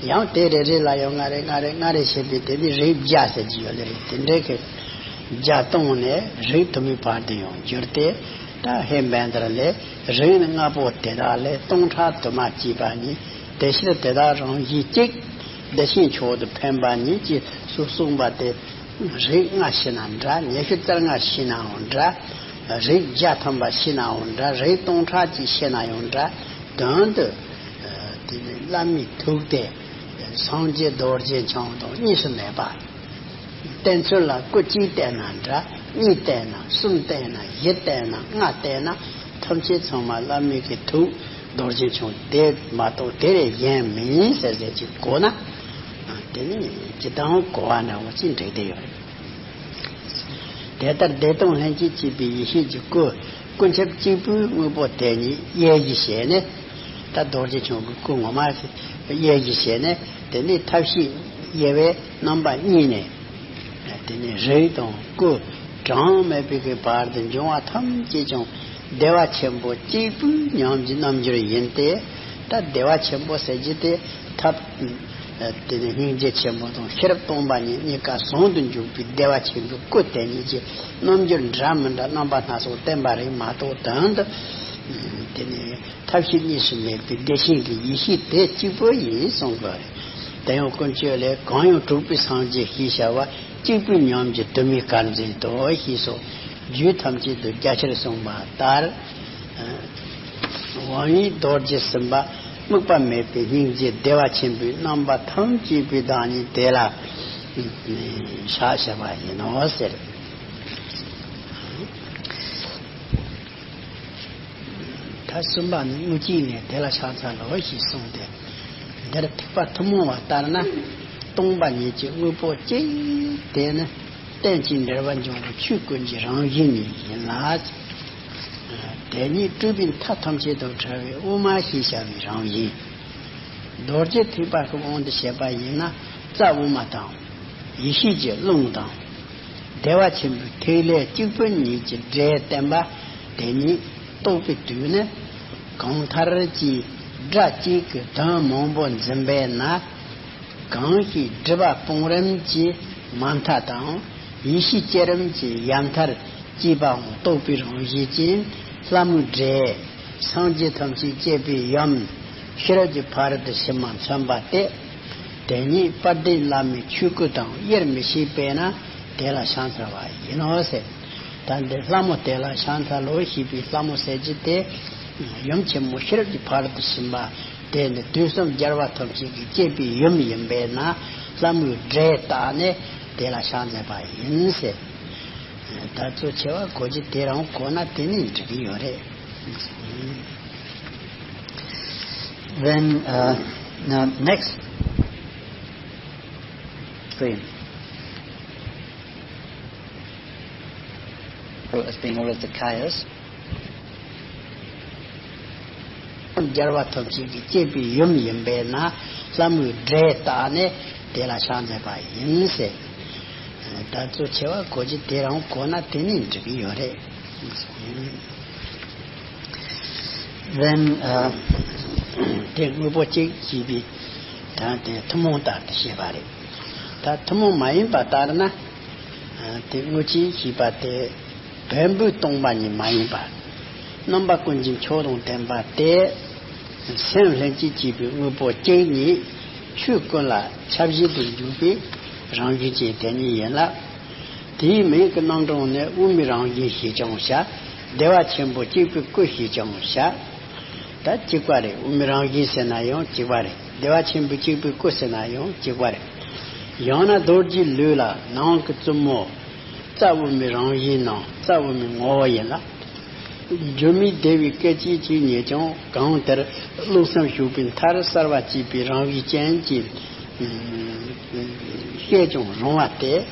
ཡང་དེ་རེ་རེ་ལ་ཡང་ལྔ་རེ་ལྔ་རེ་ལྔ་རེ་བྱས་པའི་དེ་ནི་རིགས་བརྒྱ་ཟེར་གྱི་ཡོད་ལེ་རེད། དེ་འདྲའི་གི་བརྒྱ་སྟོང་ནས་རིགས་ཐོན་པའི་བར་དུ་ཡང་འགྱུར་ཏེ། ད་ཧེ་བན་དར་ལས་རིགས་ནི་ལྔ་པོ་དེ་དག་ལས་སྟོང་ཕྲག་དུ་མ་སྐྱེས་པ་ཉིད་དེ་ཕྱིར་དེ་དག་རང་བཞིན་གཅིག་བདེ་ཆེན་མཆོག་ཏུ་ཕན་པ་ཉིད་ཅེས་སུ་གསུངས་པ་དེ། རིགས་ལྔ་ཤེས་ན་འདྲ། ཉི་ཤུ་རྩ་ལྔ་ཤེས་ནའང་འདྲ། རིགས་བརྒྱ་ཐམ་པ་ཤེས་ནའང་འདྲ། རིགས་སྟོང་ཕྲག་གཅིག་ཤེས་ན་ཡང་འདྲ། དོན་དུ་དེ་ནི་བླ་མའི་ཐུགས་དེ་སངས་རྒྱས་རྡོ་རྗེ་འཆང་དང་གཉིས་སུ་མེད་པ། བསྟན་ཚུལ་ལ་སྐུ་གཅིག་བསྟན་ན་འདྲ། གཉིས་བསྟན་ན་གསུམ་བསྟན་ན་བཞི་བསྟན་ན་ལྔ་བསྟན་ན་ཐམས་ཅད་ཚང་མ་བླ་མའི་གི་ཐུགས་རྡོ་རྗེ་འཆང་དེ་མ་གཏོགས་དེ་ལས་གཞན་མིན་ཟེར་ཟེར་གྱི་གོ་ན། དེ་ནི་ཇི་ལྟར་གོ་བ་འདྲ་བོ་ཅིག་འགྲིག་བསྡད་ཡོད་རེད། དེ་ལྟར་བདེ་སྟོང་ལྷན་ཅིག་སྐྱེས་པའི་ཡེ་ཤེས་ཀྱི་སྐུ་ཀུན་ཁྱབ་གཅིག་པུའི་དངོས་པོ་དེ་ཉིད་དབྱེ་གཞི་བྱས་ནས། ད་རྡོ་རྗེ་འཆང་གི་སྐུ་ངོ་མ་དབྱེ་གཞི་བྱས་ནས་དེ་ནི་ཐབས་ཤེས་དབྱེ་བའི་རྣམ་པ་གཉིས་ནས། དེ་ནི་རིགས་དང་སྐུ་གྲངས་མེད་པའི་གི་བར་དུ་འབྱུང་བ་ཐམས་ཅད་ཀྱང་བདེ་བ་ཆེན་པོ་གཅིག་པུའི་ཉམས་ཀྱི་རྣམ་འགྱུར་ཡིན་ཏེ། ད་བདེ་བ་ཆེན་པོ་ཟེར་རྒྱུ་དེ་ཐབས། དེ་ནི་སྙིང་རྗེ་ཆེན་པོ་དང་ཤེས་རབ་སྟོང་པ་ཉིད་གཉིས་ཀ་ཟུང་དུ་འཇུག་པའི་བདེ་བ་ཆེན་པོའི་སྐུ་དེ་ཉིད་ཀྱི་རྣམ་འགྱུར་འདྲ་མི་འདྲ་རྣམ་པ་སྣ་ཚོགས་བསྟན་པ་རེད་མ་གཏོགས། དོན་དུ་དེ་ནི་ཐབས་ཤེས་གཉིས་སུ་མེད་པའི་བདེ་ཆེན་གྱི་ཡེ་ཤེས་དེ་གཅིག་པུ་ཡིན་གསུང་དགོས་རེད། དེ་ཡང་ཀུན་སྤྱོད་ལས་གང་ཡང་གྲུབ་པའི་སངས་རྒྱས་ཞེས་བྱ་བ་གཅིག་པུའི་ཉམས་ཀྱི་དུ་མའི་དཀར་མཛེས་དོ་ཞེས་སོགས་རྒྱུད་ཐམས་ཅད་དུ་རྒྱ་ཆེར་གསུངས་པ་ལྟར། དབང་བོའི་རྡོ་རྗེ་སེམས་དཔའ་དམིགས་པ་མེད་པའི་སྙིང་རྗེ་བདེ་བ་ཆེན་པོའི་རྣམ་པ་ཐམས་ཅད་པའི་བདག་ཉིད་དེ་ལ་བཤགས་བྱ་བ་ཡིན་ནོ་ཟེར། ད་གསུམ་པ་ནི་དངོས་གཅིག་ནས་དེ་ལ་ཕྱག་འཚལ་ལོ་ཞེས་གསུངས་ཏེ། འདིར་ཐེག་པ་ཐུན་མོང་བ་ལྟར་ན། སྟོང་པ་ཉིད་ཀྱི་དངོས་པོ་གཅིག་དེ་ནི་རྟེན་ཅིང་འབྲེལ་བར་འབྱུང་བའི་ཆོས་ཀུན་གྱི་རང་བཞིན་ཉིད་ཡིན་ལ། དེ་ཉིད་སྤྲོས་པའི་མཐའ་ཐམས་ཅད་དང་བྲལ་བའི་དབུ་མ་ཞེས་བྱ་བའི་རང་བཞིན། རྡོ་རྗེ་ཐེག་པ་གི་དབང་དུ་བྱས་པ་ཡིན་ན། རྩ་དབུ་མ་དང་། ཡེ་ཤེས་ཀྱི་རླུང་དང་། བདེ་བ་ཆེན་པོའི་ཐིག་ལེ་གཅིག་པུ་ཉིད་ཀྱི་སྒྲས་བསྟན་པ་དེ་ཉིད་རྟོགས་པའི་དུས་ནི། གང་ལྟར་གྱི་སྒྲ་གཅིག་གི་དོན་མང་པོ་འཛིན་པས་ན། གང་ཞིག་སྒྲིབ་པ་སྤོང་རིམ་གྱི་མ་མཐའ་དང་། ཡེ་ཤེས་སྐྱེ་རིམ་གྱི་ཡ་མཐར་གྱིས་པའང་རྟོགས་པའི་རང་བཞིན་ཅན། ལྷ་མོའི་སྒྲས་སངས་རྒྱས་ཐམས་ཅད་བསྐྱེད་པའི་ཡུམ་ཤེས་རབ་ཀྱི་ཕ་རོལ་ཏུ་ཕྱིན་པ་མཚོན་པ་སྟེ། དེ་ཉིད་དཔལ་ལྡན་བླ་མའི་ཆོས་སྐུ་དང་དབྱེར་མི་ཕྱེད་པས་ན་དེ་ལ་ཕྱག་འཚལ་བ་ཡིན་ནོ་ཟེར། ད་འདི་ལྷ་མོ་དེ་ལ་ཕྱག་འཚལ་ལོ་ཞེས་པའི་ལྷ་མོ་ཟེར་རྒྱུ་དེ། ཡུམ་ཆེན་མོ་ཤེས་རབ་ཀྱི་ཕ་རོལ་ཏུ་ཕྱིན་པ་དེ་ནི་དུས་གསུམ་རྒྱལ་བ་ཐམས་ཅད་ཀྱི་བསྐྱེད་པའི་ཡུམ་ཡིན་པས་ན། ལྷ་མོའི་སྒྲས་བཏགས་ནས་དེ་ལ་ཕྱག་འཚལ་བ་ཡིན་ཟེར། ད་གཙོ་ཆེ་བ་གོ་རྒྱུ་དེ་རང་གོ་ན་དེ་ནི་འགྲིག་གི་ཡོད་རེད། Then, uh, now next. Screen. As being all of the Kayas. རྒྱལ་བ་ཐམས་ཅད་ཀྱི་བསྐྱེད་པའི་ཡུམ་ཡིན་པས་ན། ལྷ་མོའི་སྒྲས་བཏགས་ནས་དེ་ལ་ཕྱག་འཚལ་བ་ཡིན་ཟེར། ད་གཙོ་ཆེ་བ་གོ་རྒྱུ་དེ་རང་གོ་ན་དེ་ནི་འགྲིག་གི་ཡོད་རེད། Then, uh, དེ་དངོས་པོ་གཅིག་ཞེས་པའི་ད་དེ་ཐུན་མོང་ལྟར་དུ་བཤད་པ་རེད། ད་ཐུན་མོང་མ་ཡིན་པ་ལྟར་ན། དེ་དངོས་གཅིག་ཞེས་པ་དེ་བེམ་པོའི་སྟོང་པ་ཉིད་མ་ཡིན་པ། རྣམ་པ་ཀུན་གྱི་མཆོག་དང་ལྡན་པ་སྟེ། སེམས་ལྷན་ཅིག་སྐྱེས་པའི་དངོས་པོ་གཅིག་ཉིད་ཆོས་ཀུན་ལ་ཁྱབ་བྱེད་དུ་འཇུག་པའི་རང་བཞིན་ཅན་དེ་ཉིད་ཡིན་ལ། དེའི་མིང་གི་རྣམ་གྲངས་ནི་དབུ་མའི་རང་བཞིན་ཞེས་ཀྱང་བྱ། བདེ་བ་ཆེན་པོ་གཅིག་པུའི་སྐུ་ཞེས་ཀྱང་བྱ། ད་གཅིག་པ་རེད། དབུ་མའི་རང་བཞིན་ཟེར་ན་ཡང་གཅིག་པ་རེད། བདེ་བ་ཆེན་པོའི་གཅིག་པུའི་སྐུ་ཟེར་ན་ཡང་གཅིག་པ་རེད། ཡང་ན་རྡོ་རྗེའི་ལུས་ལ་ནང་གི་བཙུན་མོ། རྩ་དབུ་མའི་རང་བཞིན་ནང་རྩ་དབུ་མའི་ངོ་བོ་ཡིན་ལ། སྒྱུ་མའི་བདེ་བའི་སྐད་ཅིག་གཅིག་ཉིད་ཀྱང་གང་དེར་རླུང་སེམས་ཞུགས་པའི་མཐར་གསལ་བར་བྱེད་པའི་རང་བཞིན་ཅན་གྱི་ཤེས་ཀྱང་རུང་བ་སྟེ།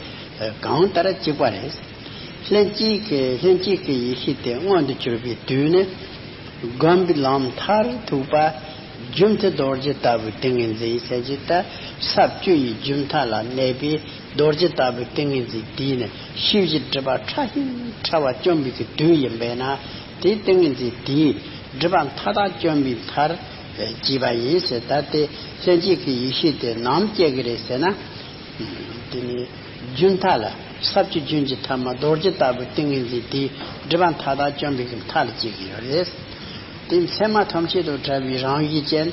གང་ལྟར་གཅིག་པ་རེད། ལྷན་ཅིག་གི་ལྷན་ཅིག་གི་ཡེ་ཤེས་དེ་མངོན་དུ་གྱུར་པའི་དུས་ནི། སྒོམ་པའི་ལམ་མཐར་ཐུག་པ། རྒྱུན་མཐུད་རྡོ་རྗེ་ལྟ་བུའི་ཏིང་ངེ་འཛིན་ཟེར་གྱི་ད་ས་བཅུ་ཡི་རྒྱུན་མཐའ་ལ་གནས་པའི་རྡོ་རྗེ་ལྟ་བུའི་ཏིང་ངེ་འཛིན་དེས་ནི་ཤེས་བྱའི་སྒྲིབ་པ་ཕྲ་ཞིང་ཕྲ་བ་བཅོམ་པའི་གི་དུས་ཡིན་པས་ན། དེའི་ཏིང་ངེ་འཛིན་དེས་སྒྲིབ་པ་མཐའ་དག་བཅོམ་པའི་མཐར་བྱེད་པ་ཡིན་ཟེར། ད་དེ་ལྷན་ཅིག་གི་ཡེ་ཤེས་དེ་ནམ་སྐྱེ་གི་རེད་ཟེར་ན། དེ་ནི་རྒྱུན་མཐའ་ལ་ས་བཅུ་རྒྱུན་གྱི་ཐ་མ་རྡོ་རྗེ་ལྟ་བུའི་ཏིང་ངེ་འཛིན་དེས་སྒྲིབ་པ་མཐའ་དག་བཅོམ་པའི་གི་མཐའ་ལ་སྐྱེ་གི་ཡོད་རེད། དེ་མཚན་མ་ཐམས་ཅད་དང་བྲལ་བའི་རང་བཞིན་ཅན།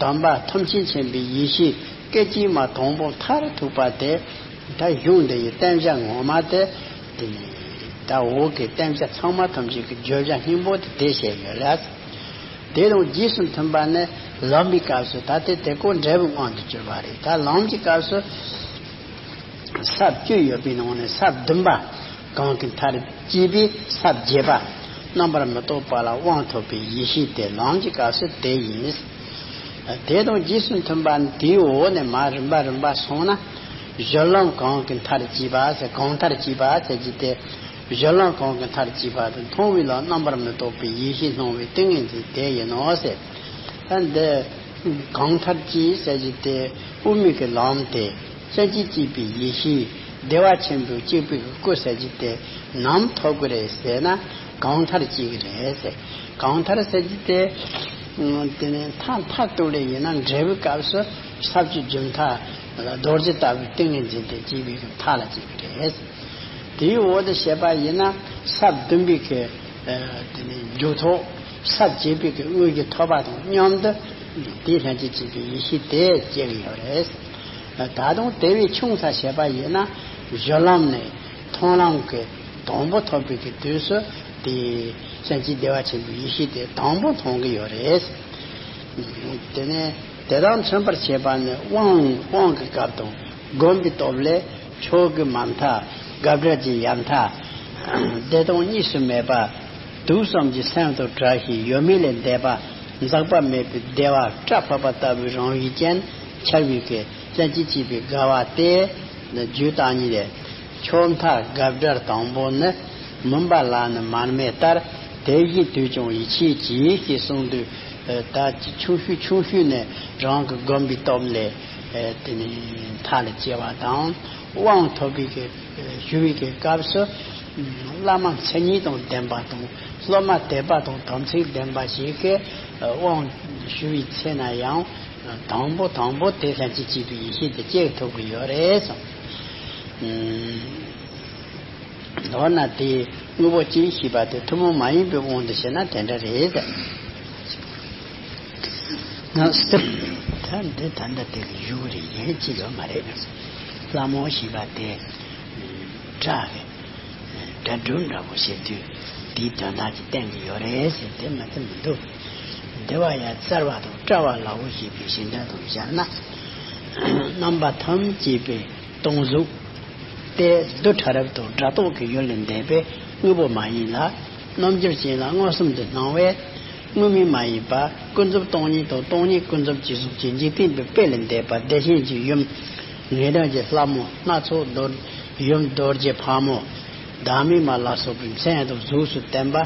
དམ་པ་ཐམས་ཅད་མཁྱེན་པའི་ཡེ་ཤེས་སྐད་ཅིག་མ་དང་པོ་མཐར་ཐུག་པ་དེ། ད་གཞུང་འདི་ཡི་བསྟན་བྱ་ངོ་མ་དེ། དེ་ནི་ད་འོག་གི་བསྟན་བྱ་ཚང་མ་ཐམས་ཅད་ཀྱི་བརྗོད་བྱ་སྙིང་པོ་དེ་དེ་བཤད་ཡོད་ལ། དེ་དང་རྗེས་སུ་མཐུན་པ་ནི་ལམ་པའི་སྐབས་སུ་ད་དེ་དེ་ཀོ་འབྲས་བུ་མངོན་དུ་གྱུར་པ་རེད། ད་ལམ་གྱི་སྐབས་སུ་ས་བཅུ་ཡོད་པའི་ནང་ནས་ས་བདུན་པ་གང་གི་མཐར་སྐྱེས་པའི་ས་བརྒྱད་པ་རྣམ་པར་མི་རྟོག་པ་ལ་དབང་ཐོབ་པའི་ཡེ་ཤེས་དེ་ལམ་གྱི་སྐབས་སུ་དེ་ཡིན། དེ་དང་རྗེས་སུ་མཐུན་པ་ནི་དེའི་འོག་ནས་མར་རིམ་པ་རིམ་པ་སོང་ན། གཞི་ལམ་གང་གི་མཐར་སྐྱེས་པ་ཟེར། གང་མཐར་སྐྱེས་པ་ཟེར་གྱི་དེ། གཞི་ལམ་གང་གི་མཐར་སྐྱེས་པ་དེ་མཐོང་བའི་ལམ་རྣམ་པར་མི་རྟོག་པའི་ཡེ་ཤེས་སྣང་བའི་ཏིང་ངེ་འཛིན་དེ་ཡིན་ནོ་ཟེར། ད་འདི་གང་མཐར་སྐྱེས་ཟེར་གྱི་དེ་དབུ་མའི་གི་ལམ་དེ་ལྷན་ཅིག་སྐྱེས་པའི་ཡེ་ཤེས་བདེ་བ་ཆེན་པོའི་གཅིག་པུའི་གི་སྐུ་ཟེར་གྱི་དེ་ནམ་ཐོབ་ཀྱི་རེད་ཟེར་ན། གང་མཐར་སྐྱེས་ཀྱི་རེད་ཟེར། གང་མཐར་ཟེར་གྱི་དེ། དེ་ནས་མཐའ་མཐའ་གཏུགས་ལས་ཡིན་ན་འབྲས་བུའི་སྐབས་སུ་ས་བཅུ་རྒྱུན་མཐའ་ལ་རྡོ་རྗེ་ལྟ་བུའི་ཏིང་ངེ་འཛིན་དེ་སྐྱེས་པའི་གི་མཐའ་ལ་སྐྱེས་ཀྱི་རེད། དེའི་འོག་ཏུ་བཤད་པ་ཡིན་ན་ས་བདུན་པའི་གི་དེ་ནས་མཇུག་ཐོག་ས་བརྒྱད་པའི་གི་དངོས་གཞི་ཐོབ་པ་དང་མཉམ་དུ་དེའི་ལྷན་ཅིག་སྐྱེས་པའི་ཡེ་ཤེས་དེ་སྐྱེ་གི་ཡོད་རེད། ད་དུང་དེ་བས་ཆུང་ས་བཤད་པ་ཡིན་ན་གཞི་ལམ་ནས་མཐོང་ལམ་གྱི་དང་པོ་ཐོབ་པའི་གི་དུས་སུ་དེ་ལྷན་སྐྱེས་བདེ་བ་ཆེན་པོའི་ཡེ་ཤེས་དེ་དང་པོ་མཐོང་གི་ཡོད་རེད། དེ་ནས་དེ་དང་མཚོན་པར་བྱེད་པ་ནི་དབང་དབང་གི་སྐབས་དང་སྒོམ་པའི་སྟོབས་ལས་མཆོག་གི་མ་མཐའ། དགག་བྱའི་ཡ་མཐའ། བདེ་སྟོང་གཉིས་སུ་མེད་པ། དུག་གསུམ་གྱི་སེམས་དང་བྲལ་ཞིང་ཡོད་མེད་ལས་འདས་པ་འཛག་པ་མེད་པའི་བདེ་བ་སྐྲ་ཕབ་པ་ལྟ་བུའི་རང་བཞིན་ཅན་འཆར་བའི་གི་ལྷན་ཅིག་སྐྱེས་པའི་དགའ་བ་སྟེ། རྒྱུ་དང་གཉིས་ལས། ཆོས་མཐའ་དགག་སྒྲར་དང་པོ་ནི། མུན་པ་ལ་ནི་མར་མེ་ལྟར། དེ་བཞིན་དུས་ཀྱང་ཡིད་ཆེས་ཀྱིས་ཞེས་གསུངས་དུས། ད་ཆུང་ཤོས་ཆུང་ཤོས་ནས་རང་གི་སྒོམ་པའི་སྟོབས་ལས་དེ་ནི་མཐའ་ལ་སྐྱེ་བ་དང་། དབང་ཐོབ་པའི་གི་ཞུ་བའི་གི་སྐབས་སུ། བླ་མ་མཚན་ཉིད་དང་ལྡན་པ་དང་། སློབ་མ་དད་པ་དང་དམ་ཚིག་ལྡན་པ་ཞིག་གིས་དབང་ཞུ་བའི་ཚེ་ན་ཡང་། དང་པོ་དང་པོ་དེ་ལྷན་ཅིག་སྐྱེས་པའི་ཡེ་ཤེས་དེ་སྐྱེ་ཐུབ་ཀྱི་ཡོད་རེད་བསམ། མདོར་ན་དེའི་དངོས་པོ་ཅན་ཞེས་པ་དེ་ཐུན་མོང་མ་ཡིན་པའི་དབང་དུ་བྱས་ན་དེ་འདྲ་རེད། ང་སྲིད། ད་འདི་ད་ལྟ་དེ་གི་ཡུལ་རེད། ཡིན་གཅིག་ཡོད་མ་རེད། ལྷ་མོ་ཞེས་པ་དེ་སྒྲ་རེད། སྒྲ་སྒྲུབ་འདྲ་པོ་བྱེད་དུས་དེའི་དོན་དག་ཅིག་བསྟན་གྱི་ཡོད་རེད་ཟེར་དེ་མ་ཚད་མི་འདུག། བདེ་བ་ཡང་གསལ་བ་དང་བཀྲ་བ་ལ་འོ་ཞེས་པའི་བཞེད་འདོན་དང་སྦྱར་ན། རྣམ་པ་ཐམས་ཅད་པའི་སྟོང་གཟུགས་དེ་རྡུལ་ཕྲ་རབ་དང་སྒྲ་རྟོག་གི་ཡུལ་ལས་འདས་པའི་དངོས་པོ་མ་ཡིན་ལ། རྣམ་འགྱུར་ཅན་ལ་མངོན་སུམ་དུ་སྣང་བས། དངོས་མེད་མ་ཡིན་པ་ཀུན་རྫོབ་སྟོང་ཉིད་དང་སྟོང་ཉིད་ཀུན་རྫོབ་ཀྱི་གཟུགས་ཅན་འཇིག་རྟེན་པའི་དཔེ་ལས་འདས་པ་བདེ་ཆེན་གྱི་ཡུམ། ངེས་དོན་གྱི་ལྷ་མོ་སྣ་ཚོགས་རྡོ། ཡུམ་རྡོ་རྗེ་ཕག་མོ། བདག་མེད་མ་ལ་སོགས་པའི་མཚན་དང་གཟུགས་སུ་བསྟན་པ།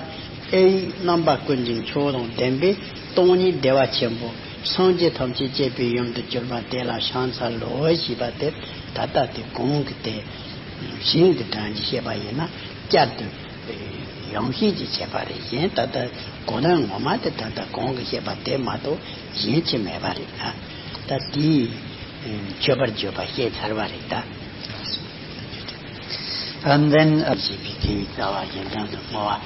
ཨེ་ཡིག་རྣམ་པ་ཀུན་གྱི་མཆོག་དང་ལྡན་པའི་སྟོང་ཉིད་བདེ་བ་ཆེན་པོ་སངས་རྒྱས་ཐམས་ཅད་བསྐྱེད་པའི་ཡུམ་དུ་གྱུར་པ་དེ་ལ་ཕྱག་འཚལ་ལོ་ཞེས་པ་དེ་ད་ལྟ་དེ་གོང་གི་དེ་གཞན་གྱི་དོན་གྱི་བཤད་པ་ཡིན་ན་བསྐྱར་དུ་ཡང་ཤེས་ཀྱི་བྱེད་པ་རེད། གཞན་ད་ལྟ་གོ་དོན་ངོ་མ་དེ་ད་ལྟ་གོང་གི་བཤད་པ་དེ་མ་གཏོགས་གཞན་ཅི་མེད་པ་རེད། ད་ད་དེའི་མཆོད་པར་བརྗོད་པ་བཤད་ཚར་བ་རེད་ད། And then ཞེས་པའི་དེའི་རྩ་བ་གཞན་དོན་དུ་བསྔོ་བ།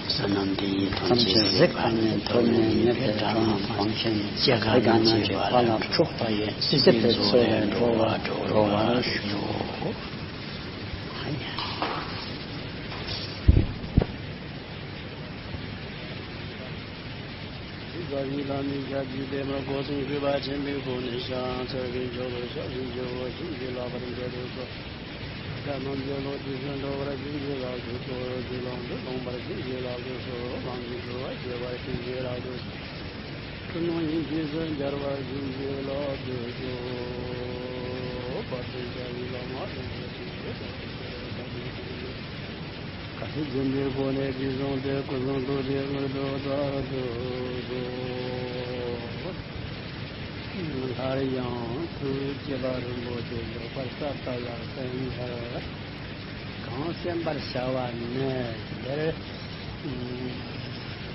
བསོད་ནམས་འདི་ཡིས་ཐམས་ཅད་གཟིགས་པ་ཉིད། ཐོབ་ནས་ཉེས་པའི་དགྲ་རྣམས་ཕམ་བྱས་ནས། སྐྱེ་རྒ་ན་འཆིའི་རྦ་རླབས་འཁྲུགས་པ་ཡི། སྲིད་པའི་མཚོ་ལས་འགྲོ་བ་སྒྲོལ་བར་ཤོག། ཟབ་ཞི་ལྷ་མིའི་ཞབས་ཀྱི་པདྨ། སྒོ་གསུམ་གུས་པ་ཆེན་པོས་བསྐོར་ནས་ཕྱག་འཚལ་ཞིང་མཆོད་པར་ཕྱག་འཚལ་ཞིང་མཆོད་པར་བགྱི་ཞིང་བགྱིས་ལ་བར་མཛད་དུ་གསོལ། བཀའ་རྣམས་ཀྱི་ལོ་རྒྱུས་སུ་འགྲོ་བར་བྱིན་གྱིས་བརླབ་ཏུ་གསོལ། རྒྱུད་ལམ་དུ་ལོངས་པར་བྱིན་གྱིས་བརླབ་ཏུ་གསོལ། ལམ་གྱི་འགྲོ་བ་སྐྱོབ་པར་བྱིན་གྱིས་བརླབ་ཏུ་གསོལ། ཀུན་སློང་ཡེ་ཤེས་སུ་སྦྱར་བར་བྱིན་གྱིས་བརླབ་ཏུ་གསོལ། བར་དུ་བྱ་བའི་ལམ་ལ་ལེན་པར་བྱིན་གྱིས་བརླབ་ཏུ་གསོལ། བཀའ་སྲིད་འཛིན་པའི་གོ་གནས་ཀྱི་གཟུངས་དེ་སྐུ་གསུང་ཐུགས་ཀྱི་དངོས་གྲུབ་ལྟར་དུ་གསོལ། སླར་ཡང་ཐུགས་བསྐྱེད་པ་རིན་པོ་ཆེ་ལེགས་པར་གསལ་བཏབ་ལ་གསན་ཡར། གང་གསན་པར་བྱ་བ་ནི་འདིར་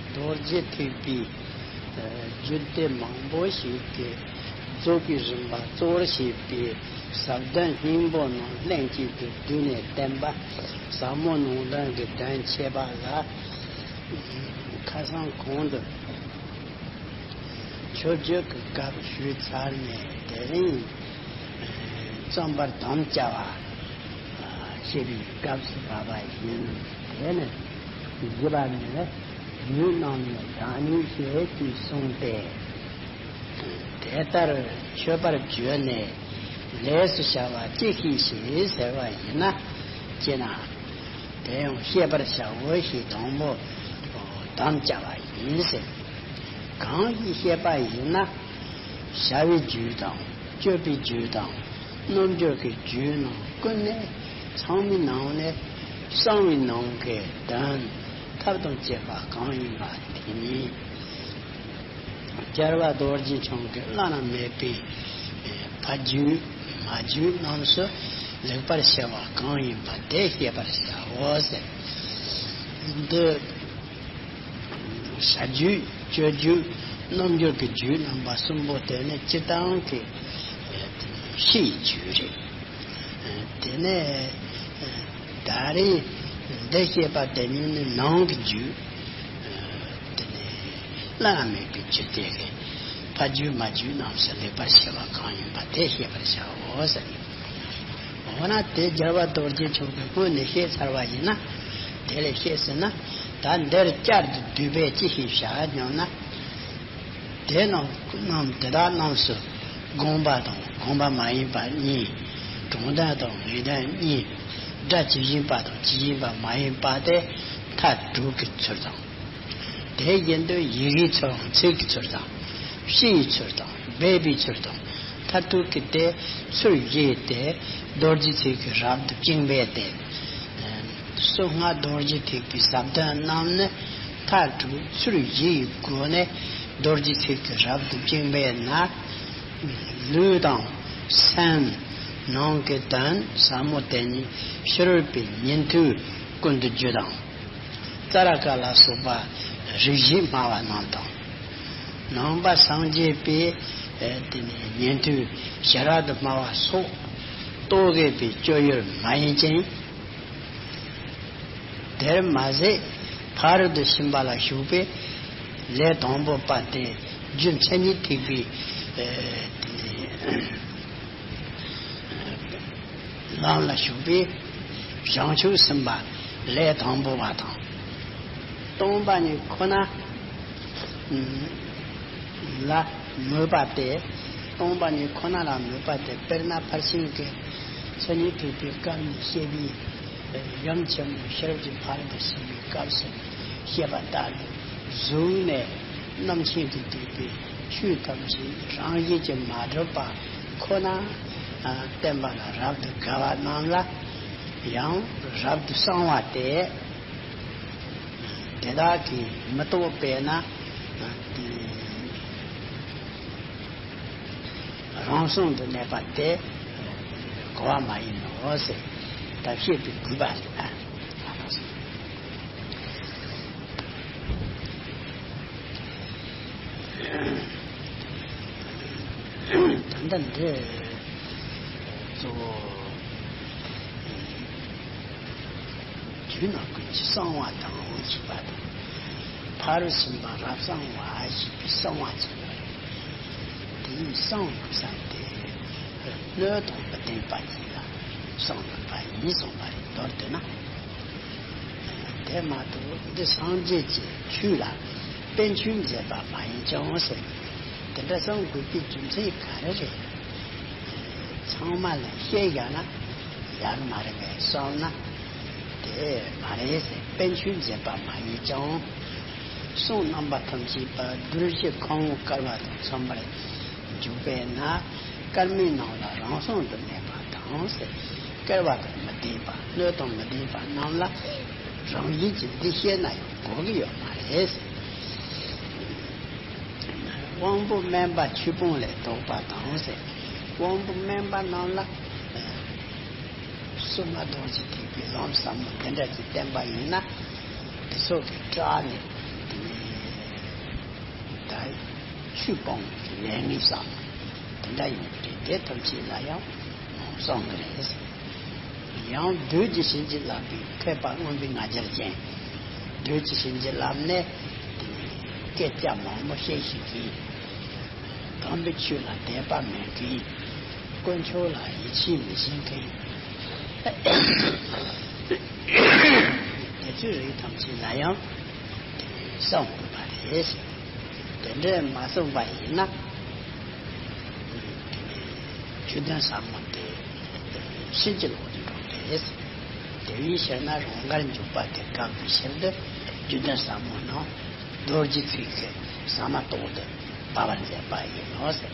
རྡོ་རྗེ་ཐེག་པའི་རྒྱུད་སྡེ་མང་པོ་ཞིག་གི་རྫོགས་པའི་རིམ་པ་གཙོ་བོར་བྱས་པའི་ཟབ་དོན་སྙིང་པོ་རྣམས་ལྷན་ཅིག་ཏུ་བསྡུས་ནས་བསྟན་པ་ཟབ་མོ་ནང་དོན་གྱི་དོན་འཆད་པ་ལ། ཁ་སང་གོང་དུ་མཆོད་བརྗོད་ཀྱི་སྐབས་ཞུས་ཚར་ནས་དེ་རིང་རྩོམ་པར་དམ་བཅའ་བ་ཞེས་པའི་སྐབས་སུ་བབ་པ་ཡིན། དེ་ནི་བཞི་པ་ནི་རྒྱུད་རྣམས་ནི་བདག་ཉིད་བཤད་ཅེས་གསུངས་ཏེ། དེ་ལྟར་མཆོད་པར་བརྗོད་ནས་ལས་སུ་བྱ་བ་ཅི་ཞིག་བྱེད་ཟེར་བ་ཡིན་ན། ཅེ་ན། དེ་ཡང་བཤད་པར་བྱའོ་ཞེས་དང་པོ་དམ་བཅའ་བ་ཡིན་ཟེར། གང་ཞིག་བཤད་པ་ཡིན་ན། བྱ་བའི་རྒྱུད་དང་སྤྱོད་པའི་རྒྱུད་དང་རྣམ་འགྱུར་གྱི་རྒྱུད་རྣམས་ཀུན་ནས་ཚང་མའི་ནང་ནས་གསང་བའི་ནང་གི་དོན་ཐབས་དང་བཅས་པ་གང་ཡིན་པ་དེ་ཉིད། རྒྱལ་བ་རྡོ་རྗེ་འཆང་གི་བླ་ན་མེད་པའི་ཕ་རྒྱུད་མ་རྒྱུད་རྣམས་སུ་ལེགས་པར་ཕྱེ་བ་གང་ཡིན་པ་དེ་བཤད་པར་བྱའོ་ཟེར། འདི་བྱ་རྒྱུད་སྤྱོད་རྒྱུད་རྣམ་འགྱུར་གྱི་རྒྱུད་རྣམ་པ་གསུམ་པོ་དེ་ནི་སྤྱིར་བཏང་གི་ཕྱི་ཡི་རྒྱུད་རེད། དེ་ནས་ད་རེས་འདི་བཤད་པ་དེ་ཉིད་ནི་ནང་གི་རྒྱུད། དེ་ནས་བླ་ན་མེད་པའི་རྒྱུད་དེ་རེད། ཕ་རྒྱུད་མ་རྒྱུད་རྣམས་སུ་ལེགས་པར་ཕྱེ་བ་གང་ཡིན་པ་དེ་བཤད་པར་བྱའོ་ཟེར། འོ་ན་དེ་རྒྱལ་བ་རྡོ་རྗེ་འཆང་གིས་སྔོན་ནས་བཤད་ཚར་བ་ཡིན་ན། དེ་ལས་བཤད་ཟིན་ན། ད་འདིར་བསྐྱར་དུ་བསྡུས་པས་ཅི་ཞིག་བྱ་སྙམ་ན། དེ་རྣམས་རྣམས་དེ་དག་རྣམས་སུ་དགོངས་པ་དང་དགོངས་པ་མ་ཡིན་པ་གཉིས། དྲང་དོན་དང་ངེས་དོན་གཉིས། སྒྲ་ཇི་བཞིན་པ་དང་ཇི་བཞིན་པ་མ་ཡིན་པ་སྟེ་མཐའ་དྲུག་གི་ཚུལ་དང་ དེ་བཞིན་དུ་ཡི་གེའི་ཚུལ་དང་ཚིག་གི་ཚུལ་དང་། སྤྱི་ཡི་ཚུལ་དང་སྦས་པའི་ཚུལ་དང་། མཐར་ཐུག་གི་དེ་ཚུལ་བཞི་དེ་རྡོ་རྗེ་ཚིག་གི་རབ་ཏུ་བཅིངས་པས་ཏེ། གསུང་སྔགས་རྡོ་རྗེ་ཐེག་པའི་ཟབ་དོན་རྣམས་ནི། མཐར་ཐུག་ཚུལ་བཞི་ཡི་སྒོ་ནས་རྡོ་རྗེ་ཚིག་གི་རབ་ཏུ་བཅིངས་པས་ན། ལུས་དང་སེམས་ནང་གི་དོན་ཟབ་མོ་དེ་ཉིད་ཕྱི་རོལ་པའི་ཉན་ཐོས་ཀུན་ཏུ་རྒྱུ་དང་། ཙཱ་ར་ཀ་ལ་སོགས་པ་རིགས་བཞི་སྨྲ་བ་རྣམས་དང་། ནང་པ་སངས་རྒྱས་པའི་ཨེ་དེ་ནས་ཉན་ཐོས་ཤེས་རབ་ཏུ་སྨྲ་བ་སོགས་རྟོག་གེ་པའི་སྤྱོད་ཡུལ་མ་ཡིན་ཅིང་། དེར་མ་ཟད་ཕ་རོལ་ཏུ་ཕྱིན་པ་ལ་ཞུགས་པའི་ལས་དང་པོ་པ་སྟེ་རྒྱུ་མཚན་ཉིད་ཐེག་པའི་ཨེ་དེ་ནས། ལམ་ལ་ཞུགས་པའི་བྱང་ཆུབ་སེམས་དཔའ་ལས་དང་པོ་བ་དང་། སྟོང་པ་ཉིད་ཁོ་ན་ལ་མོས་པ་སྟེ། སྟོང་པ་ཉིད་ཁོ་ན་ལ་མོས་པ་སྟེ། དཔེར་ན་ཕར་ཕྱིན་གྱི་མཚན་ཉིད་ཐེག་པའི་སྐབས་ནས་བཤད་པའི་ཡུམ་ཆེན་མོ་ཤེས་རབ་ཀྱི་ཕ་རོལ་ཏུ་ཕྱིན་པའི་སྐབས་སུ་བཤད་པ་ལྟར་དུ་གཟུགས་ནས་རྣམ་མཁྱེན་དུ་གཏུགས་པའི་ཆོས་ཐམས་ཅད་རང་བཞིན་གྱིས་མ་གྲུབ་པ་ཁོ་ན་བསྟན་པ་ལ་རབ་ཏུ་དགའ་བ་རྣམས་ལ་ཡང་རབ་ཏུ་གསང་བ་སྟེ། དེ་དག་གིས་མི་རྟོགས་པས་ན། རང་གསང་དུ་གནས་པ་དེ་གོ་བ་མ་ཡིན་ནོ་ཟེར། ད་བཤད་པའི་དགོས་པ་རེད། ད་ལྟ་འདི་གཙོ་བོ། རྒྱུད་ན་ཀུན་གྱི་གསང་བ་དང་ཞེས་པ་དང་། ཕ་རོལ་ཕྱིན་པ་རབ་གསང་བ་ཞེས་པའི་གསང་བ་ཅིག་ཡོད་རེད། དེའི་གསང་དགོས་ས་དེ་སྣོད་དང་མི་ལྡན་པ་ཅིག་ལ་གསང་དགོས་པ་ཡིན་གསུངས་པ་རེད། མདོར་བསྡུས་ན། དེ་མ་གཏོགས་འདི་སངས་རྒྱས་ཀྱི་ཆོས་ལ་པཎ་ཆེན་མཛད་པ་མ་ཡིན་ཀྱང་ཟེར། དེ་འདྲ་གསང་དགོས་པའི་རྒྱུ་མཚན་ག་རེ་རེད། ཚང་མ་ལ་བཤད་བཞག་ན་ཡག་མ་རེད་པས་བསམ་ན། དེ་མ་རེད་ཟེར། པཎ་ཆེན་མཛད་པ་མ་ཡིན་ཀྱང་། གསུང་རྣམ་པ་ཐམས་ཅད་པ་གདུལ་བྱའི་ཁམས་བསྐལ་པ་དང་འཚམས་པར་འཇུག་པས་ན། སྐར་མའི་ནང་ལ་རང་གསང་དུ་གནས་པ་དང་ཟེར། བསྐལ་པ་དང་མི་ལྡན་པ། སྣོད་དང་མི་ལྡན་པ་རྣམས་ལ་རང་བཞིན་གྱིས་འདི་བཤད་ན་ཡང་གོ་གི་ཡོད་མ་རེད་ཟེར། དབང་པོ་དམན་པ་ཆོས་སྤོང་ལས་ལྡོག་པ་དང་ཟེར། དབང་པོ་དམན་པ་རྣམས་ལ་གསུང་སྔགས་རྡོ་རྗེ་ཐེག་པའི་ལམ་ཟབ་མོ་དེ་འདྲ་ཅིག་བསྟན་པ་ཡིན་ན། དེ་ཚོ་གི་སྐྲག་ནས་དེ་ནས་ད་ཆོས་སྤོང་གི་ལས་ངན་བསགས་དེ་འདྲ་ཡོང་གི་རེད། དེ་ཐམས་ཅད་ལ་ཡང་གསང་གི་རེད། ཡང་བདུད་ཀྱི་བྱིན་གྱིས་བརླབས་པའི་མཁས་པ་མངོན་པའི་ང་རྒྱལ་ཅན། བདུད་ཀྱི་བྱིན་གྱིས་བརླབས་ནས་དེ་ནས་སྐད་ཆ་མང་པོ་བཤད་ཤེས་མཁན། དམ་པའི་ཆོས་ལ་དད་པ་མེད་མཁན། དཀོན་མཆོག་ལ་ཡིད་ཆེས་མི་བྱེད་མཁན། དེ་ཚོའི་རིགས་ཐམས་ཅད་ལ་ཡང་གསང་དགོས་པ་རེད། དེ་འདྲས་མ་གསུངས་པ་ཡིན་ན། ཆོས་དོན་ཟབ་མོ་དེ་ཕྱིན་ཅི་ལོག་ཏུ་འགྲོ་གི་རེད། དེ་བས་ཕྱིར་ན་རང་དགར་འཇུག་པ་དེ་བཀག་པའི་ཕྱིར་དུ་རྒྱུད་དོན་ཟབ་མོ་རྣམས་རྡོ་རྗེ་ཐེག་གི་ཟ་མ་ཏོག་ཏུ་སྦ་བར་མཛད་པ་ཡིན་ནོ་ཟེར།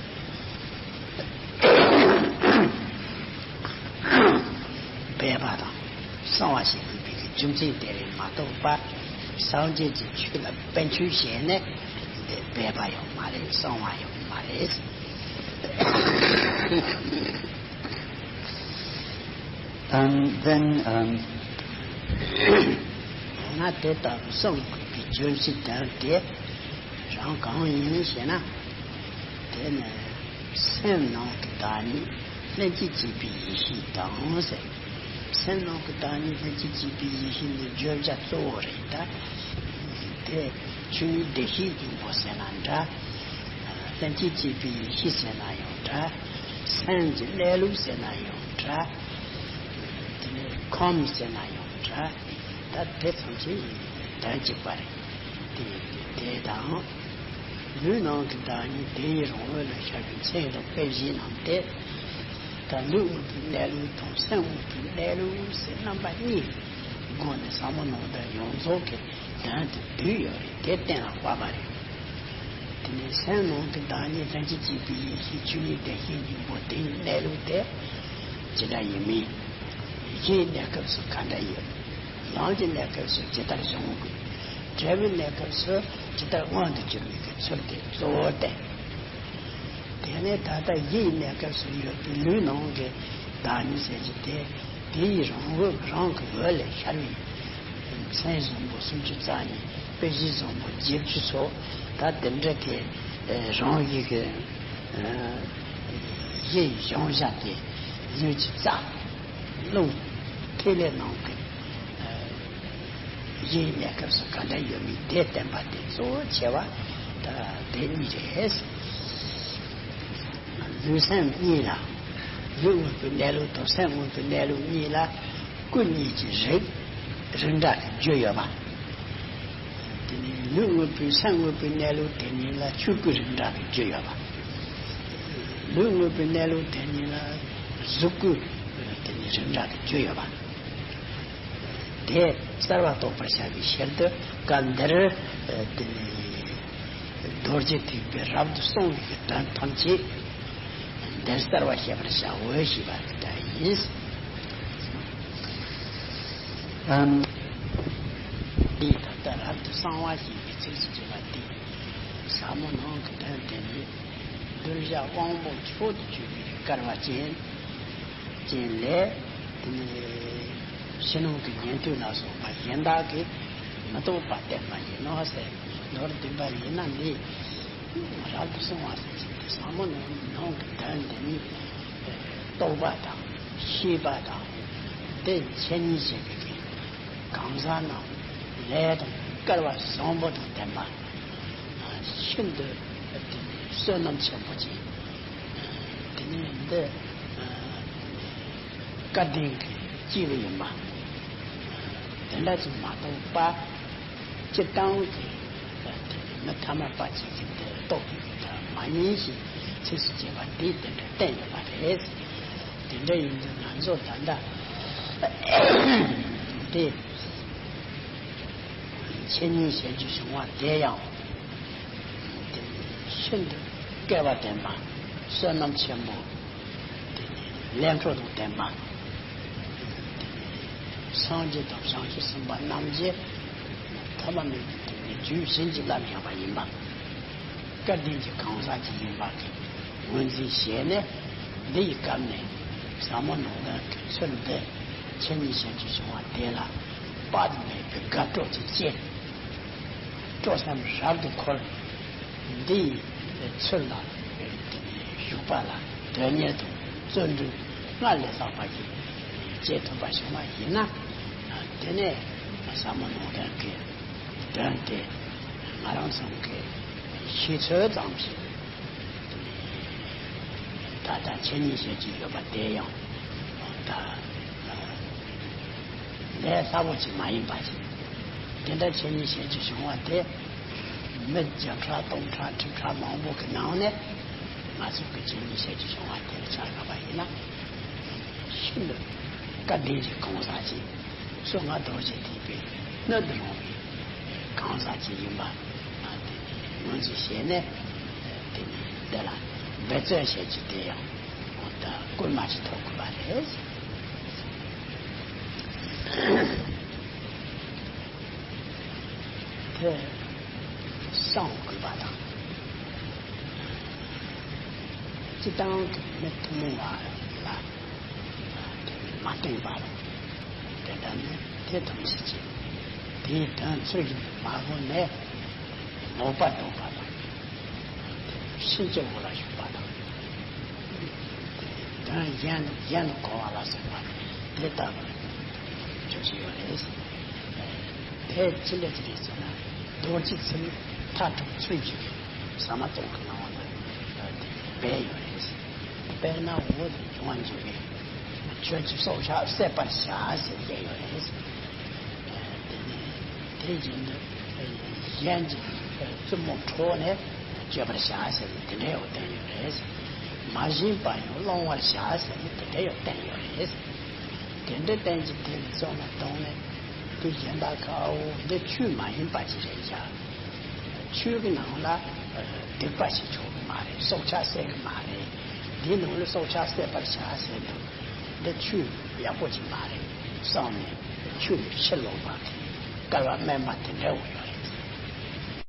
སྦས་པ་དང་གསང་བ་ཞིག་དགོས་པའི་རྒྱུ་མཚན་དེ་རེད་མ་གཏོགས་པ། སངས་རྒྱས་ཀྱི་ཆོས་ལ་པཎ་ཆེན་བྱས་ནས་འདི་སྦས་པ་ཡོད་མ་རེད། གསང་བ་ཡོད་མ་རེད། And then, um, ང་དེ་ལྟར་གསང་དགོས་པའི་རྒྱུ་མཚན་དོན་དེ་རང་གང་ཡིན་ཞེ་ན། དེ་ནི་སེམས་ནང་གི་བདག་ཉིད་ལྷན་ཅིག་སྐྱེས་པའི་ཡེ་ཤེས་དང་ཟེར། སེམས་ནང་གི་བདག་ཉིད་ལྷན་ཅིག་སྐྱེས་པའི་ཡེ་ཤེས་འདི་བརྗོད་བྱ་གཙོ་བོ་རེད་ད། དེ་ཆོས་ཉིད་བདེ་གཤེགས་སྙིང་པོ་ཟེར་ན་འདྲ། ལྷན་ཅིག་སྐྱེས་པའི་ཡེ་ཤེས་ཟེར་ན་ཡང་འདྲ། སེམས་ཀྱི་གནས་ལུགས་ཟེར་ན་ཡང་འདྲ། དེ་ནས་ཁམས་ཟེར་ན་ཡང་འདྲ། ད་དེ་ཐམས་ཅད་དོན་གཅིག་པ་རེད། དེ་དེ་དང་། ལུས་ནང་གི་བདག་ཉིད་དེ་ཡི་རང་འོད་ལ་ཤར་བའི་མཚན་དང་དཔེ་བཞི་རྣམས་ཏེ། ད་ལུས་དངོས་པོའི་གནས་ལུགས་དང་སེམས་དངོས་པོའི་གནས་ལུགས་ཟེར་རྣམ་པ་གཉིས། སྒོ་ནས་ཟབ་མོ་ནང་དོན་ཡོངས་རྫོགས་ཀྱི་དོན་དེ་བསྡུས་ཡོད་རེད། དེ་གཏན་ལ་དབབ་པ་རེད། དེ་ནས་སེམས་ནང་གི་བདག་ཉིད་ལྷན་ཅིག་སྐྱེས་པའི་ཡེ་ཤེས་ཆོས་ཉིད་བདེ་གཤེགས་སྙིང་པོ་དེའི་གནས་ལུགས་དེ་ཇི་འདྲ་ཡིན་མིན། ཡིད་ཀྱི་གནས་སྐབས་སུ་ག་འདྲ་ཡོད། ལམ་གྱི་གནས་སྐབས་སུ་ཇི་ལྟར་སྦྱོང་དགོས། འབྲས་བུའི་གནས་སྐབས་སུ་ཇི་ལྟར་མངོན་དུ་གྱུར་པའི་གི་ཚུལ་དེ་གཙོ་བོར་བསྟན། དེ་ནས་ད་ལྟ་ཡིད་ཀྱི་གནས་སྐབས་སུ་ཡོད་པའི་ལུས་ནང་གི་བདག་ཉིད་ཟེར་གྱི་དེ། དེ་ཡི་རང་འོད་རང་གི་འོད་ལས་ཤར་བའི་མཚན་བཟང་པོ་སུམ་ཅུ་རྩ་གཉིས། དཔེ་གཞི་བཟང་པོ་བརྒྱད་ཅུ་སོགས། ད་དེ་འདྲ་གི་རང་ཡིད་ཀྱི་ཡིད་གཞུང་བཞག་སྟེ་ལུས་ཀྱི་རྩ་རླུང་ཐིག་ལེ་ནང་གི་ཡིད་གནས་སྐབས་སུ་ག་འདྲ་ཡོད་མིན་དེ་བསྟན་པ་དེ་གཙོ་བོ་ཆེ་བ་ད་དེ་གཉིས་རེད། ལུས་སེམས་གཉིས་ལ། ལུས་དངོས་པོའི་གནས་ལུགས་དང་སེམས་དངོས་པོའི་གནས་ལུགས་གཉིས་ལ་སྐུ་གཉིས་ཀྱི་རིགས་རིགས་འདྲ་གི་བརྗོད་ཡོད་པ། དེ་ནས་ལུས་དངོས་པོའི་སེམས་དངོས་པོའི་གནས་ལུགས་དེ་གཉིས་ལ་ཆོས་སྐུ་རིགས་འདྲ་གི་བརྗོད་ཡོད་པ། ལུས་དངོས་པོའི་གནས་ལུགས་དེ་གཉིས་ལ་གཟུགས་སྐུ་དེ་གཉིས་རིགས་འདྲ་གི་བརྗོད་ཡོད་པ། དེ་གསལ་བར་རྟོགས་པར་བྱ་བའི་ཕྱིར་དུ་སྐབས་འདིར་དེ་ནས་རྡོ་རྗེ་ཐེག་པའི་རབ་ཏུ་གསང་བའི་དོན་ཐམས་ཅད་འདིར་གསལ་བར་བཤད་པར་བྱའོ་ཞེས་པ་ཡིན། ཨམ། འདི་ད་ལྟ་རབ་ཏུ་གསང་བ་ཞེས་པའི་ཚིགས་སུ་བཅད་པ་འདི་ཟབ་མོ་ནང་གི་དོན་དེ་ནི་གདུལ་བྱ་དབང་པོ་མཆོག་ཏུ་གྱུར་པའི་སྐལ་བ་ཅན་ཅན་ལས། དེ་ནི་ཕྱི་ནང་གི་ཉན་ཐོས་ལ་སོགས་པ་གཞན་དག་གིས་མི་རྟོགས་པ་བསྟན་པ་ཡིན་ནོ་ཟེར། མདོར་བསྡུས་པ་ཡིན་ན་འདི་རབ་ཏུ་གསང་བ་ཟེར་གྱི་འདི་ཟབ་མོ་ནང་གི་དོན་འདི་ནི་རྟོགས་པ་དང་ཤེས་པ་དང་དེ་འཆད་ཉན་བྱེད་པའི་གི་གང་ཟག་རྣམས་ལས་དང་སྐལ་བ་བཟང་པོ་དང་ལྡན་པ། ཤིན་ཏུ་བསོད་ནམས་ཆེན་པོ་ཅན། དེ་ནས་འདི་བཀའ་དྲིན་གྱི་སྐྱེས་བུ་ཡིན་པ། དེ་འདྲ་ཅིག་མ་གཏོགས་པ། སྤྱིར་བཏང་གི་མི་ཐ་མལ་པ་ཅིག་གིས་འདི་རྟོགས་པའི་གི་མ་ཡིན་ཞེས་ཚིགས་སུ་བཅད་པ་འདིས་དེ་འདྲ་བསྟན་ཡོད་པ་རེད། དེ་འདྲ་ཡིན་དུས་ང་ཚོ་ད་ལྟ་འདི་འཆད་ཉན་བྱེད་རྒྱུ་བྱུང་བ་དེ་ཡང་དེ་ཤིན་ཏུ་སྐལ་བ་ལྡན་པ། བསོད་ནམས་ཆེན་པོ། དེ་ནས་ལས་འཕྲོ་དང་ལྡན་པ། དེ་ནས་སངས་རྒྱས་དང་བྱང་ཆུབ་སེམས་དཔའ་རྣམས་ཀྱིས་ཐོག་མ་མེད་པའི་དུས་ནས་རྒྱུད་བྱིན་གྱིས་བརླབས་ཡོད་པ་ཡིན་པ། བཀའ་དྲིན་གྱི་གང་ཟག་ཅིག་ཡིན་པ་གི་ངོས་འཛིན་བྱས་ནས། འདི་ཡི་སྐབས་ནས་ཟབ་མོ་ནང་དོན་གྱི་ཚུལ་འདི་འཆད་ཉན་བྱེད་རྒྱུ་བྱུང་བ་དེ་ལ་དཔག་ཏུ་མེད་པའི་དགའ་སྤྲོ་ཅིག་སྐྱེས། སྤྲོ་སེམས་རབ་ཏུ་འཁོལ། འདི་ཡི་ཚུལ་ལ་ཞུགས་པ་ལ་དོན་གཉེར་དང་བརྩོན་འགྲུས་སྔར་ལས་ལྷག་པ་ཞིག་བྱེད་ཐུབ་པ་བྱུང་བ་ཡིན་ན། དེ་ནས་ཟབ་མོ་ནང་དོན་གྱི་དོན་དེ་ང་རང་ཚོ་གི་ཤེས་ཚོད་ཙམ་ཞིག་ད་ལྟ་འཆད་ཉན་བྱེད་ཀྱི་ཡོད་པ་དེ་ཡང་ད་ལས་སླ་བོ་ཅིག་མ་ཡིན་པ་ཞིག་དེ་འདྲ་འཆད་ཉན་བྱེད་ཀྱི་བྱུང་བ་དེ་མི་བརྒྱ་ཕྲག་སྟོང་ཕྲག་ཁྲི་ཕྲག་མང་པོ་གི་ནང་ནས་ང་ཚོ་གི་འཆད་ཉན་བྱེད་ཀྱི་བྱུང་བ་དེ་ཆ་བཞག་པ་ཡིན་ན་ཤིན་ཏུ་བཀའ་དྲིན་གྱི་གང་ཟག་ཅིག་གསང་སྔགས་རྡོ་རྗེ་ཐེག་པའི་སྣོད་དུ་རུང་བའི་གང་ཟག་ཅིག་ཡིན་པ་ང་དེ་ངོས་འཛིན་བྱས་ནས། དེ་ནས་འདི་ལ་འབད་བརྩོན་བྱེད་རྒྱུ་དེ་ཡང་ད་སྐུལ་མ་ཞིག་ཐོབ་དགོས་པ་རེད། དེ་གསང་དགོས་པ་དང་། སྤྱིར་བཏང་གི་མི་ཐུན་མོང་བ་ལ་དེ་ནི་མ་བསྟེན་པ་དང་། དེ་འདྲ་ནི་དེ་ཐམས་ཅད་ཀྱི་དེའི་དོན་ཚུལ་བཞིན་དུ་མ་གོ་ནས་ལོག་པར་རྟོག་པ་དང་། ཕྱིན་ཅི་ལོག་ལ་ཞུགས་པ་དང་། དོན་གཞན་གཞན་དུ་གོ་བ་ལ་སོགས་པ་དེ་ལྟ་བུར་བརྗོད་ཀྱི་ཡོད་རེད། དེ་ཅི་འདྲ་ཅི་རེད་ཟེར་ན། རྡོ་རྗེ་ཚིག་མཐའ་དྲུག་ཚུལ་བཞི་གི་ཟ་མ་ཏོག་གི་སྣང་བ་ལ་དེ་སྦས་ཡོད་རེད། དཔེར་ན་འོད་དུ་འབྱུང་བ་འཇུག་པའི་ཆོས་ཀྱི་སྲོག་ཆགས་བསད་པར་བྱ་ཟེར་བཤད་ཡོད་རེད། དེ་ནས་དེ་བཞིན་དུ་གཞན་གྱི་བཙུན་མོ་ཁྲོ་ནས་གཅོད་པར་བྱ་ཟེར་ནས་དེ་འདྲའི་ཡང་བསྟན་ཡོད་རེད། མ་བྱིན་པ་ཡང་སློང་བར་བྱ་ཟེར་ནས་དེ་འདྲའི་ཡང་བསྟན་ཡོད་རེད། དེ་འདྲའི་བསྟན་གྱི་དེ་ལ་བཙོན་ལ་བཏང་ནས་ དེ་གཞན་དག་གི་ཨ་འོ་འདི་ཆོས་མ་ཡིན་པ་ཅིག་རེད་བཞག་ཆོས་ཀྱི་ནང་ལ་སྡིག་པ་བྱེད་ཆོག་གི་མ་རེད། སྲོག་ཆགས་བསད་གི་མ་རེད། འདིའི་ནང་ལ་སྲོག་ཆགས་བསད་པར་བྱ་ཟེར་དུས་འདི་ཆོས་ཡག་པོ་ཅིག་མ་རེད་བསམ་ནས་ཆོས་ལས་ཕྱིར་ལོག་པ་དེ་བསྐལ་པ་དམན་པ་དེ་འདྲ་བོ་ཡོད།